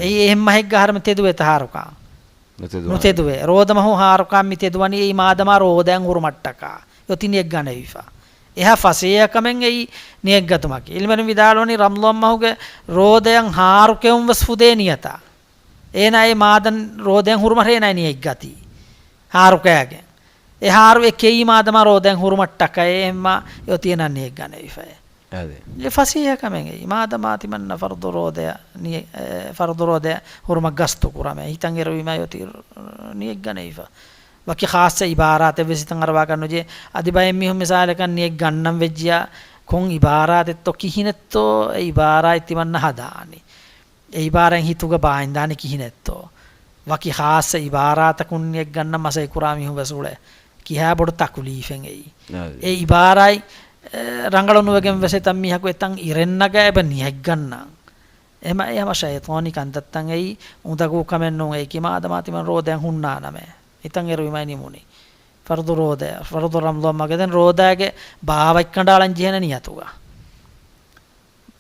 އެއީ އެހެން މަހެއްގަ އަހަރެމެން ތެދުވޭތަ ހާރުކާން؟ ނުތެދުވާނެ. ނުތެދުވޭ. ރޯދަ މަހު ހާރުކާން މި ތެދުވަނީ އެއީ މާދަމާ ރޯދައަށް ހުރުމަށްޓަކާ އޮތީ ނިޔަތް ގަނެވިފަ. އެހާ ފަސޭހަ ކަމެއް އެއީ ނިޔަތްގަތުމަކީ. ޢިލްމުވެރިން ވިދާޅުވަނީ ރަމަޟާން މަހުގެ ރޯދައަށް ހާރުކެއުން ވެސް ފުދޭ ނިޔަތާ. އޭނާ އެ މާދަން ރޯދައަށް ހުރުމަށް އޭނާ ނިޔަތް ގަތީ ހާރުކައިގެން. އެ ހާރު އެ ކެއީ މާދަމާ ރޯދައަށް ހުރުމަށްޓަކައި އެހެންމާ އެ އޮތީ އޭނާ ނިޔަތް ގަނެވިފައޭ. އާދެ. އެ ފަސޭހަ ކަމެއް އެއީ. މާދަމާ ތިމަންނަ ފަރުޟު ރޯދަޔަށް ނިޔަ-، އެ، ފަރުޟު ރޯދަޔަށް ހުރުމަށް ގަސްތު ކުރަމޭ. ހިތަށް އެރުވީމާ އޮތީ ނިޔަތް ގަނެވިފަ. ވަކި ޚާއްޞަ އިބާރާތެއް ވެސް ހިތަށް އަރުވާ ގަންނަ ނުޖެހޭ. އަދި ބައެއް މީހުން މިސާލަކަށް ނިޔަތް ގަންނަން ވެއްޖިޔާ ކޮން އިބާރާތެއްތޯ ކިހިނެއްތޯ އެ އިބާރާތް ތިމަންނަ ހަދާނީ. އެ އިބާރާތް ހިތުގަ ބާއިންދާނީ ކިހިނެއްތޯ. ވަކި ޚާއްޞަ އިބާރާތަކުން ނިޔަތް ގަންނަން މަސައްކަތް ކުރާ މީހުން ވެސް އުޅޭ. ކިހާ ބޮޑު ތަކުލީފެއް އެއީ. އާދެ. އެ އިބާރާތް، އެ، ރަނގަޅު ނުވެގެން ވެސް އެތައް މީހަކު އެތަން އިރެއް ނަގާ އެބަ ނިޔަތް ގަންނަން. އެހެމަ އެ ހަމަ ޝައިޠާނީ ކަންތައްތައް އެއީ އުނދަގޫ ކަމެއް ނޫން އެއީ. މާދަމާ ތިމަން ރޯދައަށް ހުންނާނަމޭ. ހިތަށް އެރުވީމާ ނިމުނީ. ފަރުޟު ރޯދަ، ފަރުޟު ރަމަޟާން މަހުގެ ދެން ރޯދައިގެ ބާވަތް ކަނޑައަޅަން ޖެހޭނެ ނިޔަތުގަ.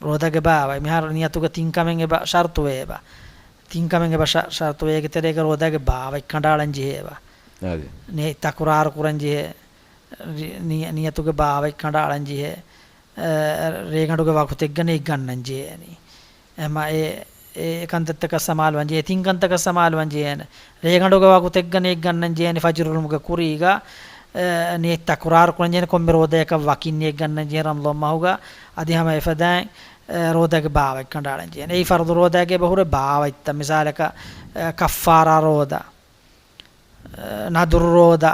ރޯދަގެ ބާވަތް. މިހާރު ނިޔަތުގަ ތިން ކަމެއް އެބަ ޝަރުތުވޭ އެބަ. ތިން ކަމެއް އެބަ ޝަ-، ޝަރުތުވޭ. އޭގެ ތެރޭގަ ރޯދަގެ ބާވަތް ކަނޑައަޅަން ޖެހޭ އެބަ. އާދެ. ނިޔަތް ތަކުރާރު ކުރަން ޖެހޭ. ރި-، ނިޔަ-، ނިޔަތުގެ ބާވަތް ކަނޑައަޅަން ޖެހޭ. އަ، ރޭގަނޑުގެ ވަގުތެއްގަ ނިޔަތް ގަންނަން ޖެހޭނީ. އެހެމަ އެ، އެ ކަންތައްތަކަށް ސަމާލުވަން ޖެހޭ، ތިން ކަންތަކަށް ސަމާލުވަން ޖެހޭނެ. ރޭގަނޑުގެ ވަގުތެއްގަ ނިޔަތް ގަންނަން ޖެހޭނެ ފަޖުރު އުޅުމުގެ ކުރީގަ، އެ، ނިޔަތް ތަކުރާރު ކުރަން ޖެހޭނެ ކޮންމެ ރޯދަޔަކަށް ވަކިން ނިޔަތް ގަންނަން ޖެހޭ ރަމަޟާން މަހުގަ. އަދި ހަމަ އެފަދައިން، އެ، ރޯދައިގެ ބާވަތް ކަނޑައަޅަން ޖެހޭނެ. އެއީ ފަރުޟު ރޯދައިގެ އެބަ ހުރެ ބާވަތްތައް. މިސާލަކަށް، އެ، ކައްފާރާ ރޯދަ، އެ، ނަދުރު ރޯދަ،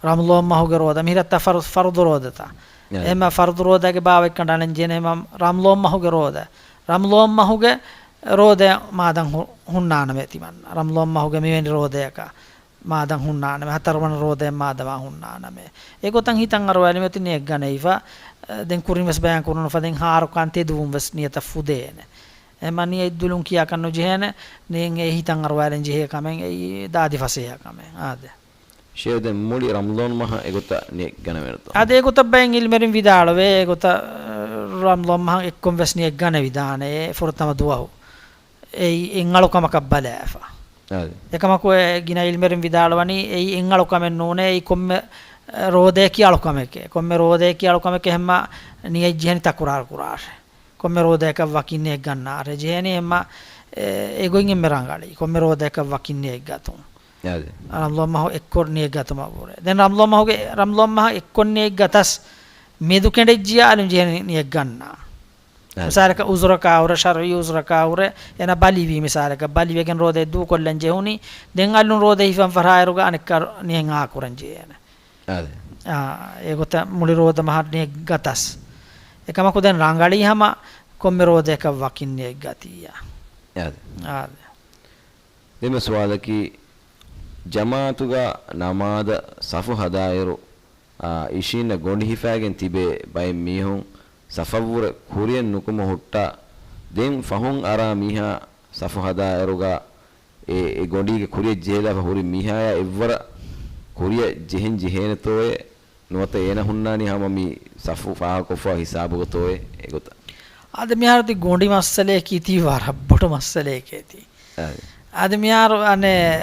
ރަމަޟާން މަހުގެ ރޯދަ، މިހިރައްތަ ފަރު-، ފަރުޟު ރޯދަތައް. އެ. އެހެމަ ފަރުޟު ރޯދައިގެ ބާވަތް ކަނޑައަޅަން ޖެހޭނެ ހަމަ ރަމަޟާން މަހުގެ ރޯދަ. ރަމަޟާން މަހުގެ ރޯދަ މާދަން ހު-، ހުންނާނަމޭ ތިމަން. ރަމަޟާން މަހުގެ މިވެނި ރޯދަޔަކަށް. މާދަން ހުންނާނަމޭ، ހަތަރުވަނަ ރޯދައެއް މާދަމާ ހުންނާނަމޭ. އެގޮތަށް ހިތަށް އަރުވާލީމަ އޮތީ ނިޔަތް ގަނެވިފަ. ދެން ކުރިން ވެސް ބަޔާން ކުރުނު ފަދައިން ހާރުކާން ތެދުވުން ވެސް ނިޔަތަށް ފުދޭނެ. އެމަ ނިޔަތް ދުލުން ކިޔާކަށް ނުޖެހޭނެ. ނިޔަތް އެ ހިތަށް އަރުވާލަން ޖެހޭ ކަމެއް އެއީ ދާދި ފަސޭހަ ކަމެއް. އާދެ. ޝޭހް، ދެން މުޅި ރަމަޟާން މަހަށް އެގޮތަށް ނިޔަތް ގަނެވޭނެތޯ؟ އާދެ، އެގޮތަށް ބައެއް ޢިލްމުވެރިން ވިދާޅުވޭ، އެގޮތަށް ރަމަޟާން މަހަށް އެއްކޮން ވެސް ނިޔަތް ގަނެވިދާނެ އެ ފުރަތަމަ ދުވަހު. އެއީ އެއް އަޅުކަމަކަށް ބަލާފަ. އާދެ. އެކަމަކު އެ ގިނަ ޢިލްމުވެރިން ވިދާޅުވަނީ އެއީ އެއް އަޅުކަމެއް ނޫނޭ، އެއީ ކޮންމެ ރޯދައަކީ އަޅުކަމެކޭ. ކޮންމެ ރޯދައަކީ އަޅުކަމެކޭ، އެހެންމަ ނިޔަތް ޖެހެނީ ތަކުރާރު ކުރާށޭ. ކޮންމެ ރޯދައަކަށް ވަކިން ނިޔަތް ގަންނާށޭ. ޖެހޭނީ އެހެންމަ އެ، އެގޮތް އެންމެ ރަނގަޅީ. ކޮންމެ ރޯދައަކަށް ވަކިން ނިޔަތް ގަތުން. އާދެ. ރަމަޟާން މަހު އެއްކޮށް ނިޔަތް ގަތުމަށްވުރެ. ދެން ރަމަޟާން މަހުގެ، ރަމަޟާން މަހަށް އެއްކޮށް ނިޔަތް ގަތަސް މެދު ކެނޑެއްޖިޔާ އަލުން ޖެހޭނީ ނިޔަތް ގަންނާ. އާދެ. މިސާލަކަށް އުޒުރަކާ ހުރެ، ޝަރުޢީ އުޒުރަކާ ހުރެ، އޭނަ ބަލިވީ މިސާލަކަށް، ބަލިވެގެން ރޯދައެއް ދޫކޮށްލަން ޖެހުނީ، ދެން އަލުން ރޯދަ ހިފަން ފަށާއިރުގަ އަނެއްކާ ނިޔަތް އާކުރަން ޖެހޭނެ. އާދެ. އާ، އެގޮތަށް މުޅި ރޯދަ މަހަށް ނިޔަތް ގަތަސް. އެކަމަކު ދެން ރަނގަޅީ ހަމަ ކޮންމެ ރޯދައަކަށް ވަކިން ނިޔަތް ގަތިއްޔާ. އާދެ. އާދެ. ދެން ސުވާލަކީ، ޖަމާޢަތުގަ ނަމާދަށް ސަފު ހަދާއިރު، އާ، އިށީންނަ ގޮނޑި ހިފާގެން ތިބޭ ބައެއް މީހުން ސަފަށްވުރެ ކުރިއަށް ނުކުމެ ހުއްޓާ، ދެން ފަހުން އަރާ މީހާ ސަފު ހަދާއިރުގަ އެ، އެ ގޮނޑީގެ ކުރިއަށް ޖެހިލާފަ ހުރި މީހާޔާ އެއްވަރަށް ކުރިއަށް ޖެހެން ޖެހޭނެތޯއޭ؟ ނުވަތަ އޭނަ ހުންނާނީ ހަމަ މި ސަފު ފާހަގަކޮށްފަ ހިސާބުގަތޯއޭ؟ އެގޮތަށް. އާދެ، މިހާރު ތި ގޮނޑި މައްސަލައަކީ ތީ ވަރަށް ބޮޑު މައްސަލައެކޭ ތީ. އާދެ. އާދެ، މިހާރު އަނެއް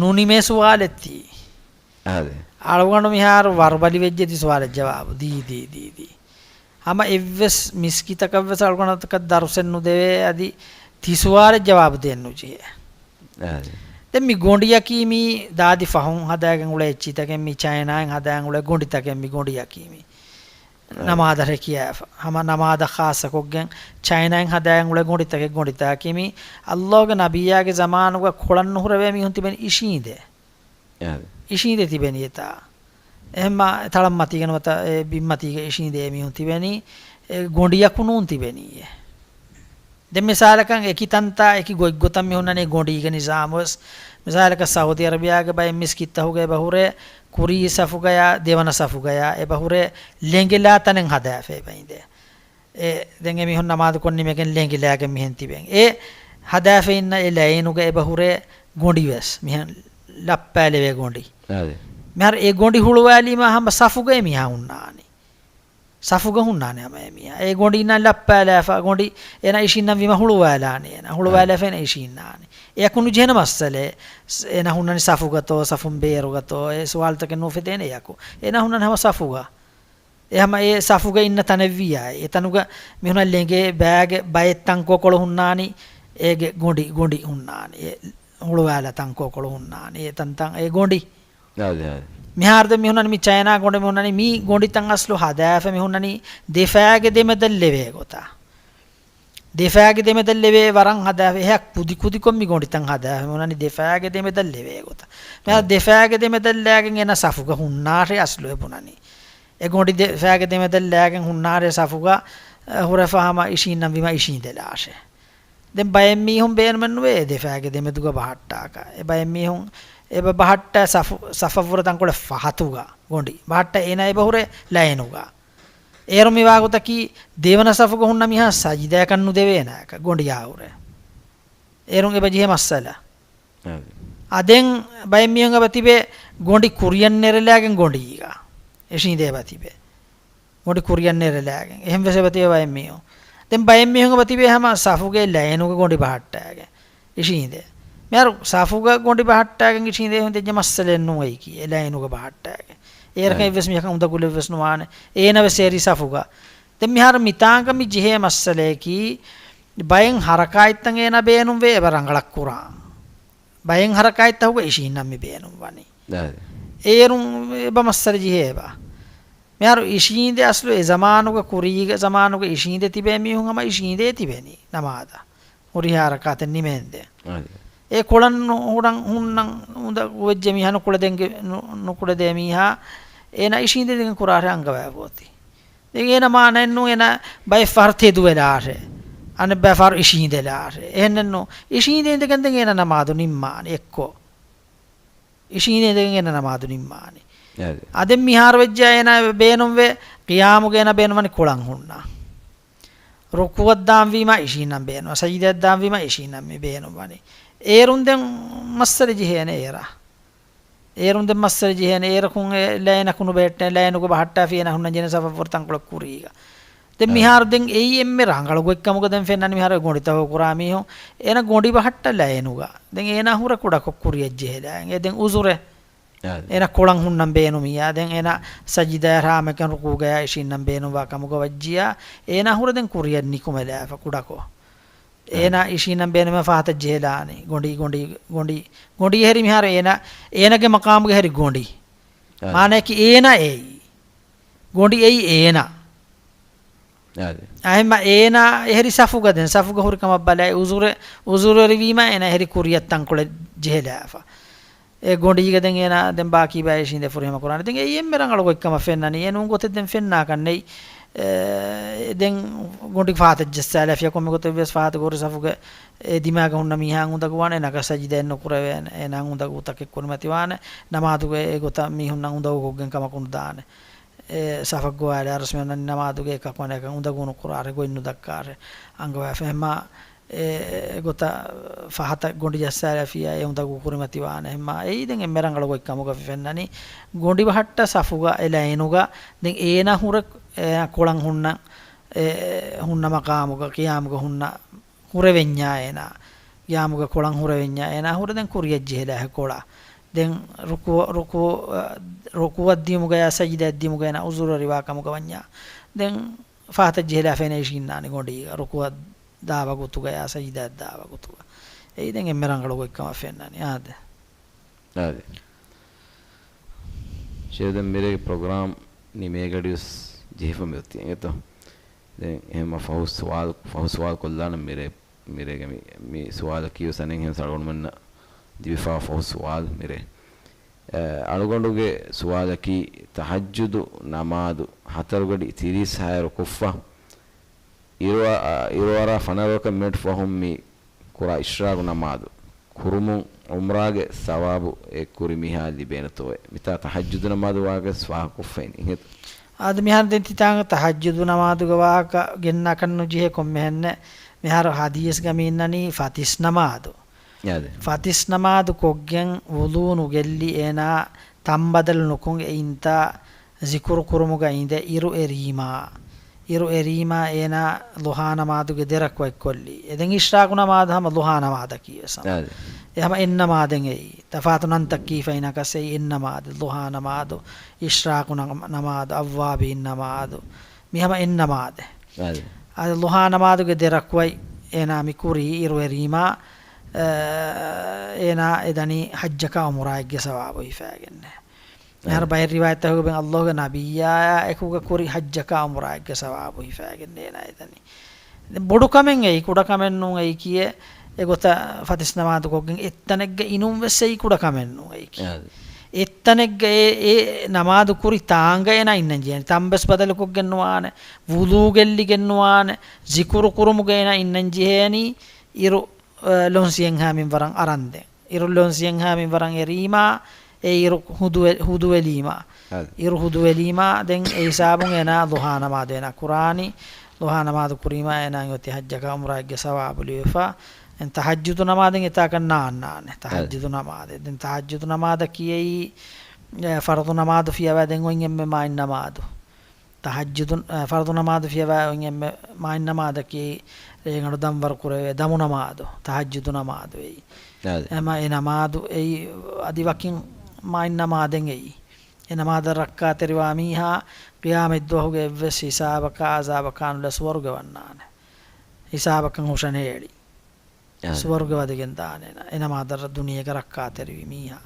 ނުނިމޭ ސުވާލެއް ތީ. އާދެ. އަޅުގަނޑު މިހާރު ވަރުބަލި ވެއްޖެ ތި ސުވާލަށް ޖަވާބު ދީ، ދީ، ދީ، ދީ. ހަމަ އެއްވެސް މިސްކިތަކަށްވެސް އަޅުގަނޑުތަކަށް ދަރުސެއް ނުދެވޭ، އަދި ތި ސުވާލަށް ޖަވާބު ދޭން ނުޖެހޭ. އާދެ. ދެން މި ގޮނޑިއަކީ މީ ދާދި ފަހުން ހަދާގެން އުޅޭ އެއްޗިތަކެއް، މި ޗައިނާއިން ހަދާގެން އުޅޭ ގޮނޑިތަކެއް މި ގޮނޑިއަކީ މީ. އާދެ. ނަމާދަށް ރެކިޔާފަ. ހަމަ ނަމާދަށް ޚާއްޞަކޮށްގެން ޗައިނާއިން ހަދާގެން އުޅޭ ގޮނޑިތަކެއް ގޮނޑިތަކަކީ މީ. އައްލާހުގެ ނަބިއްޔާގެ ޒަމާނުގަ ކޮޅަށް ނުހުރެވޭ މީހުން ތިބެނީ އިށީނދެ. އާދެ. އިށީނދެ ތިބެނީ އެތާ. އެހެންމަ ތަޅަށް މަތީގަ ނުވަތަ އެ ބިންމަތީގަ އިށީނދެ އެމީހުން ތިބެނީ، އެ ގޮނޑިއަކު ނޫން ތިބެނީ އެ. ދެން މިސާލަކަށް އެކި ތަންތާ އެކި ގޮތްގޮތަށް މި ހުންނަނީ ގޮނޑީގެ ނިޒާމުވެސް. މިސާލަކަށް ސައުދީ އަރަބިޔާގެ ބައެއް މިސްކިތްތަކުގަ އެބަހުރޭ ކުރީ ސަފުގަޔާ ދެވަނަ ސަފުގަޔާ އެބަހުރޭ ލެނގިލާ ތަނެއް ހަދާފަ އެބައިނދޭ. އެ، ދެން އެމީހުން ނަމާދުކޮށް ނިމެގެން ލެނގިލާގެން މިހެން ތިބެން. އެ ހަދާފަ އިންނަ އެ ލައިނުގަ އެބަހުރޭ ގޮނޑިވެސް މިހެން ލައްޕާލެވޭ ގޮނޑި. އާދެ. މިހާރު އެ ގޮނޑި ހުޅުވާލީމާ ހަމަ ސަފުގައި މީހާ ހުންނާނީ. ސަފުގަ ހުންނާނެ ހަމަ އެމީހާ. އެ ގޮނޑި އިންނާ ލައްޕާލާފަ ގޮނޑި އޭނަ އިށީންނަން ވީމަ ހުޅުވާލާނީ އޭނަ. ހުޅުވާލާފަ އާދެ. އޭނަ އިށީންނާނީ. އެއަކު ނުޖެހެނެ މައްސަލައެއް. އޭނަ ހުންނަނީ ސަފުގަތޯ، ސަފުން ބޭރުގަތޯ، އެ ސުވާލުތަކެއް ނުފެދޭނެ އެއަކު. އޭނަ ހުންނަނީ ހަމަ ސަފުގަ. އެ ހަމަ އެ ސަފުގަ އިންނަ ތަނެއްވިއްޔާ، އެތަނުގަ މިހުނަށް ލެނގޭ ބައިގެ ބައެއް ތަންކޯކޮޅު ހުންނާނީ، އޭގެ ގޮނޑި، ގޮނޑި ހުންނާނީ، އެ ހުޅުވާލާ ތަންކޯކޮޅު ހުންނާނީ، އެ ތަންތަން އެ ގޮނޑި. އާދެ، އާދެ. މިހާރު ދެން މި ހުންނަނީ މި ޗައިނާ ގޮނޑި މި ހުންނަނީ މި ގޮނޑިތައް އަސްލު ހަދާފަ މި ހުންނަނީ ދެފާގެ ދެމެދަށް ލެވޭ ގޮތަށް. ދެފާގެ ދެމެދަށް ލެވޭ ވަރަށް ހަދާފަ، އެހާ ކުދި ކުދިކޮށް މި ގޮނޑިތައް ހަދާފަ މި ހުންނަނީ ދެފާގެ ދެމެދަށް ލެވޭ ގޮތަށް. މިހާރު އާދެ. ދެފާގެ ދެމެދަށް ލާގެން އޭނަ ސަފުގަ ހުންނާށޭ އަސްލު އެ ބުނަނީ. އެ ގޮނޑި ދެފާގެ ދެމެދަށް ލާގެން ހުންނާށޭ ސަފުގަ، އަ، ހުރެފަ ހަމަ އިށީންނަން ވީމަ އިށީނދެލާށޭ. ދެން ބައެއް މީހުން ބޭނުމެއް ނުވޭ އެ ދެފާގެ ދެމެދުގަ ބަހައްޓާކަށް. އެ ބައެއް މީހުން އެބަ ބަހައްޓާ ސަފު، ސަފަށްވުރެ ތަންކޮޅެއް ފަހަތުގަ ގޮނޑި. ބަހައްޓާ އޭނަ އެބަ ހުރޭ ލައިނުގަ. އޭރު މިވާގޮތަކީ ދެވަނަ ސަފުގަ ހުންނަ މީހާ ސަޖިދަޔަކަށް ނުދެވޭނެ އަކަށް ގޮނޑިއާ ހުރެ. އޭރުން އެބަ ޖެހޭ މައްސަލަ. އާދެ. އާ، ދެން ބައެއް މީހުން އެބަ ތިބޭ ގޮނޑި ކުރިއަށް ނެރެލާގެން ގޮނޑީގަ އިށީނދެ އެބަ ތިބޭ. ގޮނޑި ކުރިއަށް ނެރެލާގެން. އެހެން ވެސް އެބަ ތިބޭ ބައެއް މީހުން. ދެން ބައެއް މީހުން އެބަ ތިބޭ ހަމަ ސަފުގެ ލައިނުގަ ގޮނޑި ބަހައްޓާގެން އިށީނދެ. މިހާރު ސަފުގަ ގޮނޑި ބަހައްޓާގެން އިށީނދެ އެހެން ދެއްޖެ މައްސަލައެއް ނޫން އެއީކީ. އެ ލައިނުގަ ބަހައްޓާގެން. އޭރަކަށް އެއްވެސް މީހަކަށް އުނދަގުލެއްވެސް ނުވާނެ. އޭނަ ވެސް އޭރީ ސަފުގަ. ދެން މިހާރު މިތާނގަ މި ޖެހޭ މައްސަލައަކީ، ބައެއް ހަރަކާތްތައް އޭނަ ބޭނުންވޭ އެބަ ރަނގަޅަށް ކުރާން. ބައެއް ހަރަކާތްތަކުގަ އިށީންނަން މި ބޭނުން ވަނީ. އާދެ. އޭރުން އެބަ މައްސަލަ ޖެހޭ އެބަ. މިހާރު އިށީނދެ އަސްލު އެ ޒަމާނުގަ ކުރީގެ ޒަމާނުގަ އިށީނދެ ތިބޭ މީހުން ހަމަ އިށީނދޭ ތިބެނީ ނަމާދަށް. ހުރިހާ ހަރަކާތެއް ނިމެންދެ. އާދެ. އެ ކޮޅަށް ނު-، ހުރަން ހުންނަން އުނދަގޫވެއްޖެ މީހާ ނުކުޅެދޭން ގެ-، ނު-، ނުކުޅެދޭ މީހާ އޭނަ އިށީނދެ ދިގަން ކުރާށޭ އަންގަވާ އޮތީ. ދެން އޭނަ މާނައެއްނު އޭނަ ބައެއް ފަހަރު ތެދުވެލާށޭ. އަނެއް ބައި ފަހަރު އިށީނދެލާށޭ. އެހެންނެއްނު. އިށީނދެ އިނދެގެން ދެން އޭނަ ނަމާދު ނިންމާނެ އެއްކޮށް. އިށީނޭ ދެން އޭނަ ނަމާދު ނިންމާނީ. އަދެ. އަދެން މިހާރު ވެއްޖެ އޭނަ ބޭނުންވެ، ޤިޔާމުގަ އޭނަ ބޭނުންވަނީ ކޮޅަން ހުންނަ. ރުކޫއަށް ދާންވީމަ އިށީންނަން ބޭނުން، ސަޖިދައަށް ދާންވީމަ އިށީންނަން މި ބޭނުންވަނީ. އޭރުން ދެން މައްސަލަ ޖެހޭނެ އޭރަށް. އޭރުން ދެން މައްސަލަ ޖެހޭނެ އޭރަކުން އެ ލައިނަކު ނުބެހެއްޓޭ، ލައިނުގަ ބަހައްޓާފި އޭނަ ހުންނަން ޖެހޭނެ ސަފަށްވުރެ ތަންކޮޅެއް ކުރީގަ. ދެން އަ. މިހާރު ދެން އެއީ އެންމެ ރަނގަޅު ގޮތްކަމުގަ ދެން ފެންނަނީ މިހާރު އެ ގޮނޑިތަކު ކުރާ މީހުން އޭނަ ގޮނޑި ބަހައްޓާ ލައިނުގަ. ދެން އޭނާ ހުރެ ކުޑަކޮށް ކުރިއަށް ޖެހިލާ. އެ ދެން އުޒުރެއް. އާ. އޭނަ ކޮޅަން ހުންނަން ބޭނުމިއްޔާ. ދެން އޭނަ ސަޖިދަޔަށް ހާމަކަން ރުކޫގަޔާ އިށީންނަން ބޭނުންވާ ކަމުގަ ވައްޖިއްޔާ. އޭނާ ހުރެ ދެން ކުރިއަށް ނިކުމެލާފަ ކުޑަކޮށް. އާ. އޭނާ އިށީންނަން ބޭނުމެ ފަހަތަށް ޖެހިލާނީ. ގޮނޑި، ގޮނޑި، ގޮނޑި، ގޮނޑި އެހެރީ މިހާރު އޭނާ، އޭނާގެ މަޤާމުގެ އެހެރީ ގޮނޑި. އާ. މާނައަކީ އޭނާ އެއީ. ގޮނޑި އެއީ އޭނާ. އާ. އެހެންމަ އޭނާ އެހެރީ ސަފުގަ ދެން، ސަފުގަ ހުރި ކަމަށް ބަލާ، އުޒުރެ، އުޒުރުވެރިވީމަ އޭނާ އެހެރީ ކުރިއަށް ތަންކޮޅެއް ޖެހިލާފަ. އެ ގޮނޑީގަ ދެން އޭނާ ދެން ބާކީ ބައި އިށީނދެ ފުރިހަމަ ކުރާނެ. ދެން އެއީ އެންމެ ރަނގަޅު ގޮތްކަމަށް ފެންނަނީ. އެ ނޫން ގޮތެއް ދެން ފެންނާކަށް ނެތް. އެ، ދެން ގޮނޑި ފަހަތަށް ޖައްސާލާފިޔާ ކޮންމެ ގޮތެއް ވެސް ފަހަތަށް ހުރި ސަފުގެ އެ ދިމާގަ ހުންނަ މީހާ އުނދަގޫވާނެ، އޭނާ ސަޖިދައެއް ނުކުރެވޭނެ، އޭނާ އުނދަގޫތަކެއް ކުރިމަތިވާނެ، ނަމާދުގެ އެ ގޮތަށް މީހުންނަށް އުނދަގޫކޮށްގެން ކަމަކު ނުދާނެ. އެ ސަފަށް ގޮވާލާ ރަސްމެއް ނަން ނަމާދުގެ އެކަކު އަނެކަކަށް އުނދަގޫ ނުކުރާ، އަރެ ގޮތް ނުދައްކާ، އަރެ އަންގަވާފަ. އެހެންމާ އެ ގޮތަށް ފަހަތަށް ގޮނޑި ޖައްސާލާފިޔާ އެ އުނދަގޫ ކުރިމަތިވާނެ. އެހެންމާ އެއީ ދެން އެންމެ ރަނގަޅު ގޮތްކަމުގަ ފެންނަނީ. ގޮނޑި ބަހައްޓާ ސަފުގަ އެ ލައިނުގަ ދެން އޭނާ ހުރެ، އޭނާ ކޮޅަން ހުންނަ، އެ ހުންނަ މަޤާމުގަ ޤިޔާމުގަ ހުންނަ ހުރެވެންޏާ އޭނާ، ޤިޔާމުގަ ކޮޅަން ހުރެވެންޏާ އޭނާ ހުރެ ދެން ކުރިއަށް ޖެހިލާ އެ ކޮޅަށް. ދެން ރުކޫ، ރުކޫ، ރުކޫއަށް ދިޔުމުގަޔާ ސަޖިދައަށް ދިޔުމުގަ އޭނާ އުޒުރުވެރިވާ ކަމުގަ ވަންޏާ. ދެން ފަހަތަށް ޖެހިލާފަ އޭނާ އިށީންނާނެ ގޮނޑީގަ، ރުކޫއަށް ދާ ވަގުތުގަޔާ ސަޖިދައަށް ދާ ވަގުތުގަ. އެއީ ދެން އެންމެ ރަނގަޅު ގޮތްކަމަށް ފެންނަނީ. އާދެ. އާދެ. ޝޭޚް ދެން މިރޭގެ ޕްރޮގްރާމް ނިމޭގަޑިވެސް ޖެހިފަ މިއޮތީ އެނގޭތޯ. ދެން އެހެންމަ ފަހު ސުވާލު، ފަހު ސުވާލު ކޮށްލާނަން މިރޭ، މިރޭގެ މި، މި ސުވާލަކީ ވެސް އަނެއްހެން އަޅުގަނޑުމެންނަށް ދިވެފާ ފަހު ސުވާލު މިރޭ. އަ، އަޅުގަނޑުގެ ސުވާލަކީ ތަހައްޖުދު ނަމާދު ހަތަރުގަޑި ތިރީސް ހާއިރު ކޮށްފަ، އިރު، އަ، އިރުއަރާ ފަނަރަ ރަކަ މިނެޓް ފަހުން މި ކުރާ އިޝްރާގު ނަމާދު ކުރުމުން އުމްރާގެ ސަވާބު އެ ކުރި މީހާ ލިބޭނެތޯއޭ؟ މިތާ ތަހައްޖުދު ނަމާދު ވާހަކަ ވެސް ފާހަގަކޮށްފައިން އިނގޭތޯ. އާދެ، މިހާރު ދެން ތިތާނގަ ތަހައްޖުދު ނަމާދުގެ ވާހަކަ ގެންނާކަށް ނުޖެހޭ ކޮންމެހެންނެއް. މިހާރު ހަދީސްގަ މި އިންނަނީ ފަތިސް ނަމާދު. އާދެ. ފަތިސް ނަމާދު ކޮށްގެން ވުޟޫ ނުގެއްލި އޭނާ ތަން ބަދަލު ނުކޮށް އެއިންތާ ޒިކުރު ކުރުމުގަ އިނދެ އިރު އެރީމާ. އިރު އެރީމާ އޭނާ ޟުޙާ ނަމާދުގެ ދެ ރަކުޢަތް ކޮށްލީ. އެ ދެން އިޝްރާޤު ނަމާދު ހަމަ ޟުޙާ ނަމާދަކީ ވެސް ހަމަ. އާދެ. އެ ހަމަ އެއް ނަމާދެއް އެއީ. ތަފާތު ނަންތައް ކީފައިނަކަސް އެއީ އެއް ނަމާދެއް. ޟުޙާ ނަމާދު، އިޝްރާޤު ނަ-، ނަމާދު، އައްވާބީން ނަމާދު. މި ހަމަ އެއް ނަމާދެއް. އާދެ. އާދެ، ޟުޙާ ނަމާދުގެ ދެ ރަކުޢަތް އޭނާ މި ކުރީ އިރު އެރީމާ، އަ، އޭނާ އެ ދަނީ ޙައްޖަކާ ޢުމްރާއެއްގެ ސަވާބު ހިފައިގެންނޭ. މިހާރު އެ. ބައެއް ރިވާޔަތްތަކުގަ އައި ﷲގެ ނަބިއްޔާއާ އެކުގަ ކުރި ޙައްޖަކާ ޢުމްރާއެއްގެ ސަވާބު ހިފައިގެން އޭނާ އެދަނީ. ދެން ބޮޑު ކަމެއް އެއީ، ކުޑަ ކަމެއް ނޫން އެއީކީއެއް. އެގޮތަށް ފަތިސް ނަމާދު ކޮށްގެން އެއްތަނެއްގަ އިނުން ވެސް އެއީ ކުޑަ ކަމެއް ނޫން އެއީކީ. އާދެ. އެއްތަނެއްގަ އެ، އެ ނަމާދު ކުރި ތާނގަ އޭނާ އިންނަން ޖެހޭނީ. ތަން ވެސް ބަދަލުކޮށްގެން ނުވާނެ، ވުޟޫ ގެއްލިގެން ނުވާނެ، ޒިކުރު ކުރުމުގަ އޭނާ އިންނަން ޖެހޭނީ އިރު، އަ، ލޮންސިއެއްހާ މިންވަރަށް އަރަންދެން. އިރު ލޮންސިއެއްހާ މިންވަރަށް އެރީމާ، އެ އިރު ހުދުވެ-، ހުދުވެލީމާ. އަދި. އިރު ހުދުވެލީމާ، ދެން އެ ހިސާބުން އޭނާ ޟުޙާ ނަމާދު އޭނާ ކުރާނީ. ޟުޙާ ނަމާދު ކުރީމާ އޭނާ އޮތީ ޙައްޖަކާ ޢުމްރާއެއްގެ ސަވާބު ލިބިފަ. ދެން ތަހައްޖުދު ނަމާދެއް އެތާކަށް ނާންނާނެ. އަދި. ތަހައްޖުދު ނަމާދެއް. ދެން ތަހައްޖުދު ނަމާދަކީ އެއީ، އެ، ފަރުޟު ނަމާދު ފިޔަވާ ދެން އޮތް އެންމެ މާތް ނަމާދު. ތަހައްޖުދު، އަ، ފަރުޟު ނަމާދު ފިޔަވާ އޮތް އެންމެ މާތް ނަމާދަކީ ރޭގަނޑު ދަންވަރު ކުރެވޭ ދަމު ނަމާދު، ތަހައްޖުދު ނަމާދު އެއީ. އާދެ. އެމަ އެ ނަމާދު އެއީ އަދި ވަކިން މާތް ނަމާދެއް އެއީ. އެ ނަމާދަށް ރައްކާތެރިވާ މީހާ ޤިޔާމަތްދުވަހުގެ އެއްވެސް ހިސާބަކާ އަޒާބަކާ ނުލާ ސުވަރުގެ ވަންނާނެ. ހިސާބަކަށް ހުށަނޭޅި. އާދެ. ސުވަރުގެ ވަދެގެން ދާނެ އޭނާ. އެ ނަމާދަށް ދުނިޔޭގަ ރައްކާތެރިވި މީހާ.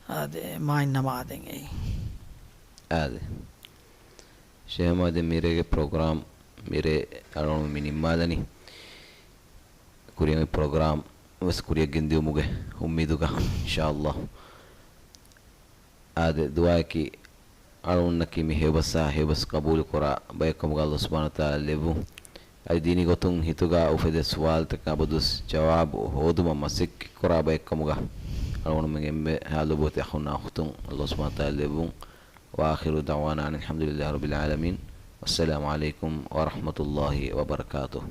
އާދެ، މާތް ނަމާދެއް އެއީ. އާދެ. ޝޭޚް އަޙްމަދު މިރޭގެ ޕްރޮގްރާމް މިރޭ އަޅުގަނޑު މި ނިންމާލަނީ. ކުރިއަށް މި ޕްރޮގްރާމް ވެސް ކުރިއަށް ގެންދިއުމުގެ އުއްމީދުގަ، އިންޝާﷲ. އާދެ، ދުޢާއަކީ އަޅުގަނޑަކީ މި ހެޔޮބަސްއާ ހެޔޮބަސް ޤަބޫލުކުރާ ބައެއްކަމުގަ ﷲ ސުބްޙާނަހޫ ވަތަޢާލާ ލެއްވުން. އަދި ދީނީ ގޮތުން ހިތުގަ އުފެދޭ ސުވާލުތަކަށް އަބަދުވެސް ޖަވާބު ހޯދުމަށް މަސައްކަތްކުރާ ބައެއްކަމުގަ އަޅުގަނޑުމެންގެ އެންމެ ހާލު ބޮޑެތި އަޚުންނާ އުޚްތުން އަﷲ ސުބްޙާނަހޫ ވަތަޢާލާ ލެއްވުން. وآخر دعوانا أن الحمد لله رب العالمين. والسلام عليكم ورحمة الله وبركاته.